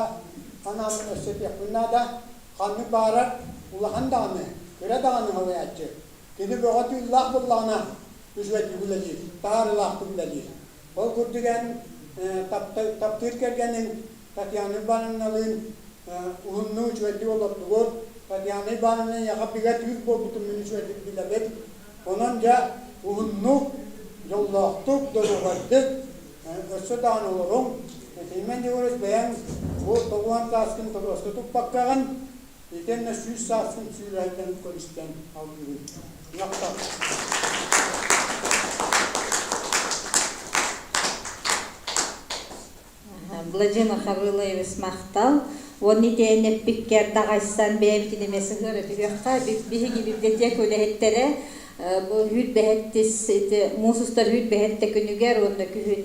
анааммын өссө этиэхпин наада, ханнык баарар улахан даҕаны, кыра даҕаны салайааччы, кини бөҕө тыыллаах буоллаҕына үчүгэйдик үлэлиир, таһаарыылаахтык үлэлиир. Ол курдук эн таптыыр кэргэниҥ Татьяна Ивановналыын уһуннук үчүгэйдик олордугут. Татьяна Ивановна эйиэхэ бигэ түүр буолбутун мин үчүгэйдик билэбин. Онон дьэ уһуннук, дьоллоохтук, доруобайдык өссө даҕаны олоруҥ. Климент Егорович бэйэҥ бу 90 сааскын торуоска туппаккаҕын, итиэннэ 100 сааскын сүүрээйтэн көрүстэн алгыыбын. Махтал. Владимир Хаврилович махтал. Уонна итиэннэ эппиккэр даҕайсан бэйэбитин эмиэ сыһыара түһүөххэ. Биһиги библиотека үлэһиттэрэ бу үүт-бэһэттис ити муус устар үүт-бэһэттэ күнүгэр уонна күһүн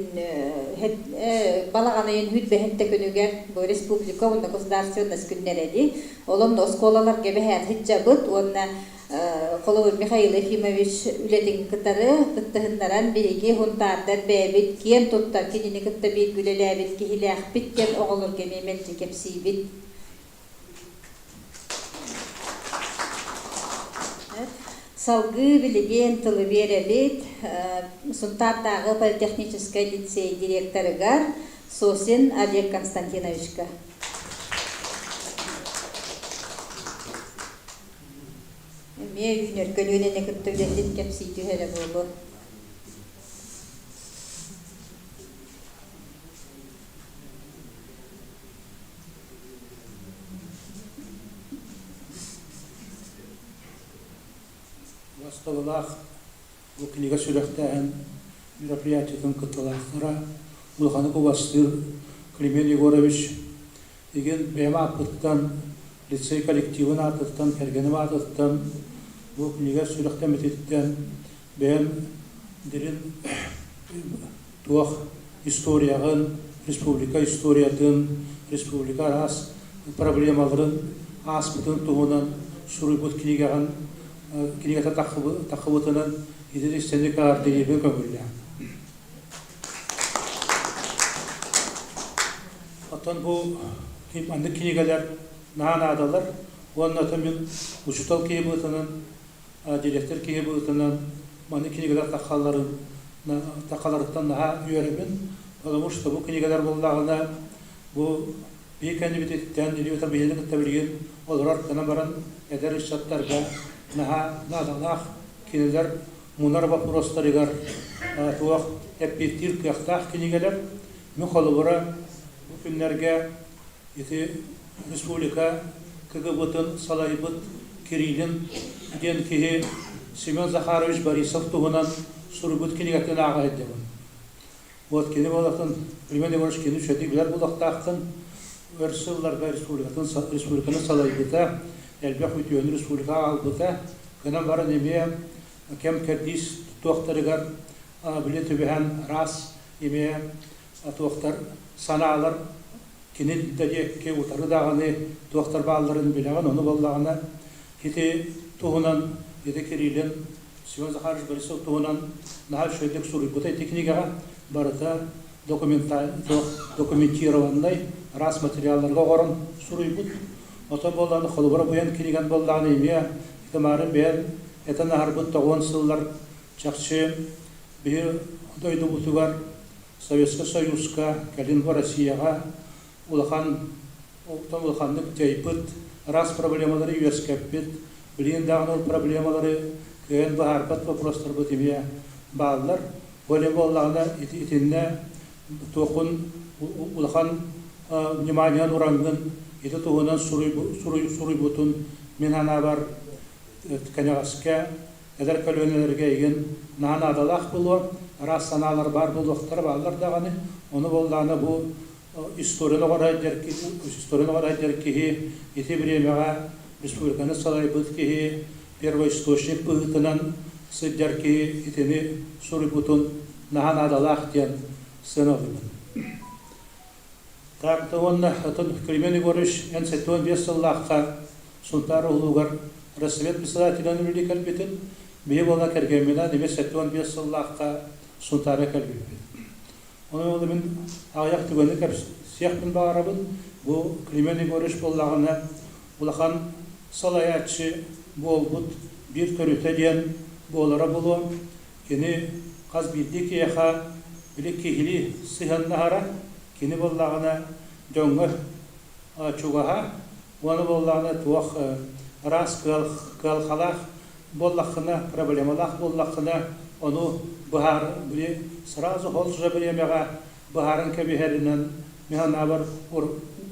балаҕан ыйын үүт-бэһэттэ күнүгэр бу республика уонна государственность күннэрэ дии. Ол онно оскуолаларга бэһээн сылдьабыт уонна Холобур, Михаил Ефимович үлэтин кытары кыттыһыннаран биһиги хунтаардар бэйэбит киэн туттар кинини кытта бииргэ үлэлээбит киһилээхпит диэн оҕолорго эмиэ мэлдьи кэпсиибит. Салгыы билигин тылы биэрэбит Сунтаардааҕы политехническай лицей директорыгар Сосин Олег Константиновичка. Эмиэ үүнэр көлүөнэни кытта үлэтин кэпсии түһэрэ буолуо. Бастабылаах бу кинигэ сүрэхтээһин мероприятиетын кыттыылаахтара улаханнык убастыыр Климент Егорович Игин бэйэм ааппыттан, лицей коллективын аатыттан, кэргэним аатыттан бу кинигэ сүрэхтэммититтэн бэйэм дирин туох историяҕын, республика историятын, республика араас проблемаларын ааспытын туһунан суруйбут кинигэҕин кинигэтэ таххыбытынан ити истэни каардыйыбын көҥүллээх. Оттон бу маннык кинигэлэр наһаа наадалар уонна оттон мин учуутал киһи быһыытынан, директор киһи быһыытынан маннык кинигэлэр таххалларын таххаларыттан наһаа үөрэбин, потому что бу кинигэлэр буоллаҕына бу биһи кэннибититтэн или биһини кытта билигин олорор гынан баран эдэр ыччаттарга наһаа наадалаах кинилэр мунар боппуруостарыгар туох эппиэттиир кыахтаах кинигэлэр. Мин холобура бу күннэргэ ити республика КГБ-тын салайбыт Кириллин диэн киһи Семен Захарович Борисов туһунан суруйбут кинигэтин ааҕа сылдьабын. Вот кини буолатын Климент Егорович кини үчүгэйдик билэр буолуохтааххын. Өр сылларга республикатын республиканы салайбыта, элбэх үтүөнү республикаҕа аҕалбыта. Гынан баран эмиэ кэм-кэрдиис туохтарыгар. били түбэһэн араас эмиэ туохтар санаалар кини да диэки утары даҕаны туохтар баалларын билэҕин, ону буоллаҕына ити туһунан ити Кириллин Семен Захарович Борисов туһунан наһаа үчүгэйдик суруйбута ити кинигэҕэ барыта документированнай араас материалларга оҥорон суруйбут. Ото буолан холобура буйан кинигэн буоллаҕына эмиэ итимаарын бэйэн этэн аһарбыт тоҕуон сыллар чахчы биһи дойдубутугар Советскай Союзка, кэлин Россияҕа улахан улаханнык дьайбыт, араас проблемалары үөскэппит, билигин даҕаны ол проблемалары кыайан быһаарбат вопростарбыт эмиэ бааллар. Бу эле буоллаҕына итиннэ туохун улахан вниманиен ураҥҥын ити туһунан суруйбутун мин санаабар кэнэҕэскэ эдэр көлүөнэлэргэ игин наһаа наадалаах буолуо, араас санаалар баар буолуохтара бааллар даҕаны, ону буоллаҕына бу историяны оҕор киһи ити бириэмэҕэ республиканы салайбыт киһи первоисточник быһыытынан сылдьар киһи итини суруйбутун наһаа наадалаах диэн сыаналыыбын. Так, уонна атын Климент Егорович эн 75 сыллаахха Сунтаар улуугар Рассвет председателинэн үлэлии кэлбитин, биһи буола кэргэмминэн эмиэ 75 сыллаахха Сунтаарга кэлбиппит. Онон ол мин аҕыйах түгэни кэпсиэхпин баҕарабын. Бу Климент Егорович буоллаҕына улахан салайааччы буолбут биир төрүтэ диэн буолара буолуо. Кини хас биирдии киһиэхэ били киһилии сыһыаннаһара, кини буоллаҕына дьоҥҥо чугаһа, уонна буоллаҕына туох араас кыалхалаах буоллаххына, проблемалаах буоллаххына, ону быһаар били сразу ол же бириэмэҕэ быһааран кэбиһэринэн мин санаабар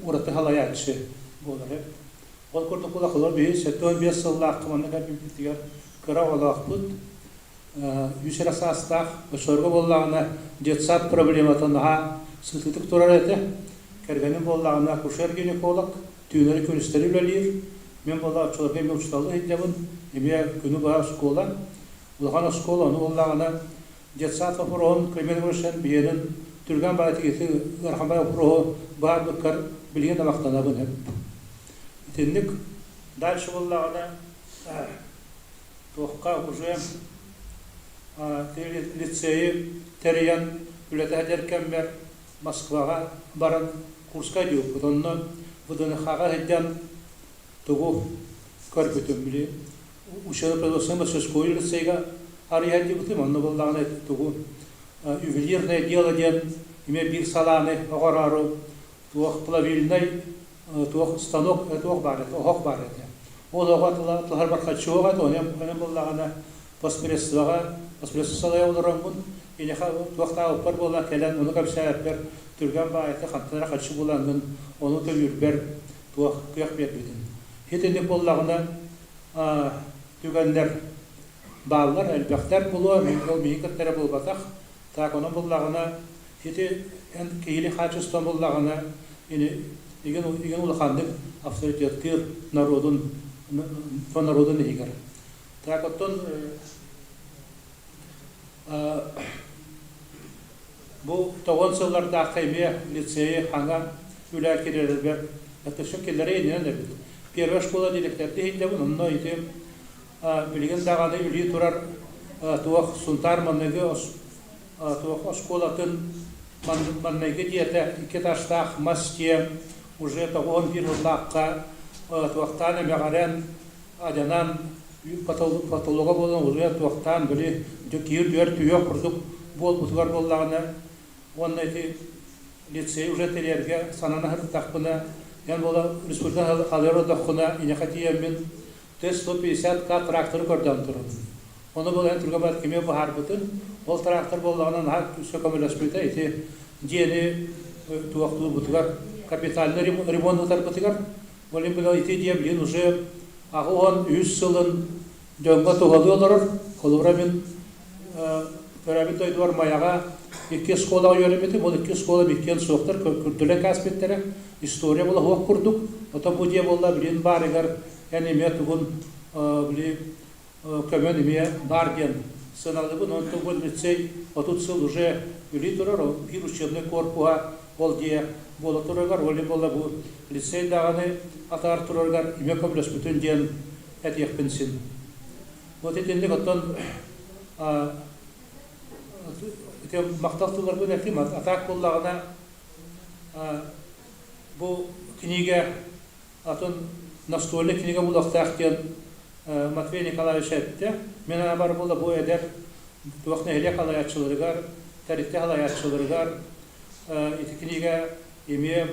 ураты салайааччы буолар эбит. Ол курдук улахалар биһи 75 сыллаахха манна кэлбиппитигэр кыра оҕолоохпут, үс эрэ саастаах, оччолорго буоллаҕына детсад проблемата наһаа сытыытык турар этэ. Кэргэним буоллаҕына акушер-гинеколог, түүнэри күнүстэри үлэлиир. Мин буолла оччолорго эмиэ учууталлыы сылдьабын, эмиэ күнү быһа оскуола. Улахан оскуола, ону буоллаҕына детсад вопроһун Климент Егоровичтан биһиэнин түргэн баҕайытык ити ыарахан баҕайы вопроһу быһаарбыккар билигин да махтанабын. Итинник дальше буоллаҕына туохха уже лицейи тэрийэн үлэтэ кэммэр Москваҕа баран курска диэбиппит. Онно ВДНХ-ҕа сылдьан тугу көрбүтүм били учебно-производственнай мастерской лицейга арыйа диэбитим. Онно буоллаҕына тугу ювелирное дело диэн эмиэ биир салааны оҕороору туох плавильнай туох станок туох баар этэ, оһох баар этэ. Ол оҕо тылар бархаччы этэ, онон буоллаҕына постпредствоҕа постпредство салайа олороммун Киниэхэ туохтаабыппар буола кэлэн ону кэпсээбиппэр түргэн баайыта хантан эрэ харчы булаҥҥын ону төлүүрбэр туох кыах биэрбитин. Итинник буоллаҕына түгэннэр бааллар, элбэхтэр буолуо, ол миигин кытта эрэ буолбатах. Так онон буллаҕына ити эн киһили хаачыстыбан буллаҕына ини игин игин улаханнык авторитеттыыр народун народун иһигэр. Так оттон Бу тоҕон сыллардаахха эмиэ лицейи хаҥа үлэ кирэригэр өттөсө киллэрэ иннинэн эбит. Первая школа директорды иһиллэбин, онно ити билигин даҕаны үлүү турар туох Сунтаар манныгы туох оскуолатын манныгы диэтэ икки этажтаах мас дьиэ уже тоҕуон биир сыллаахха туохтаан эмэҕирэн адьанан потолога буолан улуйан туохтаан били киһи үрдүгэр түһүөх курдук буолбутугар буоллаҕына уонна ити лицей уже тэрийэргэ санана сырыттахпына эн буола республика халыйар олордоххуна инэхэ тиийэммин Т-150К тракторы көрдөөн турабын. Ону буолан эн түргэн баҕайытык кими быһаарбытын, ол трактор буоллаҕына наһаа күүскэ көмөлөспүтэ ити дьиэни туохтуурбутугар капитальный ремонт ыытарбытыгар Ол иһин били ити дьиэ билигин уже 83 сылын дьоҥҥо туһалыы олорор. Холобура мин төрөөбүт дойдубар Майаҕа икки оскуолаҕа үөрэммитим. Ол икки оскуолам иккиэн суохтар, көрдөрөн кээспиттэрэ. История буола суох курдук. Ото бу дьиэ буолла билигин баарыгар эн эмиэ тугун били көмөн эмиэ баар диэн. сыаналыыбын. Онтон бу лицей 30 сыл уже үлүү турар, ол биир учебный корпуһа ол дьиэ буола турарыгар, ол буолла бу лицей даҕаны атаар турарыгар имэ көмөлөспүтүн диэн этиэхпин син. Вот итинник оттон ити махтал тылларбын этим, атаак буоллаҕына бу кинигэ атын настольный кинигэ булуохтаах диэн Матвей Николаевич эттэ. Мин анаабар буолла бу эдэр туох нэһилиэк халайааччыларыгар, тэрилтэ халайааччыларыгар ити кинигэ эмиэ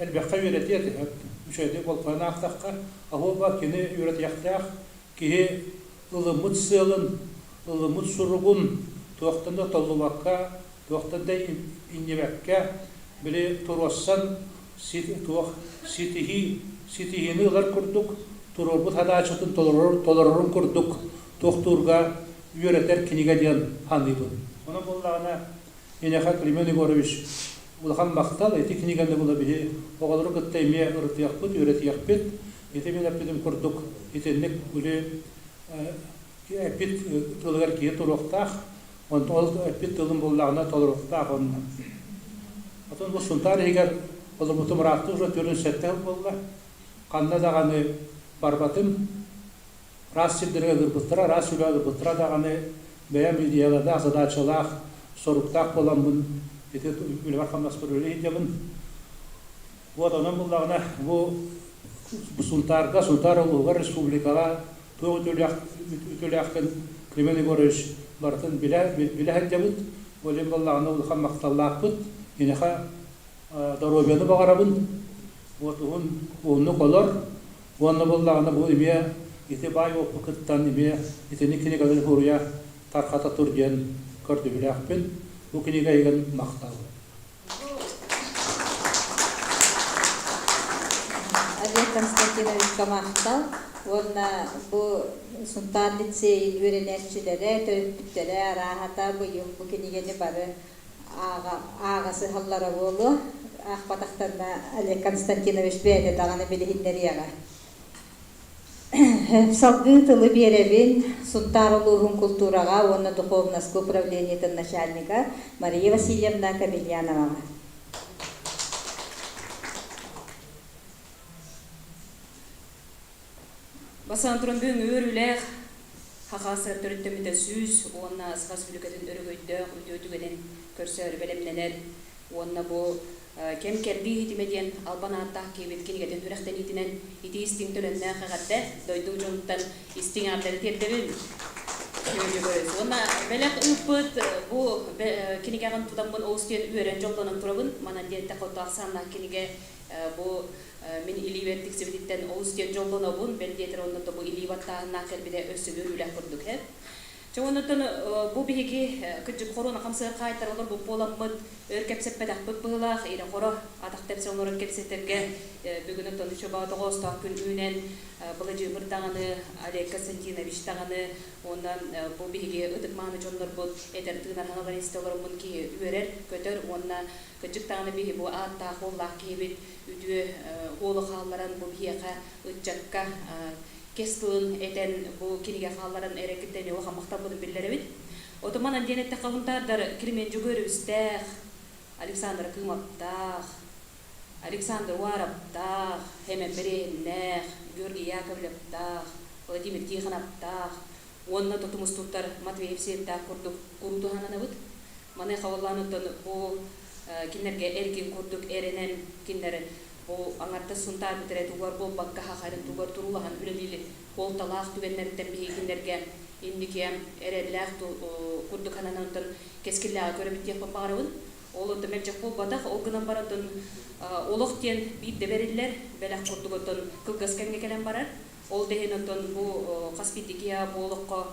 элбэххэ үөрэтиэ этэ. Үчүгэйдик болҕойон аахтахха, оһуоба кини үөрэтиэхтээх киһи ылыммыт сыалын, ылыммыт суругун туохтан да толлубакка, туохтан да иҥнибэккэ, били туруорсан туох ситиһии ситиһиини ылар курдук туруорбут хадааччытын толорорун курдук туохтуурга үөрэтэр кинигэ диэн саныыбын. Онон буоллаҕына, Инеха Климент Егорович улахан махтал ити кинигэни була биһи оҕолору кытта эмиэ ырытыахпыт, үөрэтиэхпит. Ити мин эппитим курдук итинник били эппит тылыгар киһи туруохтаах, онтон ол эппит тылын буллаҕына толоруохтаах онно. Отон бу Сунтаар иһигэр олорбутум ыраахта уже төрүн сэттэ сыл буолла. Ханна даҕаны барбатым. Араас сирдэргэ ыҥырбыттара, араас үлэҕэ ыҥырбыттара даҕаны бэйэм идеялардаах, задачалаах, соруктаах буоламмын ити үлэбэр-хамнаспар үлэлии сылдьабын. Вот онон буллаҕына бу Сунтаарга, Сунтаар улууһугар, республикаҕа туох үтүөлээхтэн Климент Егорович барытын билэ, билэ сылдьабыт. Ол иһин буоллаҕына улахан махталлаахпыт. Киниэхэ доруобуйаны баҕарабын. Вот уһун уһуннук олор. Уонна буоллаҕына бу эмиэ ити баай уоппукуттан эмиэ итини кинигэлэри суруйа тархата тур диэн көрдөбүлээхпин. Бу кинигэ эйигин махтал. Олег Константиновичка махтал уонна бу Сунтаар лицейин үөрэнээччилэрэ, төрөппүттэрэ арааһата быйыл бу кинигэни бары ааҕа сыһаллара буолуо. Аахпатахтарына Олег Константинович бэйэтэ даҕаны билиһиннэриэҕэ. Салгыы тылы биэрэбин Сунтаар улууһун култуураҕа уонна духовноска управлениетын начальнига Мария Васильевна Кобельяноваҕа. Бастаан туран бүгүҥҥү үөрүүлээх Хакаасыгар төрүттэммитэ 110 Саха Республикатын өрөгөйдөөх үтүө түгэнин көрсөөрү бэлэмнэнэр уонна бу Кэм-кэрдии иһитимэ диэн албан ааттаах киһибит кинигэтин сүрэхтэниитинэн итии-истиҥ төлөннөөх эҕэрдэ дойду дьонуттан истиҥ эҕэрдэни тиэрдэбин. Уонна бэлэх ыыппыт бу кинигэҕин тутаммын олус диэн үөрэн дьоллонон турабын. Манан диэн эттэххэ ахсааннаах кинигэ бу мин илиибэр тиксибититтэн олус диэн дьоллонобун. Бэл диэтэр онно бу илии баттааһыннаах кэлбитэ өссө үөрүүлээх курдук һэ. Чэ оннуттан бу биһиги кырдьык хоруона хамсыгар хаайтар олорбут буоламмыт, өр кэпсэппэтэхпит быһыылаах, ирэ-хоро атах тэпсэн олорон кэпсэтэргэ бүгүн оттон үчүгэй тоҕоостоох күн үүнэн, Быладьыымыр даҕаны, Олег Константинович даҕаны уонна бу биһиги ытык-мааны дьоннорбут этэр тыынар ханаларын истэ олороммун киһи үөрэр, көтөр уонна кырдьык даҕаны биһи бу ааттаах-уоллаах киһибит үтүө уолу хаалларан бу биһиэхэ ыччакка кэс тылын этэн бу кинигэ хаалларан эрэ кытта эмиэ улахан махталбытын биллэрэбит. Отоман диэн эттэххэ хунтаардар Кременчугу Өрүстээх, Александр Кыымаптаах, Александр Уараптаах, Хэмэн Бэриэһиннээх, Георгий Яковлевтаах, Владимир Тихоновтаах уонна тутумустуттар Матвей Евсеевтаах курдук куруу туһананабыт. Маны хабыллаан оттон бу кинилэргэ эргин курдук эрэнэн кинилэр Бу аҥардас Сунтаар бүтэрэ тугар буолбакка хахарын тугар туруулаһан үлэлиир суолталаах түгэннэриттэн биһиги кинилэргэ инники эрэллээх курдук сананан онтон кэскиллээҕи көрөбүт диэхпин баҕарабын. Ол онтон мэлдьэх буолбатах, ол гынан баран онтон олох диэн биирдэ бэриллэр, бэлэх курдук онтон кылгас кэмҥэ кэлэн барар. Ол да иһин онтон бу хас биирдии киһи бу олоххо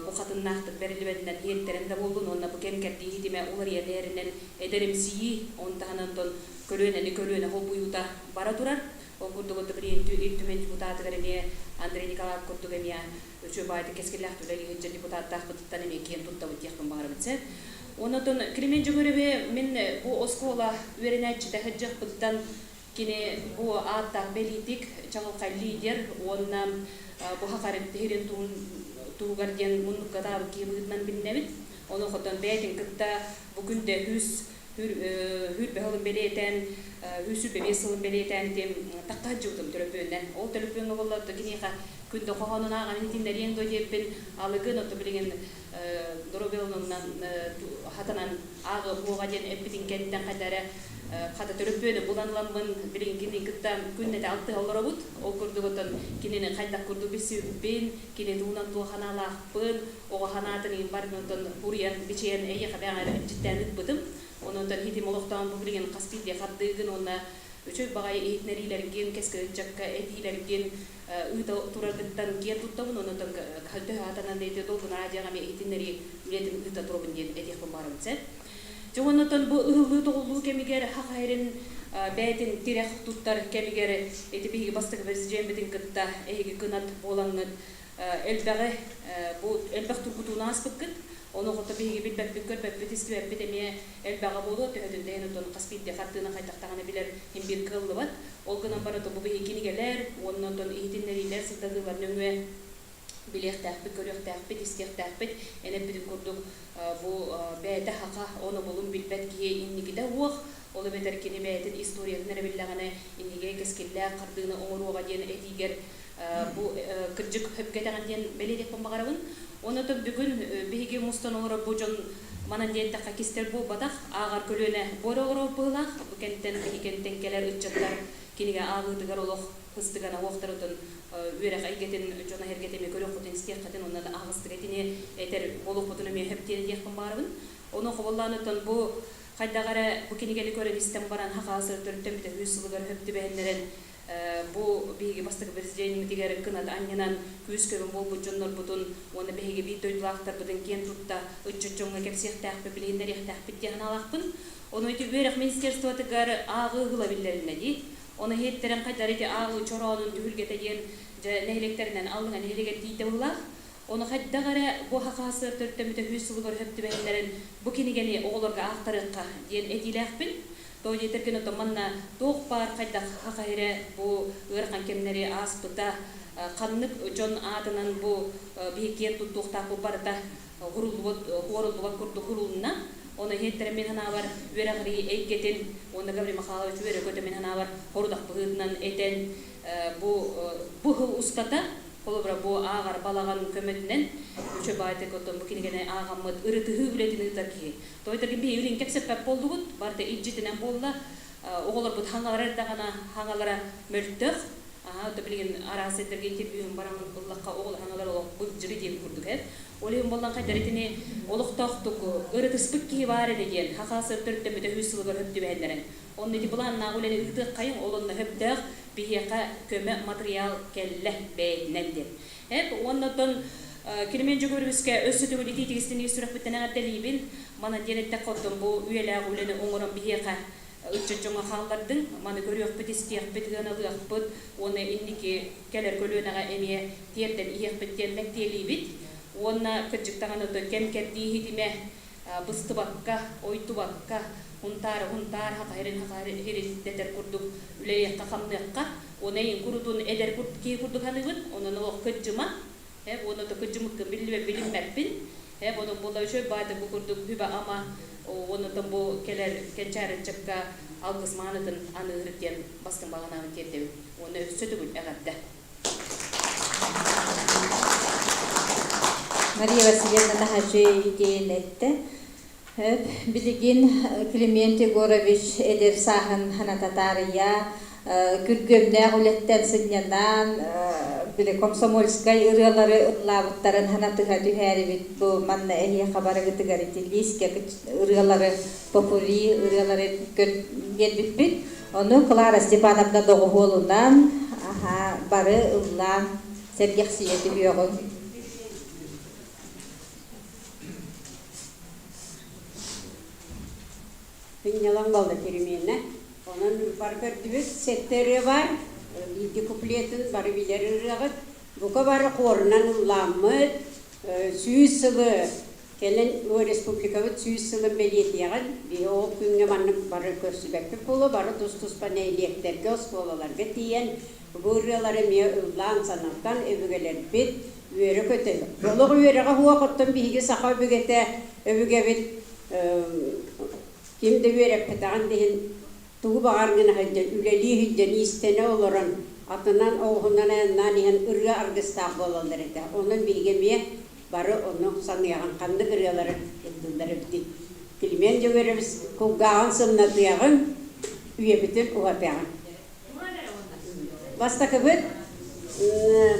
бу хатыннаахтык бэриллибэтинэн иэттэрэн да буоллун уонна бу кэм-кэрдии ситимэ уларыйан иһэринэн эдэримсийии, он таһынан онтон көлүөнэни көлүөнэ холбуйуута бара турар. Ол курдук онто билигин Ил Түмэн депутатыгар эмиэ Андрей Николаев курдук эмиэ үчүгэй баайдык кэскиллээх үлэ ыһыддьа депутаттаахпытыттан эмиэ киэн туттабыт диэхпин баҕарабын сэ. Онон Климент Дьөгүөрэби мин бу оскуола үөрэнээччитэ сылдьыахпыттан Кини бу ааттаах бэлиитик, чаҕылхай лидер уонна бу хахарын тиһирин туһун туһугар диэн муннукка таабыт киһи быһыытынан билинэбит. Ону хотон бэйэтин кытта бу күндэ үс хүрбэ сылын бэлиэтээн, 125 сылын бэлиэтээн ити тахха сылдьыбытым төлөпүөннэн. Ол төлөпүөҥҥэ буолла киниэхэ күндэ хоһоонун ааҕан иһитиннэриэҥ дуо диэппин алыгын отто билигин доруобуйаланынан хатанан ааҕы буоҕа диэн эппитин кэнниттэн хайда эрэ хата төлөпүөнү булан ыламмын билигин кинини кытта күннэтэ алтыһа олоробут. Ол курдук оттон кинини хайдах курдук билсибиппин, кини туһунан туох санаалаахпын, оҕо санаатын иһин барытын оттон уруйан, бичийэн эйиэхэ бэҕэр илдьиттээн ыыппытым. Онон иһитим олохтоон бу билигин хас биирдии хардыыгын уонна үчүгэй баҕайы иһитинэриилэргин, кэскил ыччакка этиилэргин ыыта тураргыттан киэн туттабын. Онон төһө атанан ити долгун радиоҕа эмиэ иһитиннэрии үлэтин ыыта турабын диэн этиэхпин баҕарабын сэр. Дьэ оннотон бу ыһыллыы-тоҕуллуу кэмигэр Саха сирин бэйэтин тирэх туттар кэмигэр ити биһиги бастакы президеммитин кытта эһиги кынат буолаҥҥыт элбэҕи бу элбэх тургутууну ааспыккыт. Ону хото биһиги билбэппит, көрбөппүт, истибэппит эмиэ элбэҕэ буолуо. Төһөтүн да иһин оттон хас биирдии хартыына хайдах даҕаны билэр иһин биир кыаллыбат. Ол гынан баран бу биһиги кинигэлэр уонна оттон иһитиннэриилэр, сырдатыылар нөҥүө билиэхтээхпит, көрүөхтээхпит, истиэхтээхпит. Эн эппитин курдук бу бэйэтэ хаха онобулун билбэт киһи инникитэ уох, ол эбэтэр кини бэйэтин историятын эрэ биллэҕинэ иннигэ кэскиллээх хардыыны оҥоруоҕа диэн этиигэр бу кырдьык сөпкө этэҕин диэн бэлиэтиэхпин баҕарабын. Онон бүгүн биһиги мустан олорор бу дьон манан диэтэххэ кистэл буолбатах, ааҕар көлүөнэ бу эрэ олорор быһыылаах. Бу кэнтэн биһи кэнтэн кэлэр ыччаттар кинигэ ааҕыытыгар олох ыстыгана уохтарытын үөрэх эйгэтин дьоно эһэргэтэ эмиэ көрүөххүтүн, истиэххитин, онно да аһаҕастык этини этэр буолуоххутун эмиэ сөп диэн этиэхпин баҕарабын. Ону хобуллаан оттон бу хайдах эрэ бу кинигэни көрөн истэн баран хахаас төрүттэн бүтэ үс сылыгар хөп түбэһиннэрэн бу биһиги бастакы президеммитигэр кынат анньынан күүс-көмө буолбут дьоннорбутун уонна биһиги биир дойдулаахтарбытын киэн тутта ыччат дьоҥҥо кэпсиэхтээхпит, билиһиннэриэхтээхпит диэн санаалаахпын. Ону ити үөрэх министерствотыгар ааҕыы ыла биллэриннэ дии. Ону иһиттэрин хайдар ити ааҕыы чороонун түһүлгэтэ диэн дьэ нэһилиэктэринэн Аллыҥа нэһилиэгэр тиийдэ быһыылаах. Ону хайдах эрэ бу хахаасыар төрүттэммитэ үһүс сылыгар сөп түбэһиннэрэн бу кинигэни оҕолорго аахтарыахха диэн этиилээхпин. Тоҕо диэтэргин оттон манна туох баар хайдах хаха эрэ бу ыарахан кэмнэри ааспыта, ханнык дьон аатынан бу биһи киэн туттуохтаахпыт барыта уһуруллубут, уоруллубат курдук уһурулунна. Ону иһиттэрэ мин санаабар үөрэҕирии эйгэтин уонна Гаврил Михайлович үөрэ-көтө мин санаабар хорудах быһыытынан этэн бу бу сыл устата Холобура, бу ааҕар балаҕан көмөтүнэн үчүгэй баайдык оттон бу кинигэни ааҕаммыт ырытыһыы үлэтин ыытар киһи. Тоҕо биһи үлин кэпсэппэт буоллубут, барыта илдьитинэн буолла. Оҕолорбут хаҥалара эрдэҕинэ хаҥалара мөлтөх. Аһа, ото билигин араас сирдэргэ интервьюн баран ыллахха оҕолор хаҥалара олох былдьыры диэн курдук эт. Ол иһин буоллан хайдар итини олохтоохтук ырытыспыт киһи баар этэ диэн хахаас өртөрүттэн бүтэ үс сылыгар хөп түбэһэллэрин. Онно ити былааннаах үлэни ыытыаххайыҥ, ол онно сөптөөх биһиэхэ көмө матырыйаал кэллэ бэйэтинэн диэн. Эп уонна оттон Килимиэн Дьөгүөрүбүскэ өссө төгүл итии-тигистин ис сүрэхпиттэн эҕэрдэлиибин. Манан диэн эттэххэ оттон бу үйэлээх үлэни оҥорон биһиэхэ ыччат дьоҥҥо хааллардыҥ. Маны көрүөхпүт, истиэхпит, ыаналыахпыт уонна инники кэлэр көлүөнэҕэ эмиэ тиэрдэн иһиэхпит диэн мэктиэлиибит. Уонна кырдьык даҕаны кэм-кэрдии иһитимэ быстыбакка, ойдубакка, Һунтаары Һунтаар хахаһирин хахаһирин дэтэр курдук үлэлиэххэ-хамныахха. Уонна эйин курутун эдэр киһи курдук саныыбын. Онон олох кыдьыма. Э, уонна то кыдьымыккын биллибэт билиммэппин. Э, онон буолла үчүгэй баайда бу курдук хүбэ-ама уонна бу кэлэр кэнчээри ыччакка алгыс маанытын аныыр диэн бастыҥ баҕанаабын тиэрдэбин. Уонна өссө төгүл эҕэрдэ. Мария Васильевна наһаа идеяны эттэ. Билигин Климент Егорович эдэр сааһын ханата таарыйа, күргүөмнээх үлэттэн сынньанан, били комсомольскай ырыалары ыллаабыттарын ханатыһа түһээрибит бу манна эһиэхэ барыгытыгар ити лиискэ ырыалары попури ырыалары биэрбиппит. Ону Клара Степановна доҕуһуолунан аха бары ыллаан сэргэхсийэ түһүөҕүҥ. Сынньалаҥ буолла перемена. Онон бары көрдүбүт, сэттэ ырыа баар. Биирдии куплетын бары билэр ырыаҕыт. Бука бары хуорунан ыллааммыт, 100 сылы кэлэн республикабыт 100 сылын бэлиэтиэҕин, биһи ол күҥҥэ маннык бары көрсүбэппит буолуо, бары тус-туспа нэһилиэктэргэ, оскуолаларга тиийэн. Бу ырыалары эмиэ ыллаан санатан өбүгэлэрбит үөрэ-көтө. Олох үөрэҕэ суох оттон биһиги саха өбүгэтэ өбүгэбит ким да үөрэппэтэҕин да иһин тугу баҕар гына сылдьан үлэлии сылдьан иистэнэ олорон атынан оҕуһунан айаннаан иһэн ырыа аргыстаах буолаллар этэ. Онон биһиги эмиэ бары ону саныаҕын ханнык ырыалары ыллыыллар эбитий? Климент Дьөгүөрэбис кулгааҕын сымнатыаҕыҥ, үйэбитин уһатыаҕыҥ. Бастакыбыт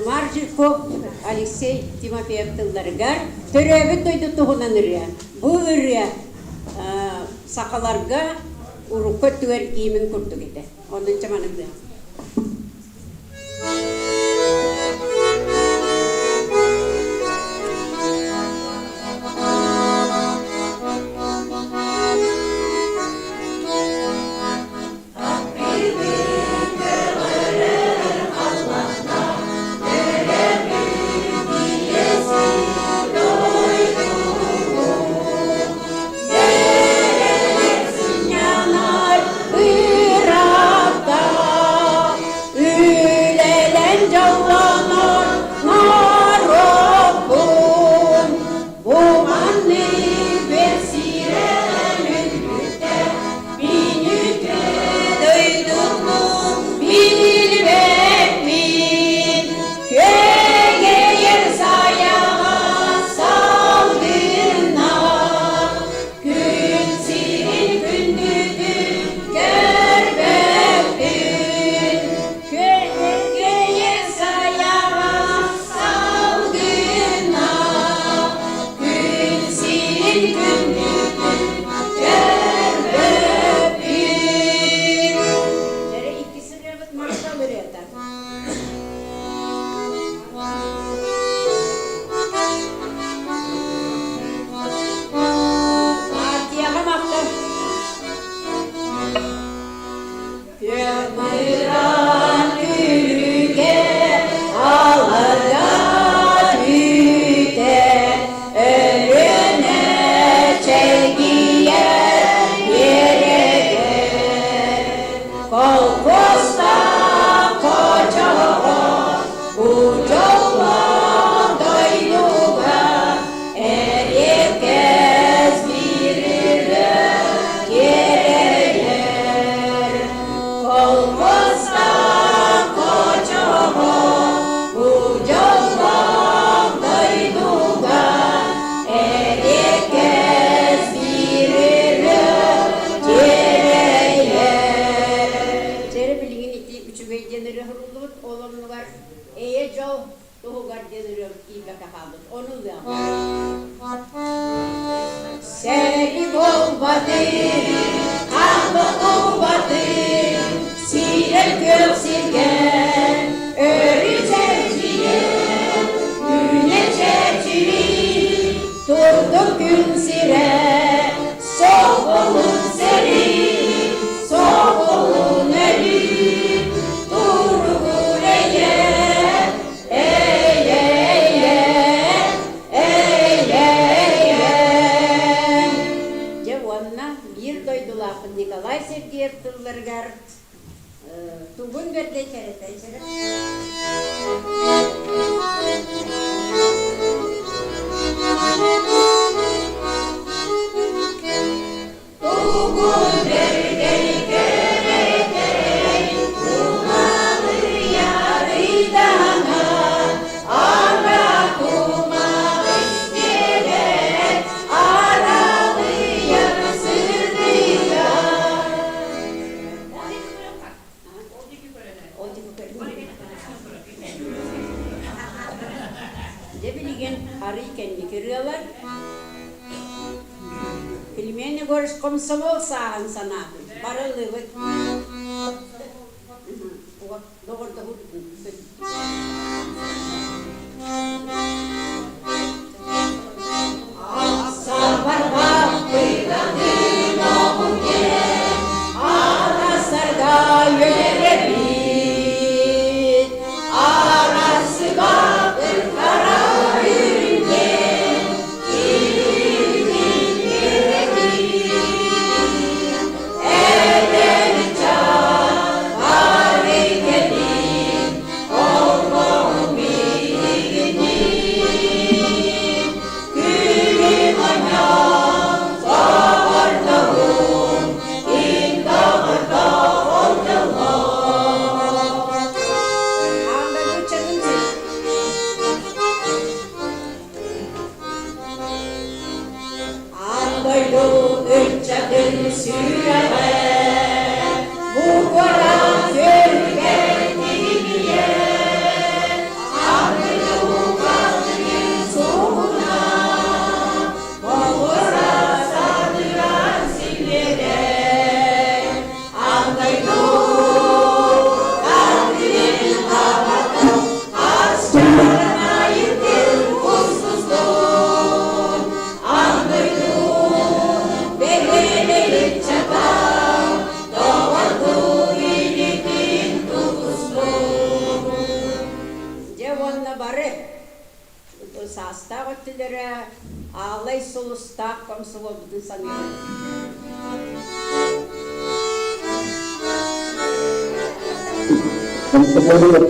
Маржиков Алексей Тимофеев тылларыгар «Төрөөбүт дойду туһунан ырыа». Бу ырыа сахаларга урукку өттүгэр гимн курдук этэ. Онон чаманык Үлэлэн дьоллонор норуоппун Бу маннык бэрсиирэн өлбүттэ Мин үтүө дойдубун билбэппин Күөгэйэр сайаҕа салгыннаах Күн сирин күндүтүн көрбөппүн Күөгэйэр сайаҕа салгыннаах Күн сирин күндүтүн көрбөппүн Дьэрэ иккис ырыабыт махтал ырыата. Партияҕа махтал. Күөх күлүгэ аларга түүтэ Өлүөнэ чэлгийэр биэрэгэр Колхозтаах хочоҕо бу дьоллоох дойдуга эриэккэс биир ырыа дьиэрэйэр. Колхозтаах хочоҕо бу дьоллоох дойдуга эриэккэс биир ырыа дьиэрэйэр. Чэрэ билигин ити үчүгэй диэн ырыа суруллубут, ол оннугар эйэ дьол туһугар диэн ырыа тиийбэккэ хаалбыт. Ону ылыаҕым. Сэри буолбаты, хаалбаты, сирэр күөх сиргэ өрүү чэрчийэр, үүнэ чэчирии, турдун күн сирэ, соҕолун сэрии, соҕолун өлүү, туругур эйэ, эйэ, эйэ, эйэ, эйэ. Дьэ уонна биир дойдулаахпыт Николай Сергеев тылларыгар тугун бэрдэй кэрэтэй Тугун бэрдэй кэрэтэй Тумалыйарыйдаҥа Ара кумах истиэгэ Аралыйар сырдыга Дьэ билигин арый кэнники ырыалар Пельмени Егорович комсомол сааһын санаатын барыллыбыт Арасарга үөрэбит, арасыга хара үрүҥҥэ Эдэр ыччат бары кэлин. бары саастаах өттүлэрэ аалай сулустаах комсомолбутун саныыбын. Комсомол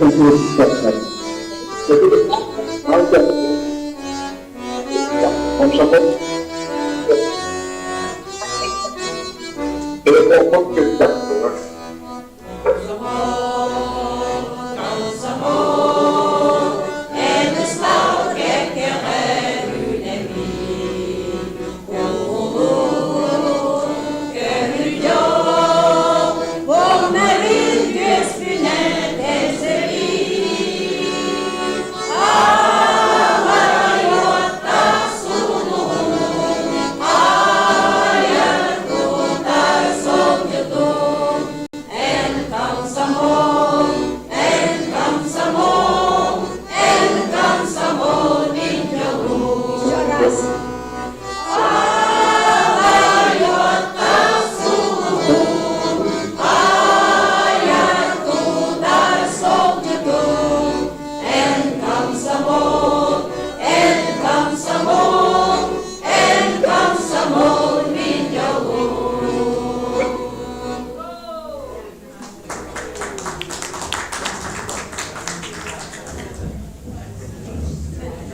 Еще раз.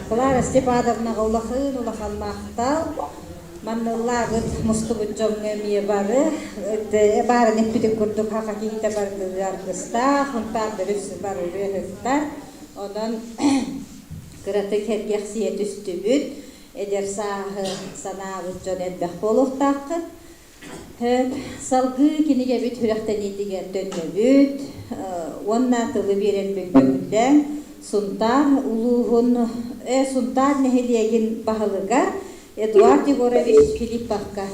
Клара Степановнаҕа улахан улахан махтал. Манныллаабыт мустубут дьоҥҥо эмиэ бары баарын эппитин курдук хаха киһитэ барытыгар аргыстаах, унтаардары бары ырыаһыттар. Онон кыратык сэргэхсийэ түстүбүт. Эдэр сааһы санаабыт дьон элбэх буолуохтааххыт. Салгыы кинигэбит сүрэхтэниитигэр төннөбүт уонна тылы биэрэрбин көҥүллээҥ Сунтаар улууһун Сунтаар нэһилиэгин баһылыга Эдуард Егорович Филипповка.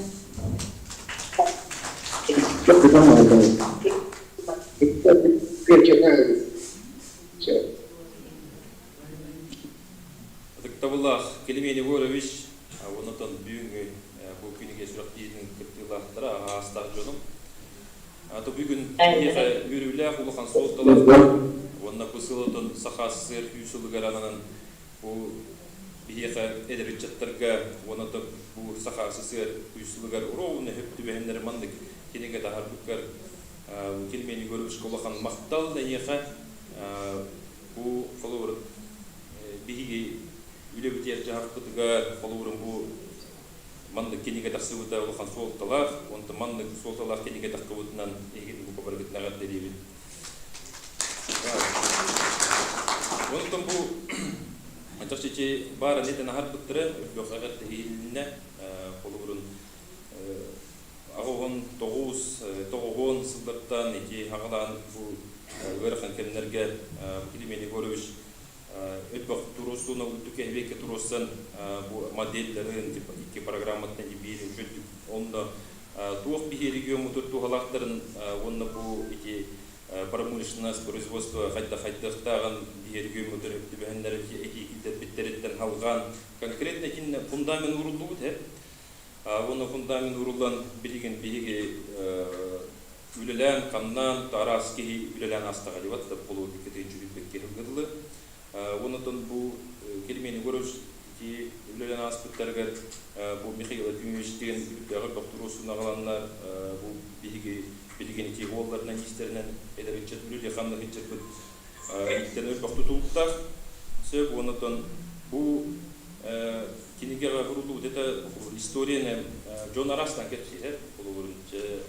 Ытыктабыллаах Климент Егорович, онотон бүгүҥҥү бу кинигэ сүрэхтиирин кыттыылаахтара аһаастаах дьонум. То бүгүн биһиэхэ үөрүүлээх улахан суолталаах уонна бу сылытын Саха СССР сүүс сылыгар ананан бу биһиэхэ эдэр ыччаттарга уонна бу Саха СССР сүүс сылыгар уруовуна хөп түбэһиннэри маннык кинигэ таһаарбыккар Климент Егоровичка улахан махтал эйиэхэ бу холобур биһиги үлэбитигэр дьаһахпытыгар холобурун бу маннык кинигэ тахсыбыта улахан суолталаах, онтон маннык суолталаах кинигэ тахсыбытынан эһигин бука барыгытын эҕэрдэлиибин. Онтон бу чахчы баарын этэн аһарбыттара өлбөх эҕэрдэһиилиннэ холобурун 89 тоҕуһуон сыллартан ити хаҕалаан бу ыарахан кэмнэргэ Климент Егорович элбэх туруорсууну үрдүк эбиэккэ туруорсан бу модельларын типа икки программаттан биир үчүгдүк онно туох биһи региоммутур туһалаахтарын уонна бу ити промышленность производство хайда хайдахтааҕын биһи региоммутур түбэһэннэр этии киллэрбиттэриттэн халҕаан конкретно итиннэ фундамент ууруллубут э уонна фундамент ууруллан билигин биһиги үлэлээн, хамнаан, араас киһи үлэлээн аастаҕа диэбат да полуобикка тыынчы киһи дылы. Онотон бу Кельмен Егорович ити үлэлээн ааспыттарыгар бу Михаил Ефимович деген үрдээҕи бохтуруосун аҕаланнар бу биһиги билигин ити уолларынан иистэринэн эдэр ыччат үлэлии хамна сылдьарбыт иттэн өлбөх тутулуктаах сөп онотон бу кинигэҕэ уруллубут это историяны дьон араастаан кэпсиир холобурун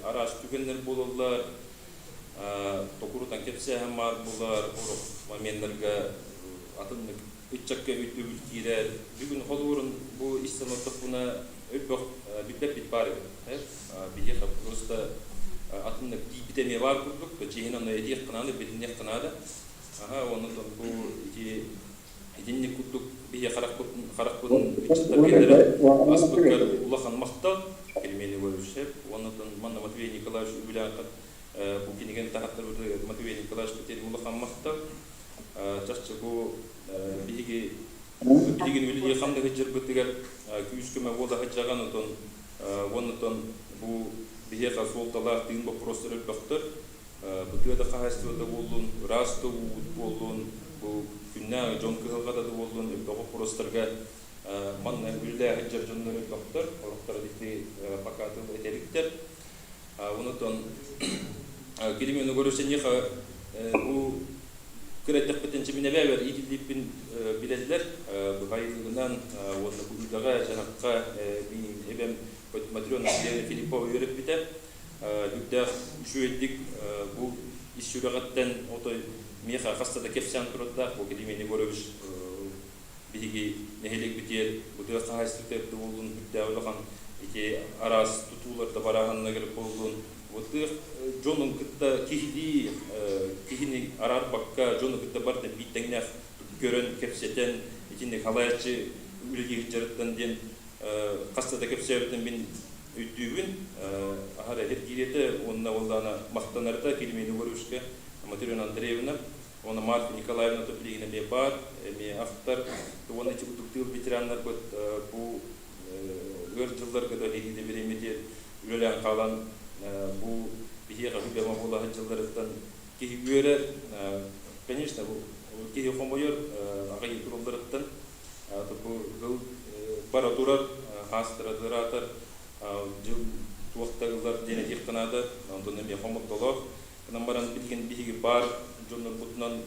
араас түгэннэр буолаллар токурутан кэпсээһин баар буолар сорох моменнарга атыннык ыччакка өйдөбүл киирэр бүгүн холобурун бу истэн олордохпуна өлбөх билбэппит баар эбит биһиэхэ просто атыннык тиийбитэ эмиэ баар курдук чиһин онно этиэх наада билиниэх наада аха онон бу ити Итинник курдук биһи харахпытын харахпытын ыччаттар биэрдэрэ аспыккар улахан махтал Кельмен Егорович уонна манна Матвей Николаевич үбүлээххит бу кинигэни таһаттарбыт Матвей Николаевич Петерин улахан махтал чахчы бу биһиги билигин үлэлии хамна сылдьарбытыгар күүс-көмө буола сылдьаҕын отон уонна бу биһиэхэ суолталаах тыын боппуруостар элбэхтэр бытыа да хаһаайыстыбата буоллун ыраас да уубут буоллун бу. күннээх дьон кыһалҕата да буоллун, элбэх боппуруостарга манна үлэлээх сылдьар дьоннор элбэхтэр, сорохторо ити пока тыл этэликтэр. Онутон Килимен Егорович бу кыра эрдэхпиттэн чиминэбэ иитиллииппин билэллэр. Быһайылыгынан уонна бу үлэҕэ, дьаһахха мин эбэм Матрена Андреевна Филиппова үөрэппитэ. Үрдээх үчүгэйдик бу ис сүрэҕиттэн отой миэхэ хаста да кэпсээн турардаах бу Климент Егорович биһиги нэһилиэкпитигэр бу тыа хаһаайыстыбатыгар да буоллун үрдээх улахан ити араас тутуулар да барааһыннарыгар буоллун вот тыа дьонун кытта киһилии киһини араарбакка дьону кытта барыта биир тэҥнээх көрөн кэпсэтэн итинник халаайаччы үлэлиир дьарыктан диэн хаста да кэпсээбитин мин өйдүүбүн. Аһара эргиирэтэ уонна уоллаана махтанарда Климент Егоровичка, Матрена Андреевна, уонна Марфа Николаевна билигин эмиэ баар, эмиэ ахтар. Уонна ити курдук тыыл ветераннарбыт бу ыар дьылларга да эһиги бириэмэтигэр үлэлээн хаалан бу биһиэхэ үбэма буола сылдьалларыттан киһи үөрэр. Конечно, бу киһи хомойор аҕай туралларыттан бу ыл бара турар, хаастара ыраатар, дьыл туох да ылар диэн этиэххэ наада. Онтон эмиэ хомолтолоох. Гынан баран билигин биһиги баар дьоннорбутунан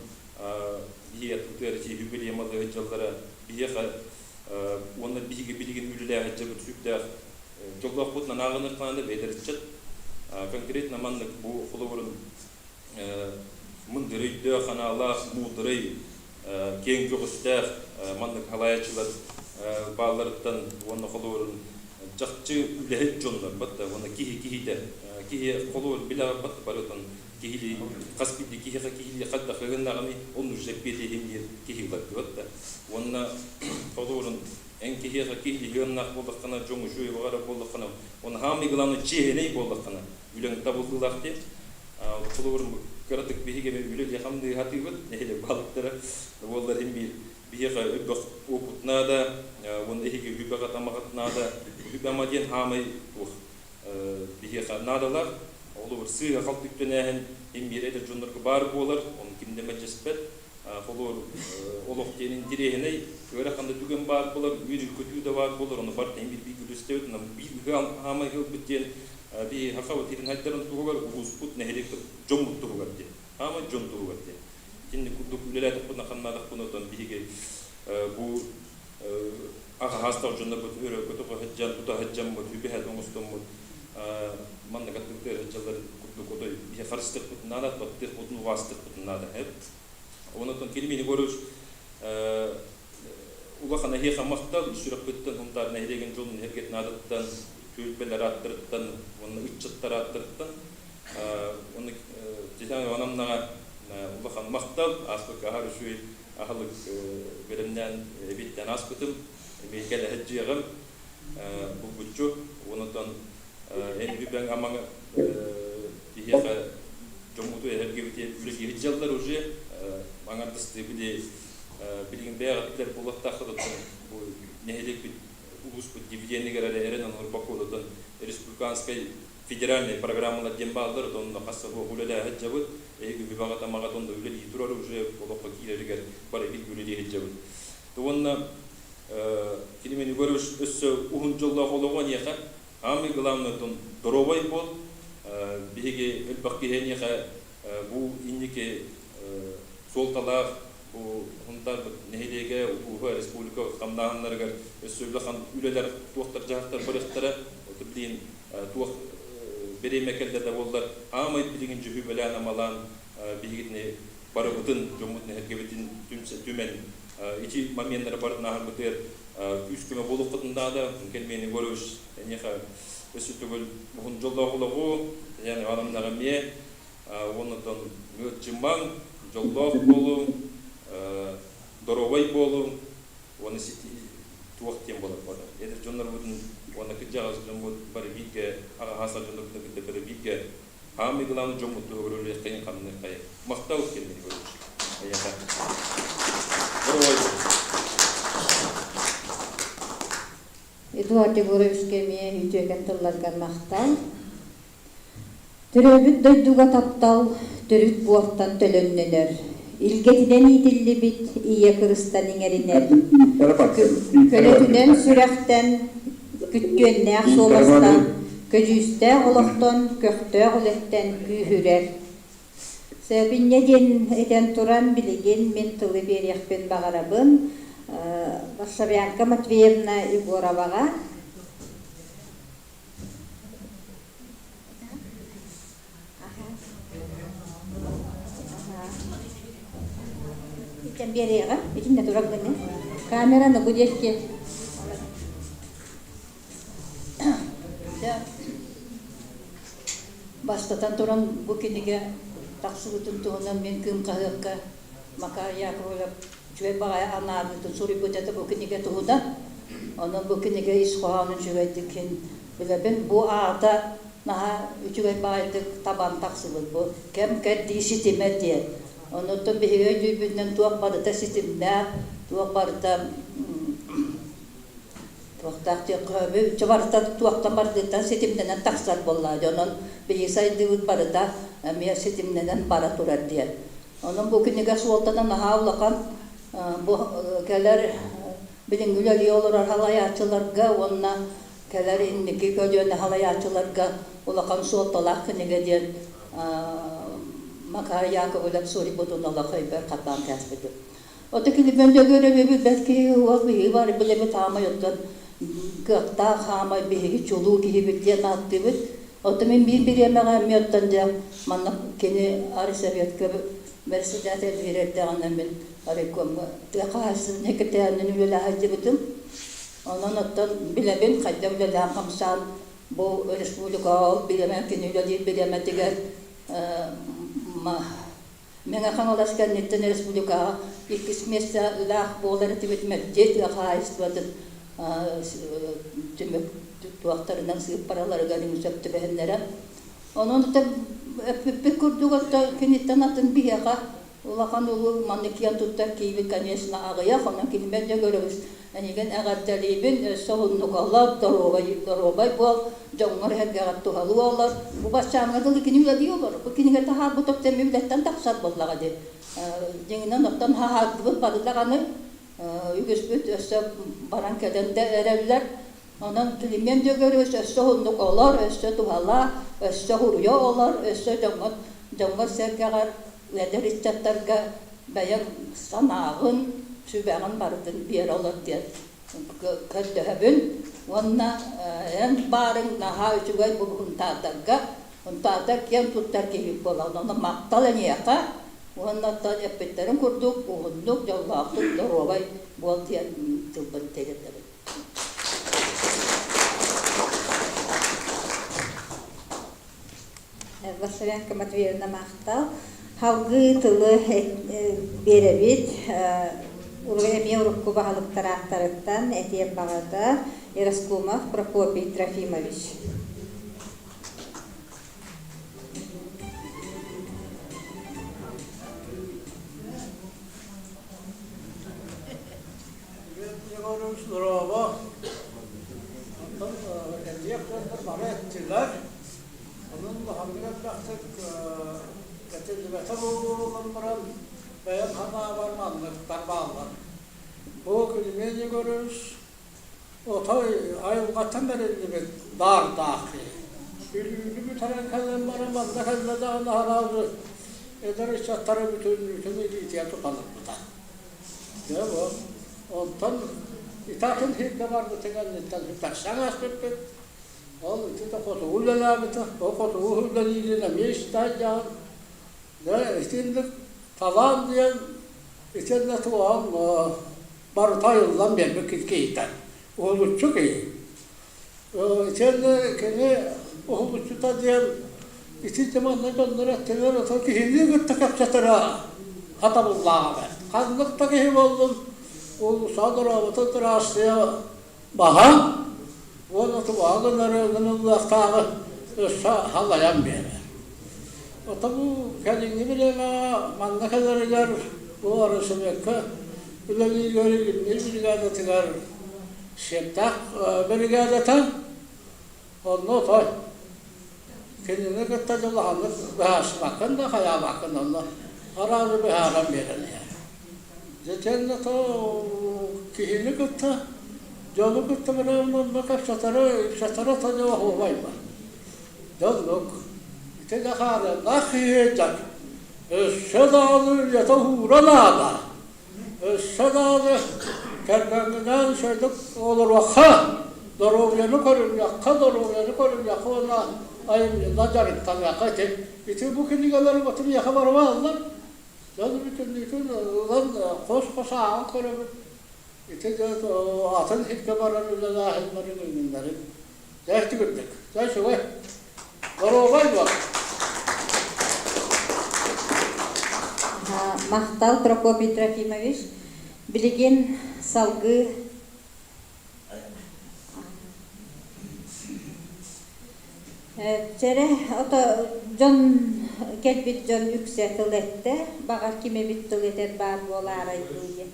биһиги аттыбытыгар ити юбилей малыһы дьаллара биһиэхэ уонна биһиги билигин үлэлээһит дьабыт сүрдээх дьоллоохпутунан ааҕыныахха наада бэйэлэриччэт конкретно маннык бу холобурун мындыр өйдөөх анаалаах муударай киэҥ көҕүстээх маннык халаайаччылар баалларыттан уонна холобурун чахчы үлэһит дьоннор батта уонна киһи киһитэ киһи холобур билэҕэр батта барытын киһилии хас биирдии киһиэхэ киһилии хайдах ыһыннаҕыный онну уже эппиэтиһин диэн киһи ылар да уонна холобурун эн киһиэхэ киһилии ыһыаннаах буоллаххына дьоҥ үчүгэй баҕарар буоллаххына уонна хаамый главное чиэһинэй буоллаххына үлэҥ табыллыылаах диэн холобур кыратык биһиги үлэлии хамныы сатыыбыт нэһилиэк баһылыктара буоллар иһин биир биһиэхэ элбэх опыт наада уонна эһиги үбэҕит амаҕыт наада үбэ-ама диэн хаамай туох биһиэхэ наадалар холобур сыыһа халты үктэнээһин иһин биир эдэр дьоннорго баар буолар ону ким да мэлдьэспэт холобур олох диэн интириэһинэй ыарахан да түгэн баар буолар үөрүү-көтүү да баар буолар ону барытын биир биир күлүстэбит биир хаамай ылбыт диэн биһи сахабыт сирин хайдарын туһугар улууспут нэһилиэкпит дьоммут туһугар диэн хаамай дьон туһугар диэн итинник курдук үлэлээтэхпинэ ханнаатахпына отон биһиги бу аҕаһаастаах дьоннорбут өрө көтөҕө сылдьан тута сылдьаммыт үбэһэт оҥостоммут маннык аттыбытыгар сылдьаллар курдук отой биһи харыстыахпытын наада баттыахпытын убаастыахпытын наада Онон Климент Егорович улахан эһиэхэ махтал сүрэхпиттэн Сунтаар нэһилиэгин дьонун эргэтин аатыттан, түөлбэлэр ааттарыттан уонна ыччаттар ааттарыттан уонна Татьяна Ивановнаҕа улахан махтал ааспыкка аһар үчүгэй аһылык бэлэмнээн эбиэттээн ааспытым эмиэ кэлэ сылдьыаҕым булгуччу онон эн үбэҥ амаҥ биһиэхэ дьоммуту эһэргибити үлэлиир дьаллар уже аҥардастыы били билигин бэйэҕиттэр буолуохтааххыт бу нэһилиэкпит улууспут дивиденигэр эрэ эрэн онорбоккуотутун республиканскай федеральный программалар диэн бааллар онно хас суох үлэлээһит дьабыт эһиги үбэҕит амаҕат онно үлэлии турар уже олоххо киирэригэр бары биир үлэлии сылдьабыт уонна Климент Егорович өссө уһун дьоллоох олоҕу эниэхэ Самый главное доруобай буол. Биһиги элбэх киһи эниэхэ бу инники суолталаах бу Сунтаарбыт нэһилиэгэ, улууһа, республика хамнааһыннарыгар өссө улахан үлэлэр туохтар дьаһахтар барыахтара. Это билигин туох бириэмэ кэллэ да буоллар, аамай билигин дьүһү бэлээн-амалаан биһигитини барыбытын, дьоммут нэһилиэкэбитин түмэн ити моменнары барытын ааһарбытыгар күүс-көмө буолуоххутун наада. Кельмен Егорович эйиэхэ өссө төгүл уһун дьоллоох олоҕу, Татьяна Ивановнаҕа эмиэ уонна ыалдьымаҥ, дьоллоох буолуҥ, доруобай буолуҥ уонна туох диэн буолар буолар. Эдэр дьоннорбутун уонна кырдьаҕас дьоммут бары бииргэ, аҕаһаасах дьоннорбутун кытта бары бииргэ Хаамый главный дьоммут туһугар үлэлиэххэйин хамныаххайын. Махтал Кельмен Егорович. Эйиэхэ. Здоровай. Эдуард Егоровичка эмиэ үтүөкэн тылларгар махтал. Төрөөбүт дойдуга таптал төрүт буортан төлөннөнөр. Илгэтинэн иитиллибит ийэ кырыстан иҥэринэр, көлөтүнэн сүрэхтэн күттүөннээх суобастан, көдьүүстээх олохтон, көхтөөх үлэттэн күүһүрэр. Сөбүнньэ диэн этэн туран, билигин мин тылы биэриэхпин баҕарабын Варшавянка Матвеевна Егороваҕа. Итэн биэриэҕэ, итиннэ турар гына. Камераны бу диэки. Бастатан туран, бу кинигэ тахсыбытын туһунан мин Кыым хаһыакка Макар Яковлев үчүгэй баҕайы анаарыытын суруйбут этэ бу кинигэ туһунан. Онон бу кинигэ ис хоһоонун үчүгэйдик иһин билэбин. Бу аата наһаа үчүгэй баҕайытык табан тахсыбыт бу кэм-кэрдии ситимэ диэн. Онуттан биһиги өйдүүрбүтүнэн туох барыта ситимнээх, туох барыта туохтаах диэххэ үччэ барыта туохтан бардыттан ситимнэнэн тахсар буоллаа дьэ онон биһиги сайдыыбыт барыта эмиэ ситимнэнэн бара турар диэн. Онон бу кинигэ суолтата наһаа улахан бу кэлэр билиҥҥи үлэлии олорор салайааччыларга уонна кэлэр инники көлүөнэ салайааччыларга улахан суолталаах кинигэ диэн Макар Яковлев суруйбутун олох өйбөр хатаан кээспитим. Ото килибэн дьөгүөрэ билбэт киһи уол биһиги бары билэбит хаамай оттон кыахтаах хаамай биһиги чулуу киһибит диэн ааттыыбыт. Ото мин биир бириэмэҕэ эмиэ оттон дьэ манна кини Арисоветка председатель биэрэрдэҕинэ мин райкомҥа тыа хаһаайыстыбатын секретарынан үлэлэһэ сылдьыбытым. Онон оттон билэбин хайдах үлэлээн хамсаан бу республикаҕа ол бириэмэ кини үлэлиир бириэмэтигэр Мэҥэ Хаҥалас кэнниттэн республикаҕа иккис миэстэлээх буолар этибит мэлдьи тыа хаһаайыстыбатын түмүк туохтарынан сыыппараларыгар сөп түбэһиннэрэ. Онон эппиппит курдук киниттэн атын биһиэхэ Улахан улуу маннык киэн туттар киһибит, конечно, аҕыйах, онон кинибэр дьэ көрөбүс. Эйигин эҕэрдэлиибин, өссө уһуннук олор, доруобай, доруобай буол, дьоҥҥор-сэргэҕэр туһалыы олор. Бу баччааҥҥа дылы кини үлэлии олорор. Бу кинигэ таһаарбыт өттө үлэттэн тахсар буоллаҕа дии. Дьиҥинэн, оттон хаһаардыбыт бары даҕаны, үгүспүт өссө баран кэлэн да эрэллэр. Онон Климент Дьөгүөрүс өссө уһуннук олор, өссө туһалаа, өссө уруйа олор, өссө дьоҥҥо, дьоҥҥор-сэргэҕэр эдэр ыччаттарга бэйэҥ санааҕын, сүбэҕин барытын биэрэ олор диэн көрдөһөбүн. Уонна эн баарыҥ наһаа үчүгэй бу Һунтаардарга, Һунтаардар киэн туттар киһи буолаҕын. Онон махтал эйиэхэ уонна оттон эппиттэрин курдук уһуннук, дьоллоохтук, доруобай буол диэн тылбын тириэрдэбин. Василянка Матвеевна махтал. Халгыы тылы биэрэбит. Эмиэ урукку баһылыктар ааттарыттан этиэн баҕата Ираскумов Прокопий Трофимович. Егорович дорообо. Онтон элбэх дьоннор бары эттилэр. Онон улаханнык элбэхтик кэтиллибэтэ буолан баран, бэйэм санаабар манныктар бааллар. Бу Климент Егорович отой айылҕаттан бэриллибит баардаах киһи. Бүлүүнү бүтэрэн кэлэн баран манна кэллэ даҕаны араазы эдэр ыччаттары бүтүннүүтүн илиитигэр тутан ылбыта. Дьэ бу онтон ити атын сиргэ барбытын кэнниттэн сүтэрсэн ааспыппыт. Ол ити да хотугу үлэлээбитэ, ол хотугу үлэлиирин эмиэ истээйдэҕин. Дьэ итинник талаан диэн итиннэ туоһан барыта айыллан биэрбит киһитэ. Уһулуччу киһи. Итиэннэ кини уһулуччута диэн ити манна дьоннор эттилэр ото киһини кытта кэпсэтэрэ хатабыллааҕа бэрт. Ханнык да киһи буоллун уулусса дорообото тыраассыйа баһа уонна тубаҕа гынары гыныллыахтааҕы өссө халайан биэрэр. Ото бу кэлиҥҥи бириэмэҕэ манна кэлэригэр бу Арысовекка үлэлииригэр илимниир бригадатыгар Сиэптээх биригээдэтэ онно отой кинини кытта дьулаһаннык быһаарсыбаккын да хайаабаккын онно. Араары быһааран биэрэн иһэр. Дьэ то киһини кытта, дьону кытта быраабынан кэпсэтэрэ, ипсэтэрэ то дьэ оһуобайба. Дьоннук ити да хаарыаннаах киһи дьон өссө даҕаны үлэтэ уһуура наада. Өссө даҕаны кэргэҥҥинээн үчүгэйдик олоруохха, доруобуйаны көрүнүөххэ, доруобуйаны көрүнүөххэ уонна айымньынан дьарыктаныахха ити. Ити бу кинигэлэр оту миэхэ бары бааллар. Дьон бүтүннүүтүн ылан хос-хос ааҕан көрөбүн. Ити дьэ атын сиргэ баран үлэлээһиннэрин үүнүннэрин. Дьэ ити курдук. Дьэ үчүгэй. Доруобай буол. Махтал, Прокопий Трофимович. Билигин салгыы Чэрэ, ото дьон кэлбит дьон үксэ тыл эттэ, баҕар ким эбит тыл этэр баар буолаарай дуу диэн.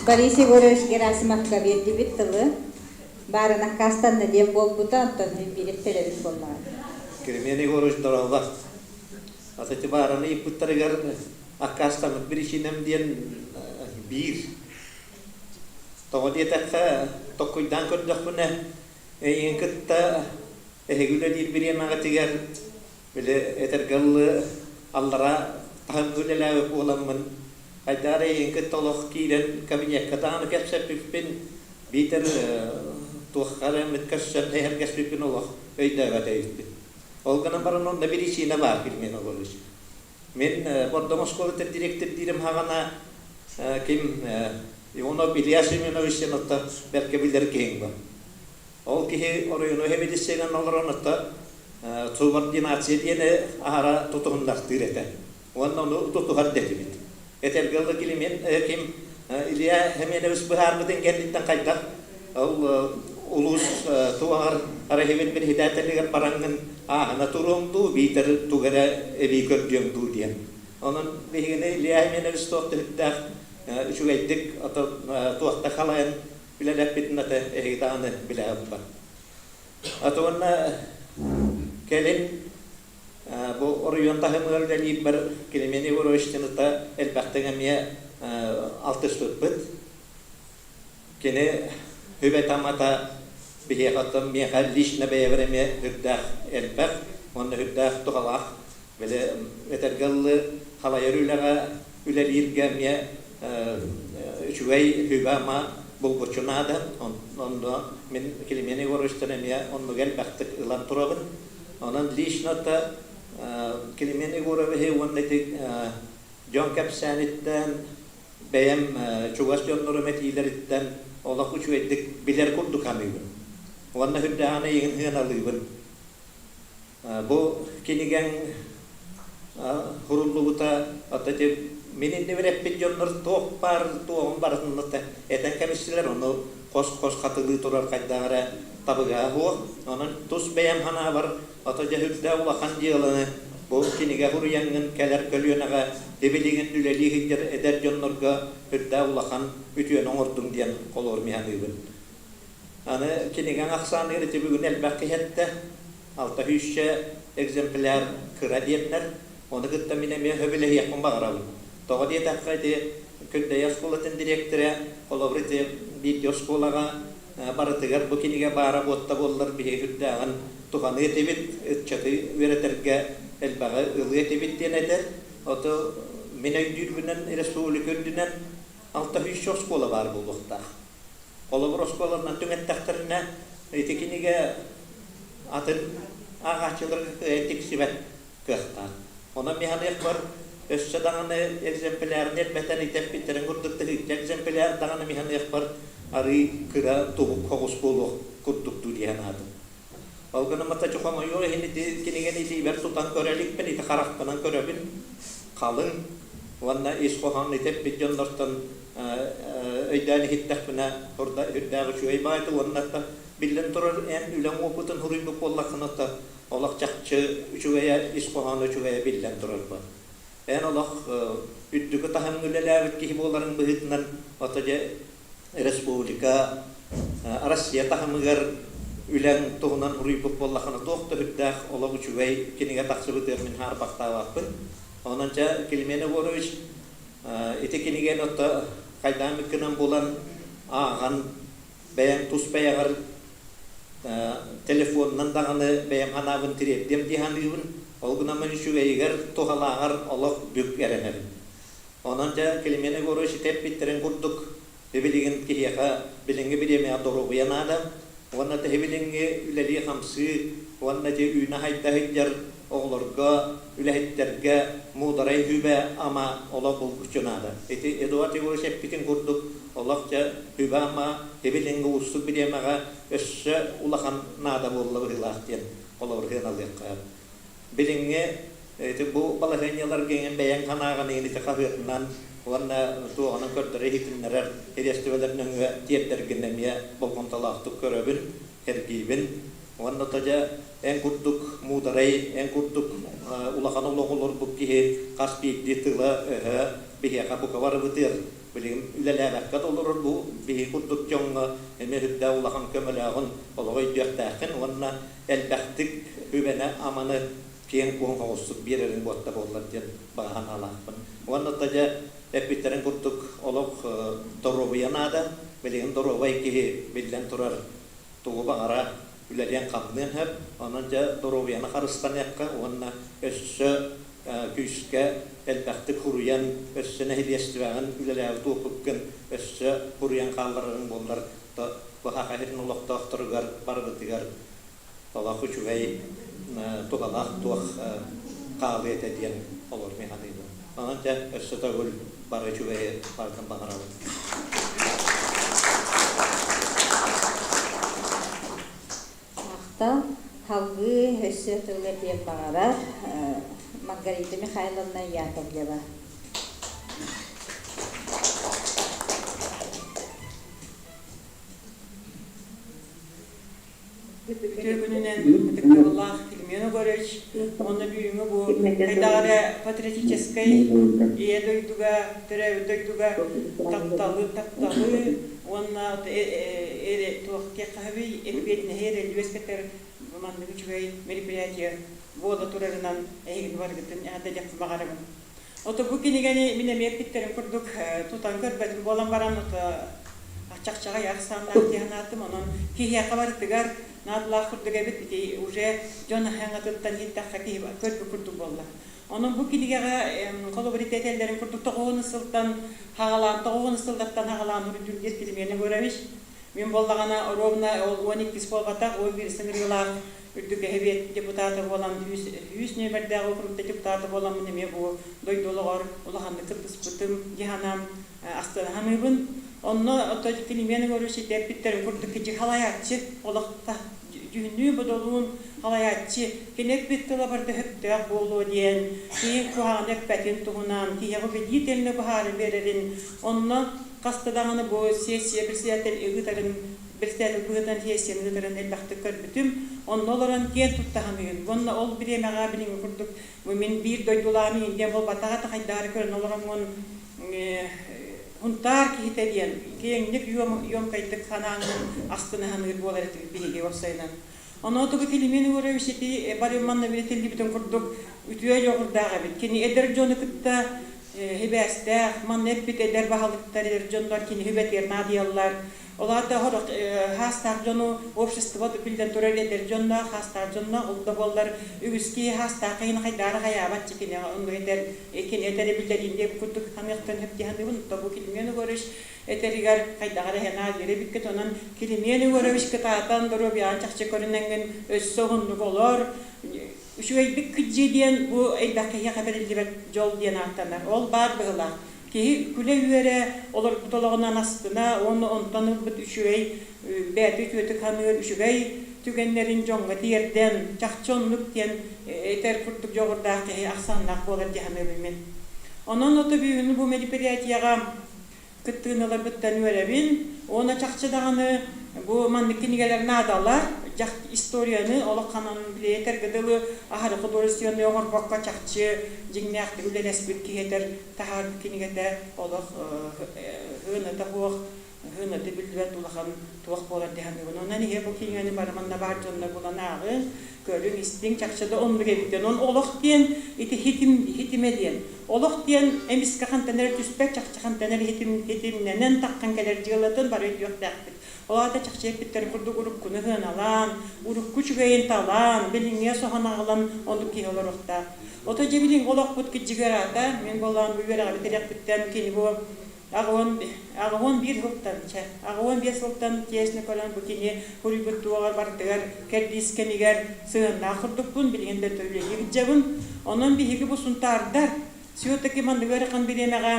Борис Егорович Герасимовка биэрдибит тылы. Баарын аккаастанна диэн буолбута, онтон биир эттэлэбит буоллаҕа. Кремень Егорович дорообо. Аты баараны ыйыппыттарыгар аккаастаммыт биричиинэм диэн биир. Тоҕо диэтэххэ, токкуйдаан көрдөхпүнэ, эйигин кытта Эһиги үлэлиир бириэмэҕитигэр били этэргэ дылы аллара таһымҥа үлэлээбит буоламмын, хайдах эрэ эйигин кытта олох киирэн кабинекка даҕаны кэпсэппиппин, биитэр туохха эрэ эмит көрсөн эһэргэспиппин олох өйдөөбөт эбиппин. Ол гынан баран онно биричиинэ баар Пельмен Егорович. Мин Бордоҥ оскуолатын дириэктирдиирим хаҕана ким Иванов Илья Семенович диэн оттон бэркэ билэр киһиҥ бу. Ол киһи оройуону сэбиэдиссэйинэн олорон оттон субординация диэни аһара тутуһуннартыыр этэ. Уонна ону тутуһар да этибит. Этэргэ дылы Климент ким Илья Семенович быһаарбытын кэнниттэн хайдах ол улуус туоҕар архивын председателигэр бараҥҥын ааһына туруоҥ дуу, биитэр тугу эрэ эбии көрдүөҥ дуу диэн. Онон биһигини Илья Семенович туох да сүрдээх үчүгэйдик туохта халайан үлэлэппитин аты эһиги даҕаны билэҕит ба. Аты уонна кэлин бу оройуон таһымыгар үлэлиирбэр Климент Егорович ыта элбэхтик эмиэ алтыспыппыт. Кини сүбэтэ-амата биһиэхэ оттон миэхэ лично бэйэбэр эмиэ үрдээх элбэх уонна үрдээх туһалаах били этэргэ дылы халайар үлэҕэ үлэлииргэ эмиэ үчүгэй сүбэ-ама булгуччу наада. Онно мин Климент Егоровичтан эмиэ оннук элбэхтик ылан турабын. Онон лично да Климент Егоровиһы уонна ити дьон кэпсээниттэн, бэйэм чугас дьоннорум этиилэриттэн олох үчүгэйдик билэр курдук саныыбын. Уонна үрдээҕин эйигин сыаналыыбын. Бу кинигэҥ суруллубута ото ити мин иннибэр эппит дьоннор туох баар туоҕун барытын этэн кэбистилэр, ону хос-хос хатылыы турар хайдах эрэ табыгаһа суох. Онон тус бэйэм санаабар ото дьэ сүрдээх улахан дьыаланы бу кинигэ суруйаҥҥын кэлэр көлүөнэҕэ ибилигин үлэлии сылдьар эдэр дьоннорго сүрдээх улахан үтүөнү оҥордуҥ диэн холуор миһаныыбын. Аны кинигэҥ ахсааныгар ити бүгүн элбэх киһи эттэ. Алта сүүсчэ экземпляр кыра диэннэр, ону кытта мин эмиэ сөбүлэһиэхпин баҕарабын. Тоҕо диэтэххэ, ити Күндэйэ оскуолатын дириэктэрэ, холобур, ити бииргэ оскуолаҕа барытыгар бу кинигэ баара буотта буоллар биһиги сүрдээҕин туһаныа этибит, ыччаты үөрэтэргэ элбэҕи ылыа этибит диэн этэр. Ото мин өйдүүрбүнэн республика үрдүнэн 600 оскуола баар буолуохтаах. Холобур, оскуолаларынан түҥэттэхтэринэ, ити кинигэ атын ааҕааччыларга кыайан тиксибэт кыахтаах. Онон механыахпар өссө даҕаны экземплярын элбэтэн итэппиттэрин курдук тыһыынча экземпляр даҕаны механыахпар арыый кыра туһук хоҕус буолуох курдук дуу дии санаатым. Ол гынан матачы хомойуох иһин ити кинигэни илиибэр тутан көрө иликпин, ити харахпынан көрөбүн. Халыҥ уонна ис хоһоон ити дьоннортон өйдөөн иһиттэхпинэ үрдээх үчүгэй баайты уонна биллэн турар эн үлэҥ уопутун суруйбут буоллаххына олох чахчы үчүгэйэ ис хоһооно үчүгэйэ биллэн турар бу. Эн олох үрдүкү таһымҥа үлэлээбит киһи буоларыҥ быһыытынан ото дьэ республика Россия таһымыгар үлэҥ туһунан уруйбут буоллаххына туох да үрдээх олох үчүгэй кинигэ тахсыбытыгар мин хаарбахтаабаппын. Онон чэ Климент Егорович ити кинигэни отто хайдаан гынан булан ааҕан бэйэҥ тус бэйэҕэр телефонунан даҕаны бэйэм санаабын тириэрдиэм дии саныыбын. Ол гынан үчүгэйигэр туһалааҕар олох бүк эрэнэбин. Онон дьэ Климент Егорович ити эппиттэрин курдук билигин киһиэхэ билиҥҥи бириэмэҕэ доруобуйа наада уонна тэһи билиҥҥи үлэлии-хамсыы уонна ити үүнэ-хайда сылдьар оҕолорго, үлэһиттэргэ муударай сүбэ-ама олох булгуччу наада. Ити Эдуард Егорович эппитин курдук олох дьэ сүбэ-ама билиҥҥи уустук бириэмэҕэ өссө улахан наада буолла быһыылаах диэн холобур сыаналыахха. Билиҥҥи ити бу балаһыанньаларга иҥэн бэйэҥ санааҕын иһин ити хаһыатынан уонна туоҕунан көрдөрө иһитиннэрэр сириэстибэлэр нөҥүө тиэрдэргин эмиэ болҕомтолоохтук көрөбүн, сэргиибин. Уонна то дьэ эн курдук муударай, эн курдук улахан олоҕу олорбут киһи хас биирдии тыла-өһө биһиэхэ бука барыбытыгар билигин үлэлээбэккэ да олорор бу биһиги курдук дьоҥҥо эмиэ сүрдээх улахан көмөлөөҕүн олоҕу өйдүөхтээххин уонна элбэхтик үбэни-аманы киэҥ-куоҥ соҕустук биэрэрин буотта буоллар диэн баҕа санаалаахпын. Уонна да дьэ эппиттэрин курдук олох доруобуйа наада. Билигин доруобай киһи биллэн турар тугу баҕара үлэлиэн-хамныан сөп. Онон дьэ доруобуйаны харыстаныахха уонна өссө күүскэ элбэхтик хуруйан, өссө нэһилиэстибэҕин үлэлээбит уопуккун өссө хуруйан хаалларарыҥ буоллар бу Саха сирин олохтоохторугар барыбытыгар олох үчүгэй туһалаах туох хаалыа этэ диэн олор мин саныыбын. Онон дьэ өссө төгүл бары үчүгэйи барытын баҕарабын. Махтал. Салгыы өссө тыл этиэн баҕарар Маргарита Михайловна Яковлева. Үтүө күнүнэн ытыктабыллаах Климент Егорович уонна бүгүҥҥү бу хайдах эрэ патриотическай ийэ дойдуга, төрөөбүт дойдуга тапталы, тапталы уонна туох диэххэ эппиэтинэһи эрэл үөскэтэр маннык үчүгэй мероприятие буола турарынан эһигини барыгытын эҕэрдэлиэхпин баҕарабын. Ото бу кинигэни мин эмиэ эппиттэрим курдук тутан көрбөтүм буолан баран ото чахчаҕай ахсааннаах дии санаатым. Онон киһиэхэ барытыгар наадалаах курдук эбит. Ити уже дьон аһаҥатыттан иһиттэххэ киһи көрбүт курдук буолла. Онон бу кинигэҕэ холобур этэллэрин курдук тоҕуһун сылтан хаҕалаан тоҕуһун сыллартан хаҕалаан үрдүлгир Климент Егорович Мин буоллаҕына ровно ол 12 буолбатах, 11 сыҥырыылаах үрдүк эһэбиэт депутата буолан, үс нүөмэрдээх округта депутата буоламмын эмиэ бу дойду олоҕор улаханнык кыттыспытым дии санаан астына саныыбын. Онно ото Климент Егорович эппиттэрин курдук кичи халайааччы олохто дьүһүннүү бодолуун халайааччы кини эппит тыла барыта сөптөөх буолуо диэн киһи куһаҕаны эппэтин туһунан киһиэхэ убедительно тилинэ быһааран биэрэрин онно хаста даҕаны бу сессия председатель ыытарын председатель быһыытынан сессияны ыытарын элбэхтик көрбүтүм. Онно олорон киэн тутта саныыбын. Уонна ол бириэмэҕэ билиҥҥи курдук бу мин биир дойдулаам Индия буолбатаҕа да хайдаары көрөн олороммун Һунтаар киһитэ диэн киэҥник ёмкайдык санаанын астына саныыр буолар этибит биһиги уопсайынан. Онон тугу Климент Егорович ити бары манна билэтиллибитин курдук үтүө дьоҕурдаах эбит. Кини эдэр дьону кытта хибээстээх, манна эппит эдэр баһылыктар, эдэр дьоннор кини хүбэтигэр наадыйаллар. Ол аата сорох хаастаах дьону общество биллэн турар эдэр дьонноох, хаастаах дьонноох, ол да буоллар үгүс киһи хаастаах киһини хайдаары хайаабат кини онно этэр, кини этэрэ биллэриин диэбит курдук саныахтан сөп дии саныыбын. Оттон бу Климент Егорович этэригэр хайдаҕар эһэ наадыйар эбиккит. Онон Климент Егорович кытаатан доруобуйаҕын чахчы көрүнэҥҥин өссө уһуннук олор, Үчүгэйдик кыдьыы диэн бу элбэх киһиэхэ бэриллибэт дьол диэн ааттанар. Ол баар быһыылаах. Киһи күлэ-үөрэ олорбут олоҕунан астына уонна онтон ылбыт үчүгэй бэйэтэ үтүөтүк саныыр үчүгэй түгэннэрин дьоҥҥо тиэрдэн, чахчы оннук диэн этэр курдук дьоҕурдаах киһи ахсааннаах буолар дии саныыбын мин. Онон ото бүгүн бу мероприятиеҕа кыттыыны ыларбыттан үөрэбин. Уонна чахчы даҕаны бу маннык кинигэлэр наадалар. Историяны олох ханан билиэтэргэ дылы аһары художественнай оҥорбокко чахчы дьиҥнээхтик үлэлэспит киһи этэр таһаарбыт кинигэтэ олох ыаната суох. Ыһыынаты биллибэт улахан туох буолар дии саныыбын. Онон иһэ бу кинигэни бары манна баар дьоннор булан ааҕыҥ, көрүҥ, истиҥ, чахчы да оннук эбит диэн. Онон олох диэн ити хитим, хитимэ диэн. Олох диэн эмискэ хантан эрэ түспэт, чахчы хантан эрэ хитим, хитимнэнэн таххан кэлэр дьыалатын бары өйдүөхтээхпит. Ол аата чахчы эппиттэрин курдук уруккуну сыаналаан, урукку үчүгэйин талаан, билиҥҥигэ соһон аҕалан оннук киһи олоруохтаах. Ото дьэ билиҥҥи олохпут кирдьигэ ыраата, мин буоллаҕым бу үөрэҕи бүтэриэхпиттэн кини бу 81 сылтан, чэ, 85 сылтан честно көрөн бу кини суруйбут туоҕар барытыгар кэрдиис кэмигэр сыһыаннаах курдукпун, билигин да үлэлии сылдьабын. Онон биһиги бу сунтаардар все-таки маннык ыарахан бириэмэҕэ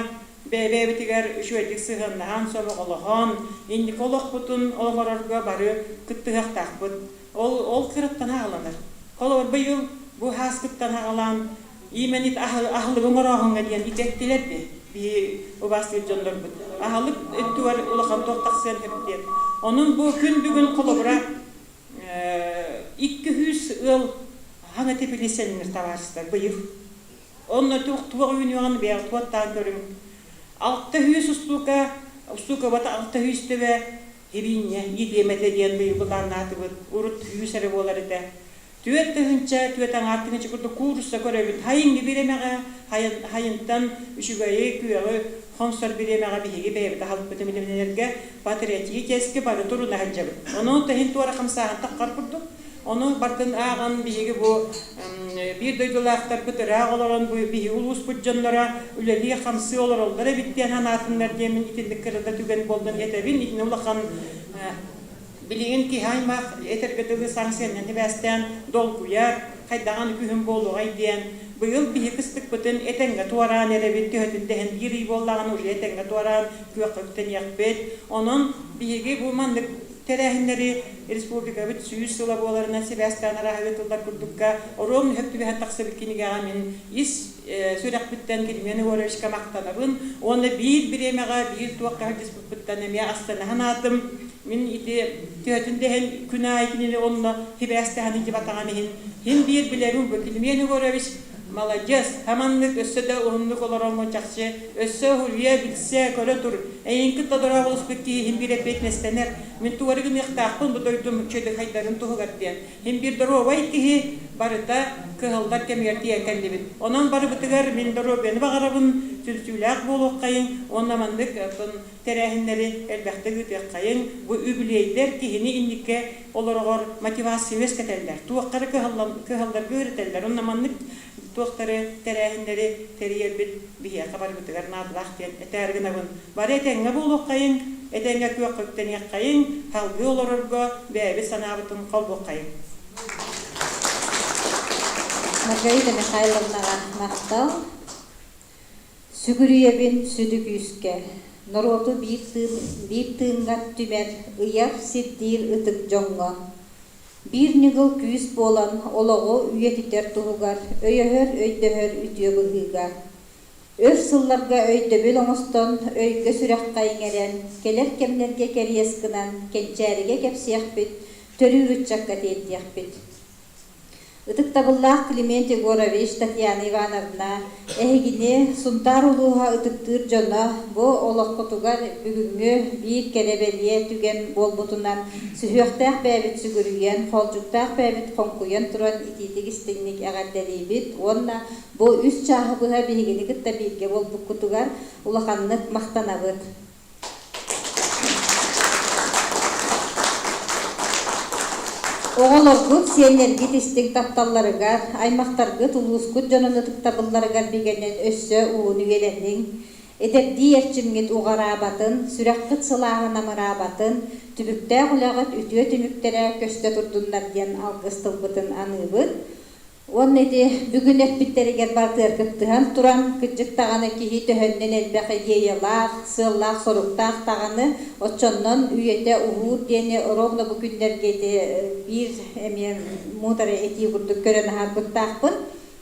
бэйэ-бэйэбитигэр үчүгэйдик сыһыаннаһан, сомоҕолоһон, инники олохпутун олорорго бары кыттыһыахтаахпыт. Ол, ол кыраттан аҕаланар. Холобур, быйыл бу һааскыттан аҕалаан иимэнит аһылыгы оҥорооһуҥҥа диэн итэттилэр би биһи убаастыыр дьоннорбут. Аһылык өттүгэр улахан туох тахсыан сөп диэн. Онон бу күн бүгүн холобура 200 ыал хаҥа теплицэннэр табаарыстар быйыл. Онно туох туох үүнүөҕүн бэйэҕит уоттаан көрүҥ. 600 устуука, устуукабата 600 төбө Ириинньэ иитиэмэтэ диэн быйыл былааннаатыбыт. Урут үс эрэ буолар этэ. 4 тыһыынча, 4,5 тыһыынча курдук куурусса көрөбүт. Хайыҥҥы бириэмэҕэ, хайынтан үчүгэйи, күөҕү хомсор бириэмэҕэ биһиги бэйэбит аһылыкпытын билимнэнэргэ патриотически бары туруна сылдьабыт. Ону тэһин туора хамсааһын таххар курдук. Ону бартын ааҕан биһиги бу биир дойдулаахтарбыт ыраах олорон бу биһиги улууспут дьонноро үлэлии-хамсыы олороллор эбит диэн санаатыннар диэммин итинник кырата түгэн буоллун этэбин. Итини улахан билигин киһи аймах этэргэ дылы санкциянан сибээстээн долгуйар, хайдаҕын күһүн буолуоҕай диэн. Быйыл биһи кыстыкпытын этэҥҥэ туораан эрэбит, төһөтүн дэһэн биир ый буоллаҕына уже этэҥҥэ туораан күөххэ үктэниэхпит. Онон биһиги бу маннык тэрээһиннэри республикабыт 100 сыла буоларынан сибээстээн арааһы ыытыллар курдукка оруом нүһэк түбэһэн тахсыбыт кинигэҕэ мин ис сүрэхпиттэн Климент Егоровичка махтанабын уонна биир бириэмэҕэ биир туохха сылдьыспыппыттан эмиэ астына санаатым. Мин ити төһөтүн да иһин күн аайы кинини онно сибээстэһэн илдьибатаҕым иһин син биир билэрим бу Климент Егорович Маладьыас, хаманнык өссө да уһуннук олороҥҥун чахчы, өссө уһуйа, билсэ, көрө тур. Эйигин кытта дорооболоспут киһи иһин биир эппиэтинэстэнэр. Мин тугу эрэ гыныахтаахпын бу дойдум үчүгэйдик туһугар диэн. Иһин биир доруобай киһи барыта кыһыллар кэмигэр тиийэн кэллибит. Онон барыбытыгар мин доруобуйаны баҕарабын, түмсүүлээх буолуоххайыҥ уонна маннык тэрээһиннэри элбэхтик ыытыаххайыҥ. Бу үбүлүөйдэр киһини инникке олороҕор мотивация үөскэтэллэр, туохха эрэ кыһалларга үөрэтэллэр. Онно маннык туохтары тэрээһиннэри тэрийэрбит биһиэхэ барыбытыгар наадалаах диэн этээр гынабын. Бары этэҥҥэ буолуоххайыҥ, этэҥҥэ күөххэ үктэниэххэйиҥ, салгыы олорорго бэйэбит санаабытын холбуоххайыҥ. Маргарита Михайловнаҕа махтал. Сүгүрүйэбин сүдү күүскэ, норуоту биир тыын биир тыыҥҥа түмэр, ыйар, сирдиир ытык дьоҥҥо. Биир ньыгыл күүс буолан олоҕу үйэтитэр туһугар өйөһөр, өйдөһөр үтүө быһыыга. Өр сылларга өйдөбүл оҥостон, өйгө-сүрэххэ иҥэрэн, кэлэр кэмнэргэ кэриэс гынан кэнчээригэ кэпсиэхпит, төрүүр ыччакка тиэрдиэхпит. Ытыктабыллаах Климент Егорович, Татьяна Ивановна, эһигини Сунтаар улууһа ытыктыыр дьоно бу олоххутугар бүгүҥҥү биир кэрэ-бэлиэ түгэн буолбутунан сүһүөхтээх бэйэбит сүгүрүйэн, хоолдьуктаах бэйэбит хоҥкуйан туран итиитик-истиҥник эҕэрдэлиибит уонна бу үс чааһы быһа биһигини кытта бииргэ буолбуккутугар улаханнык махтанабыт. Оҕолоргут, сиэннэргит истиҥ тапталларыгар, аймахтаргыт, улуускут дьонун ытыктабылларыгар бигэнэн өссө уһун үйэлэниҥ, эдэрдии эрчимҥит уҕараабатын, сүрэххит сылааһын амыраабатын, түбүктээх үлэҕит үтүө түмүктэрэ көстө турдуннар диэн алгыс тылбытын аныыбыт. Уонна ити бүгүн эппиттэригэр барытыгар кыттыһан туран, кырдьык даҕаны киһи төһөннөн элбэх идеялаах, сыаллаах-соруктаах даҕаны, оччоннон үйэтэ уһуур диэни ровно бу күннэргэ ити биир эмиэ муодарай этии курдук көрөн аһарбыттаахпын.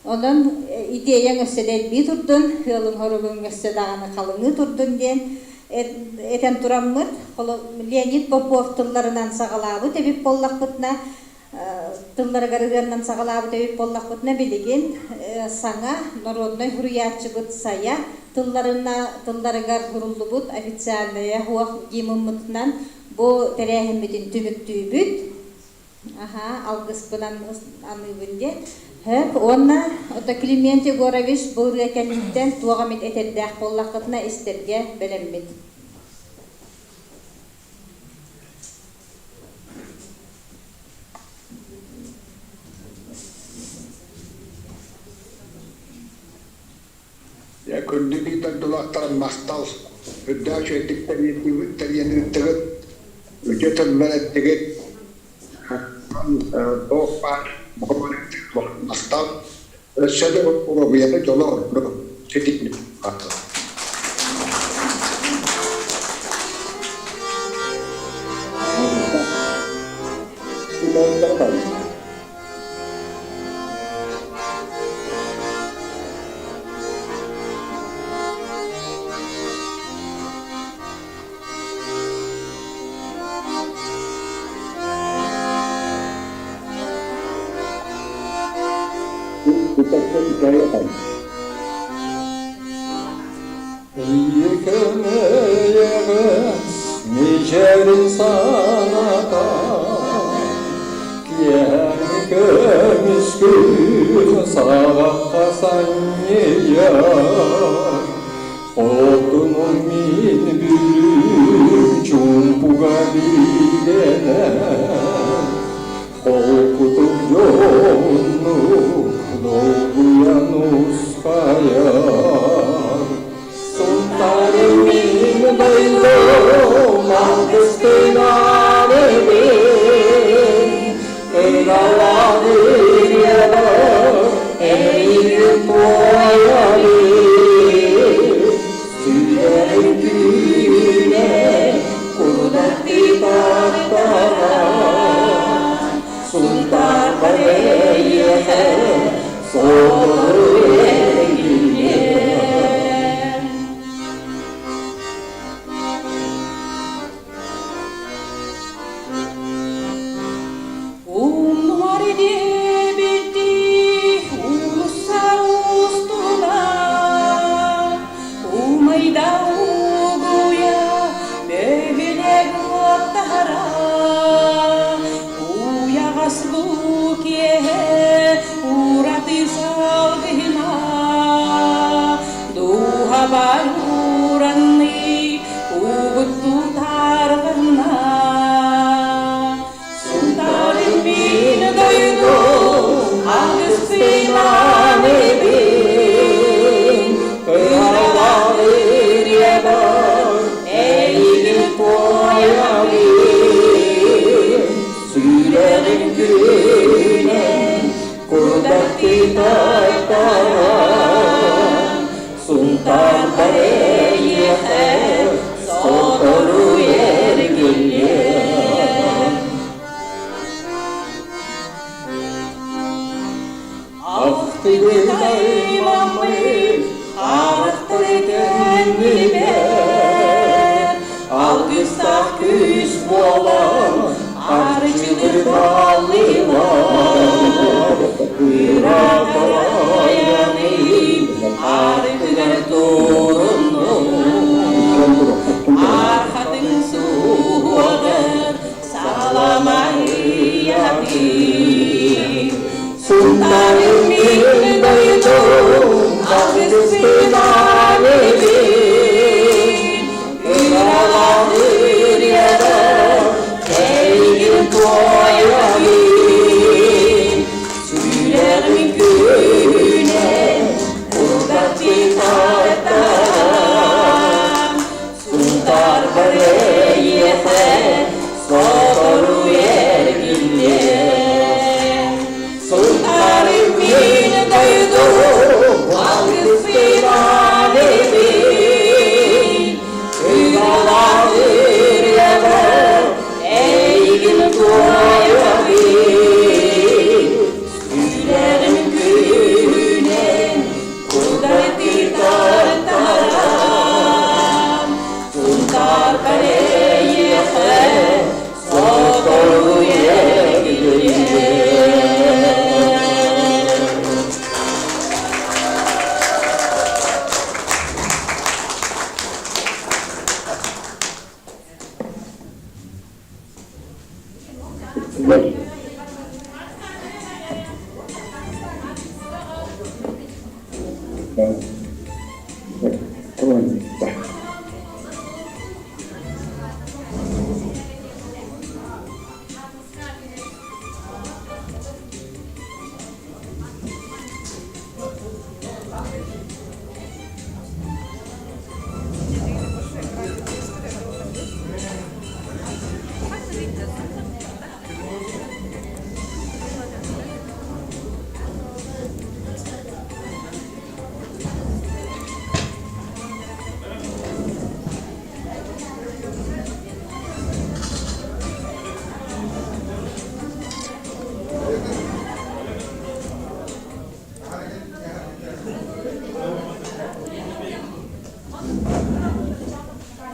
Онон идеяҥ өссө да элбии турдун, ыалыҥ-хоругуҥ өссө даҕаны халыҥыы турдун диэн этэн тураммыт, Леонид Попов тылларынан саҕалаабыт эбит буоллахпытына, тылларыгар ырыаннан саҕалаабыт эбит буоллахпытына, билигин саҥа народнай суруйааччыбыт Сайа тылларына тылларыгар суруллубут официальная суох гимммытынан бу тэрээһиммитин түмүктүүбүт. Аха, алгыспынан аныыбын диэн. Хөп, уонна ото Климент Егорович бу ырыа кэнниттэн туох эмит этэрдээх буоллаххытына истэргэ бэлэммит. Дьэ, күндү биир дойдулаахтарым махтал! Үрдээх үчүгэйдик тэрийэн ыыттыгыт, үтүө тыллар эттигит. Туох баар махтал. Өссө да уруобуйаны дьоло ордук ситиһиини Ийэкэҥэйэҕэс мичээрин санатан, киэһээҥҥи көмүс күн саҕахха санньыйар. Хотунум мин Бүлүүм чуумпуга биигэнэн, Холкутук дьоһуннук долгуйан ускайар. Сунтаарым мин дойдум алгыстыынан эбин, Ыралаан ырыабар эйигин туойабын. Сүрэҕим күүнэ курдаттыы таптала, Сунтаарбар эйиэхэ сотору эргиллиэм. Умнуар диэбиттии уулусса устунан умайда угуйа бөһүлэк уоттара уйаҕас бу киэһэ ураты салгына дууһабар уранныы угуттуу тарҕанна Сунтаарым мин дойдум алгыстыынан эбин, ыралаах ырыабар эйигин туойабын. Сүрэҕим күнэ курдаттыы тартаран, Сунтаарбар эйиэхэ сотору эргиллиэм. Ахтыбыт аймаммыт харахтар кэннибэр, Алгыстаах күүс буолан арчылыр баллылар. Ыраатарайаным аргыгар туруннум, Архатын суһуогар саламайыйабын. Сунтаарым мин дойдум алгыспынан эбин, Ыралаах ырыабар эйигин туойабын. Сүрэҕим күнэ курдаттыы тартаран, Сунтаарбар эйиэхэ сотору эргиллиэм. Сунтаарым мин дойдум алгыспынан. Оонньутта.